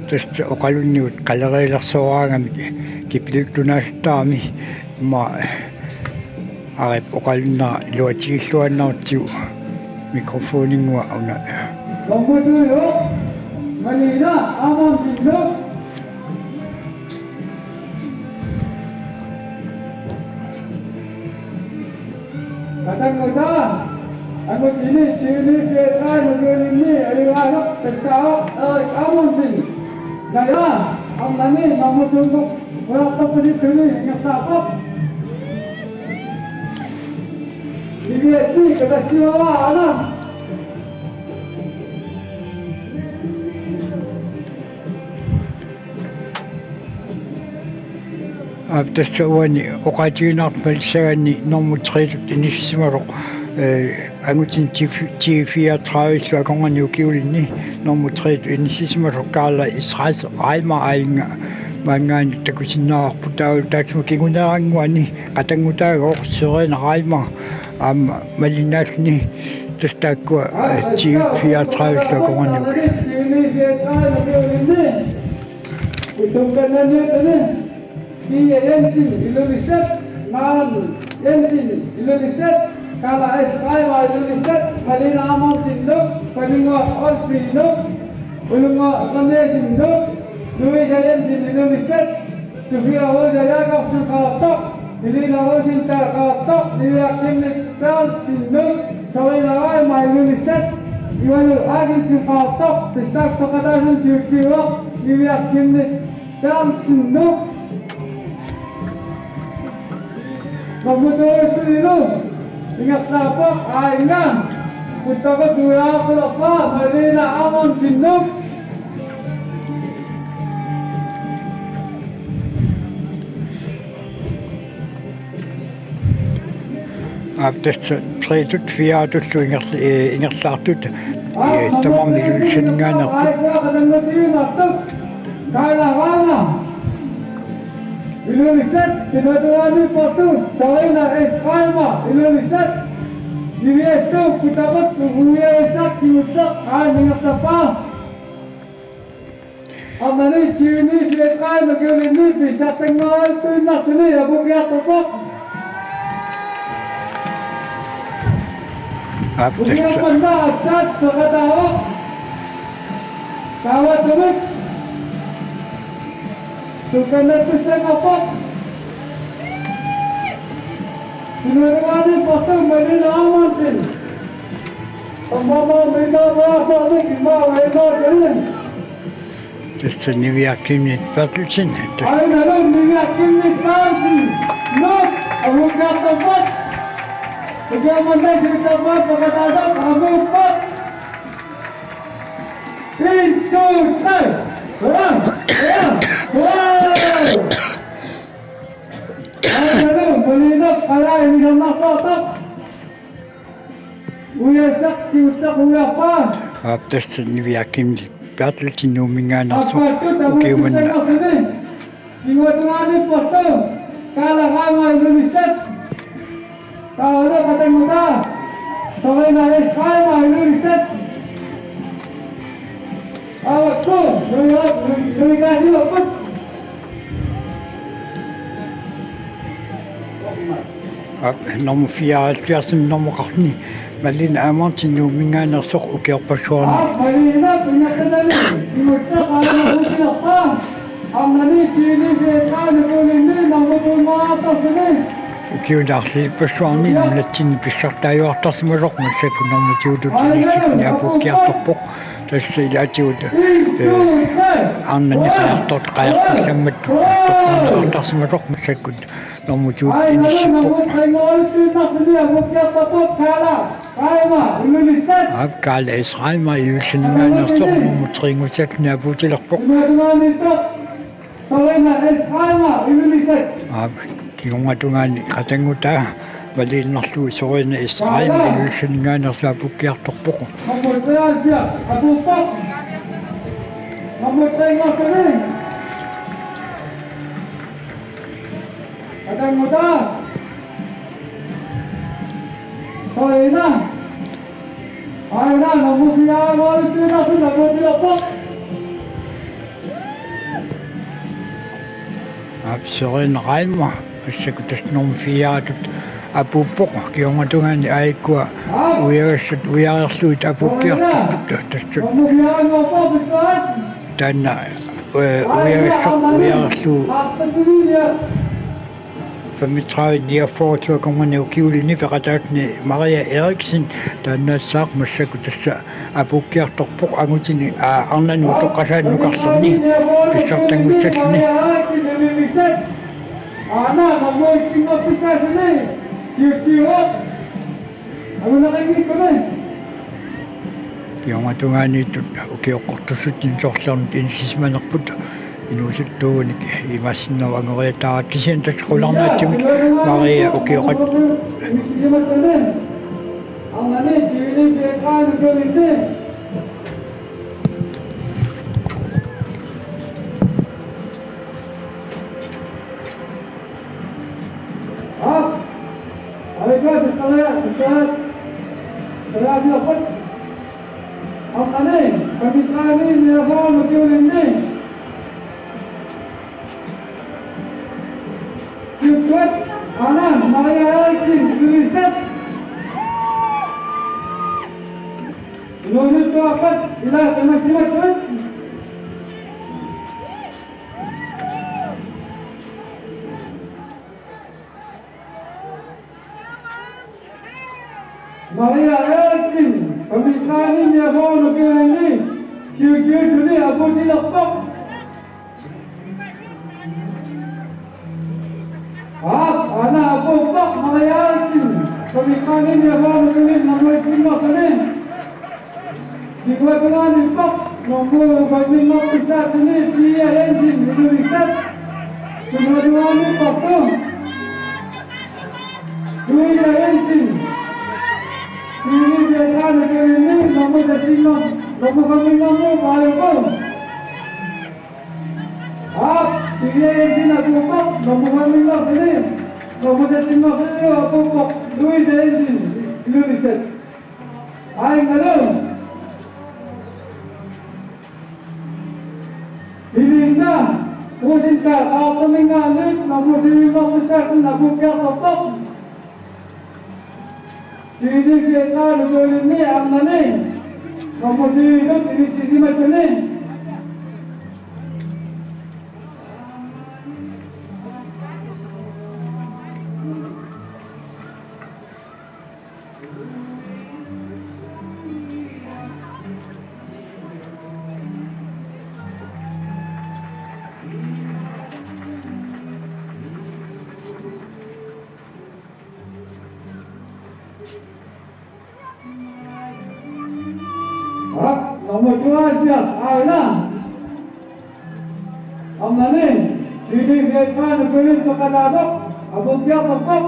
tassa oqalunnigut qaleriilersooraangami kipiluttunaasuttarami, immaqa Arip oqalunnera iluatigilluaannartigu mikrofoninnguaq una. Malina Amon, Nuuk. Qatanngutaa, angut ini, siini, siatsaana, suulinni, ajugaanut, tassaavoq Erik Amundsen. Naja, Arnani, nummer to-mut, ujartorpasittuni ingerlaarpoq. Niviaq, katassimavaa, aana. Aap, tassa uani oqaatigineqartut malissagaanni nummer tre-tut inissisimasoq, eh, angutini T-, T fireogtredive-llu akornanni ukiulinni nummer tre-tut inissisimasoq Karla Israels Reimer aajuna maanngaanniit takusinnaavarput, taavalu taassuma kinguneerannguani qatanngutaagooq Sørine Reimer aamma malinnaalluni, tassa taakkua, eh, T fireogtredive-llu akornanni ukiulinni. Utukkannanniittuni, Pia Jensen, Ilulissat, Maren Jensen, Ilulissat, Karla S. Reimer, Ilulissat, Malina Amundsen, Nuuk, Paninnguaq Olsvig, Nuuk, Ullunnguaq Eqerniassen, Nuuk, Louise Jensen, Ilulissat, Sofia Rosa Jakobsen, Qaqortoq, Helena Rosenthal, Qaqortoq, Niviaq Chemnitz Berthelsen, Nuuk, Sørine Reimer, Ilulissat, Ivalu Haagensen, Qaqortoq, tassaavoq peqataasumik siulliuvoq, Niviaq Chemnitz Berthelsen, Nuuk. Nummer to-tunilu ingerlaarpoq aajuna, kuttaqut ujartorpaa, Malina Amundsen, Nuuk. Aap, tassa tre-tut fire-tullu inger-, eh, ingerlaartut, eh, tamarmik Ilulissaninngaanneersut. Karla Reimer, Ilulissat, Pinatuani Portu, Karina S. Reimer, Ilulissat, Niviaq, kuttaqut ujartorpaa, aajuna ingerlappaa. Arnani, siini, siatsaana, suulinni, pissartanngoraluttuinnartuni apuukkiartorpoq. Aap, tassa. Ukiormanna aatsaat peqataavoq. Taamaattumik tukkannattussanngorpoq. Tunuaruaani portu Malina Amundsen. Ammama minnaavaasarnik imaa uinnaatinin. Tassa Niviaq Chemnitz Berthelsen. Tassa. Aina Niviaq Chemnitz Berthelsen. Nuuk, apuukkiartorpoq. Ukiormanna siuttarpoq, peqataasut apuuppoq. En, to, tre. Hurra! Hurra! Hurra! Aina Malina, qalaa ilisarnartoq. Ujassaq kinguttoq ujappaa. Aap, tassa Nivi Akimli Berthelsen Nuumminngaanneersoq ukiumanna. Kinguttoq ujappaa. Kaala Raima Ilulissat. Taavalu qatanngutaa Sorina S. Raima Ilulissat. Aavakku, Louis, Louis Gaasiupput. Aap, nummer fireoghalvfjerds, nummer tretten. Malene Amundsen Nuumminngaanneersoq ukiorpassuarni. Aap, Malene, pingaqqatani, imuttaq aana uutilerpaa. Arnani, Kili, Petra, Nikolini, nummer to, Martha, Sene. Ukiuni arlalippassuarni nunatsinni pissartaajuartarsimasoq massakkut nummer to-tut inissitini apuukkiartorpoq. Tassa ilaatigut, eh, arnani qajartort-, qajartorsammat toqqaannartarsimasoq massakkut nummer to-tut inissippoq. Aap, Kaala S. Raima Ilulissaninngaanneersoq nummer tre-nngussalluni apuutilerpoq. Aap, kingornatungaani qatanngutaa maliinnarlugu Sorina S. Raima Ilulissaninngaanneersoq apuukkiartorpoq. Qatanngutaa. Sorina. Aina, nummer fire, nummer fire, nummer fire. Aap, Sorina Raima, massakkut tassa nummer fire-tut apuuppoq, kingornatungaani aajuku ujagassat ujareerlugit apuukkiartortut tassa. Nummer fire, nummer fire. Taanna, eh, ujagassaq ujareerlugu. Femogtredive niogfyrre-tut akornanni ukiulinni peqataatini Maria Eriksen taannaassaaq massakkut tassa apuukkiartorpoq angutini, aa, arnani utoqqasaani nukarlerni pissartanngussalluni. Kingornatungaaniittut ukioqqortussatsinni sorliarnut inissisimanerput inuusuttuunik imaassinnaavoq angoriataat, kisianni tassa qularnaatsumik Maria ukioqat-. Aap. Aika, tassa, tassa. Tassa, tassa. Aap, ane, femogtredive niogfyrre ukiulinni. Syvogtyve, aana, Maria Eriksen, Ilulissat. Inuusuttuarput, ila, tamassimatut. Maria Eriksen, femogtredive niogfyrre ukiulinni, syvogtyve-tuni apuutilerpoq. Aap, aana apuuppoq Maria Eriksen, femogtredive niogfyrre ukiulinni nummer et-inngortuni. Kingornatungaaniippoq nummer fem-inngortussaatini Pia Jensen, Ilulissat. Kingornatungaaniippoq Louise Jensen. Louise Jensen, nummer seks-inngor-, nummer fem-inngornermi aajuku. Aap, Pia Jensen apuuppoq, nummer fem-inngortuni, nummer seks-inngortuni apuuppoq, Louise Jensen, Ilulissat. Aajuna. Ilinna, Rosenthal, Qaqortuminngaanniit, nummer syv-inngortussaatini apuukkiartorpoq. Syvogtyve-tut ukiulinni arnani, nummer syv-tut inissisimatuni. Aap, nummer tooghalvfjerds, Aula. Arnani, syvogtyve-tut ukiulinni peqataasoq, apuukkiartorpoq.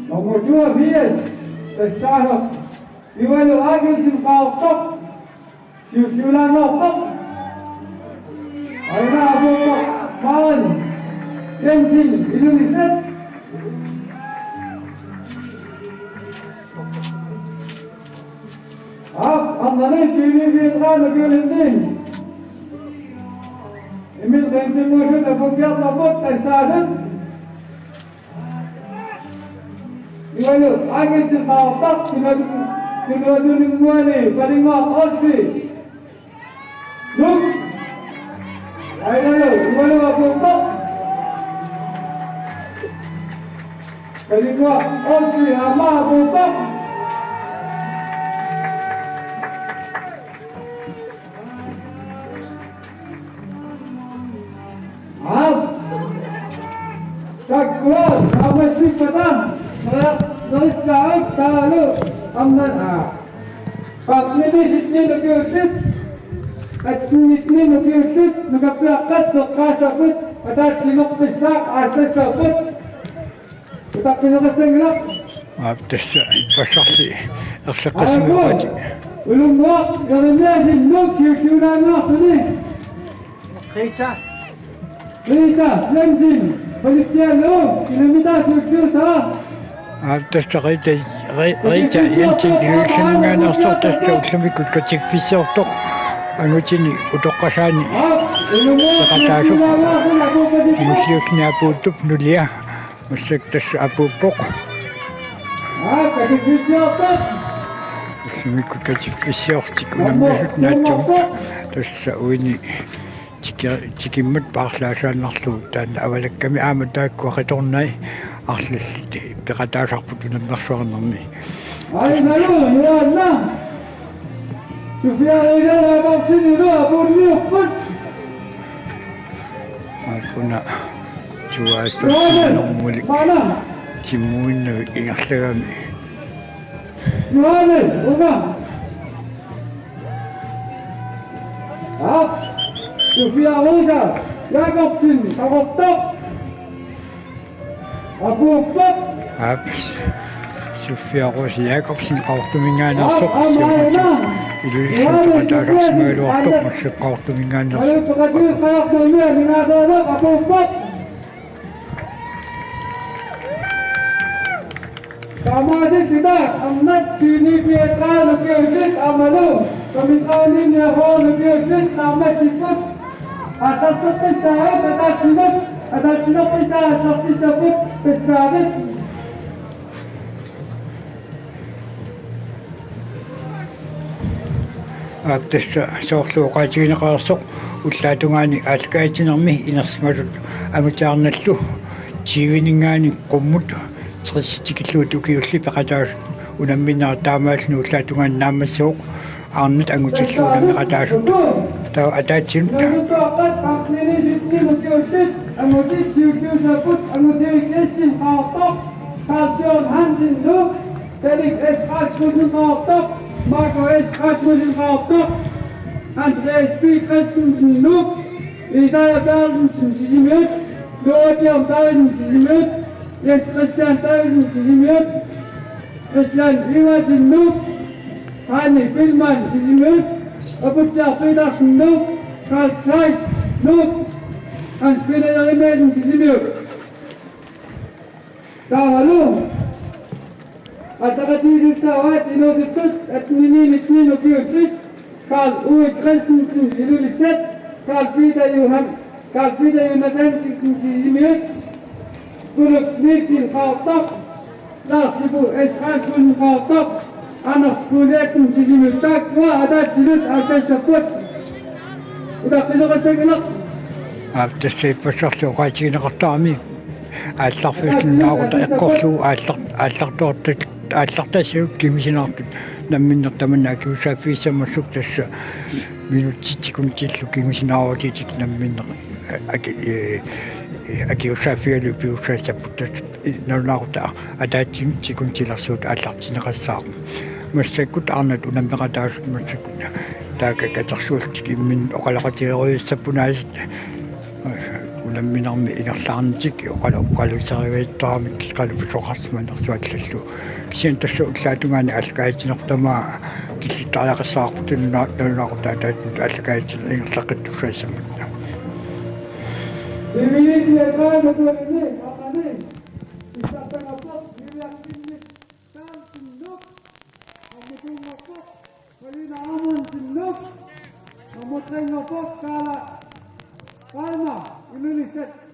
Nummer toogfirs, tassaavoq Ivalu Akilsen, Qaqortoq, syvogtyve-laanngorpoq. Aajuna apuuppoq Maren Jensen, Ilulissat. Aap, arnani tyve-ni-fireogtredive-ni ukiulinni Emil Bengtsen-iusut apuukkiartorput tassaasut. Ivalu Akilsen, Qaqortoq, Tunuat-, Tunuatuninnguani Paninnguaq Olsvig, Nuuk. Aajuna Ivalu apuuppoq. Paninnguaq Olsvig aamma apuuppoq. Aap. Taakkua naammassippata nerisassaagut taavalu arnat, aa, femten-ni sytten-ni ukiullit, atten-ni nitten-ni ukiullit nukappiaqqat eqqaassapput, ataatsimoortissaaq aallassapput. Utaqqineqassanngilaq. Aap, tassa ippassarli erseqqissimioqaati. Ulunguaq Jeremiassen, Nuuk, syvogtyve-laanngortuni. Rita. Rita Jensen, Politialu, unammitaa syvogtyve-saa. Aap, tassa Rita, Ri-, Rita Jensen, Ilulissaninngaanneersoq, tassa ullumikkut katerfissiortoq angutini utoqqasaani peqataasup, kingulliulluni apuuttup nulia. Massakkut tassa apuuppoq. Ullumikkut katerfissiortik unammisut naatsummik. Tassa uini tiki-, tikimmat paarlaasaannarlugu taanna avalakkami aamma taakkua qitornai arlallit peqataasarput unammersuarnermi. Aajuna Nuuk, Johanna. Sofia Rita Jakobsen, Ilulissat, apuunniupput. Aap, una tuaattorsiinermuli timuinnavik ingerlagami. Johannes, una. Aap, Sofia Rosa Jakobsen, Qaqortoq. Apuuppoq. Aap. Sofia Rose Jakobsen, Qaqortuminngaanneersoq, aap, aamma siornatigut aajuna Ilulissani peqataasarsimagaluartoq, massakkut Qaqortuminngaanneersoq. Aluuteqatigiit Qaqortumi aningaasaraluaq apuuppoq. Taamaasilluni arnat tyve-ni fireogtredive-ni ukiullit aammalu femogtredive-ni niogfyrre-ni ukiullit naammassipput. Aallarteqqissaagut ataatsimut, ataatsimeeqqissaat aallartissapput tassaapput. Aap, tassa soorlu oqaatigineqareersoq ullaatungaani aallakaatitsinermi inersimasut angutiarnallu tyve-ninngaanniit qummut tres tikillugu ukiullit peqataasut unamminerat taamaalilluni ullaatungaani naammassivoq. Arnat angutillu unammeqataasut. Taava ataatsinut. Unammineqataasut femten-ni sytten-ni ukiullit angutit syvogtyve-sapput, Angutivik Jensen, Qaqortoq, Karl Bjørn Hansen, Nuuk, Felix S. Rasmussen, Qaqortoq, Marco S. Rasmussen, Qaqortoq, Andreas B. Christensen, Nuuk, Isaiah Berthelsen, Sisimiut, Noah Bjørn Davidsen, Sisimiut, Jens Christian Davidsen, Sisimiut, Christian Iversen, Nuuk, Hanne Billmann, Sisimiut, Aputsiaq Petersen, Nuuk, Karl Kleist, Nuuk, Hans Peter Jeremiassen, Sisimiut. Taavalu aallakaatitsissavaat inuusuttut atten-ni nitten-ni ukiullit: Karl Uwe Christensen, Ilulissat, Karl Peter Johan-, Karl Peter Jonathansen, Sisimiut, Uluk Nielsen, Qaqortoq, Lars Ibu S. Rasmussen, Qaqortoq, Anders Goliasen, Sisimiut. Taakkua ataatsinut aallassapput. Utaqqineqassanngilaq. Aap, tassa ippassarlu oqaatigineqartarami aallarfissinnaarutta eqqorlugu aallar-, aallartuartut, aallartassasut kingusinaartut namminneq tamanna akisussaaffigissammassuk, tassa minutsit sekuntillu kingusinaarutit namminneq, eh, aki-, eh, eh, akisussaaffigalugu pisussaassapput, tassa nalunaaqutaq ataatsimut sekuntilersuut aallartinneqassaaq. Massakkut arnat unammeqataasut massakkut taakku katersuullutik imminnut oqaloqatigerujussuupput aasiit. Namminermi ingerlaarnitik oqalu-, oqaluuseriviittoramik qanoq pisoqarsimanersuallallu. Kisianni tassa ullaatungaani aallakaatitsinertut tamaasa killittariaqassavarput, nuna-, nunaqartut ataatsimut aallakaatitsineq ingerlaqqittussaassammat. Nummer tre-nngorpoq Kaala Palmer, Ilulissat.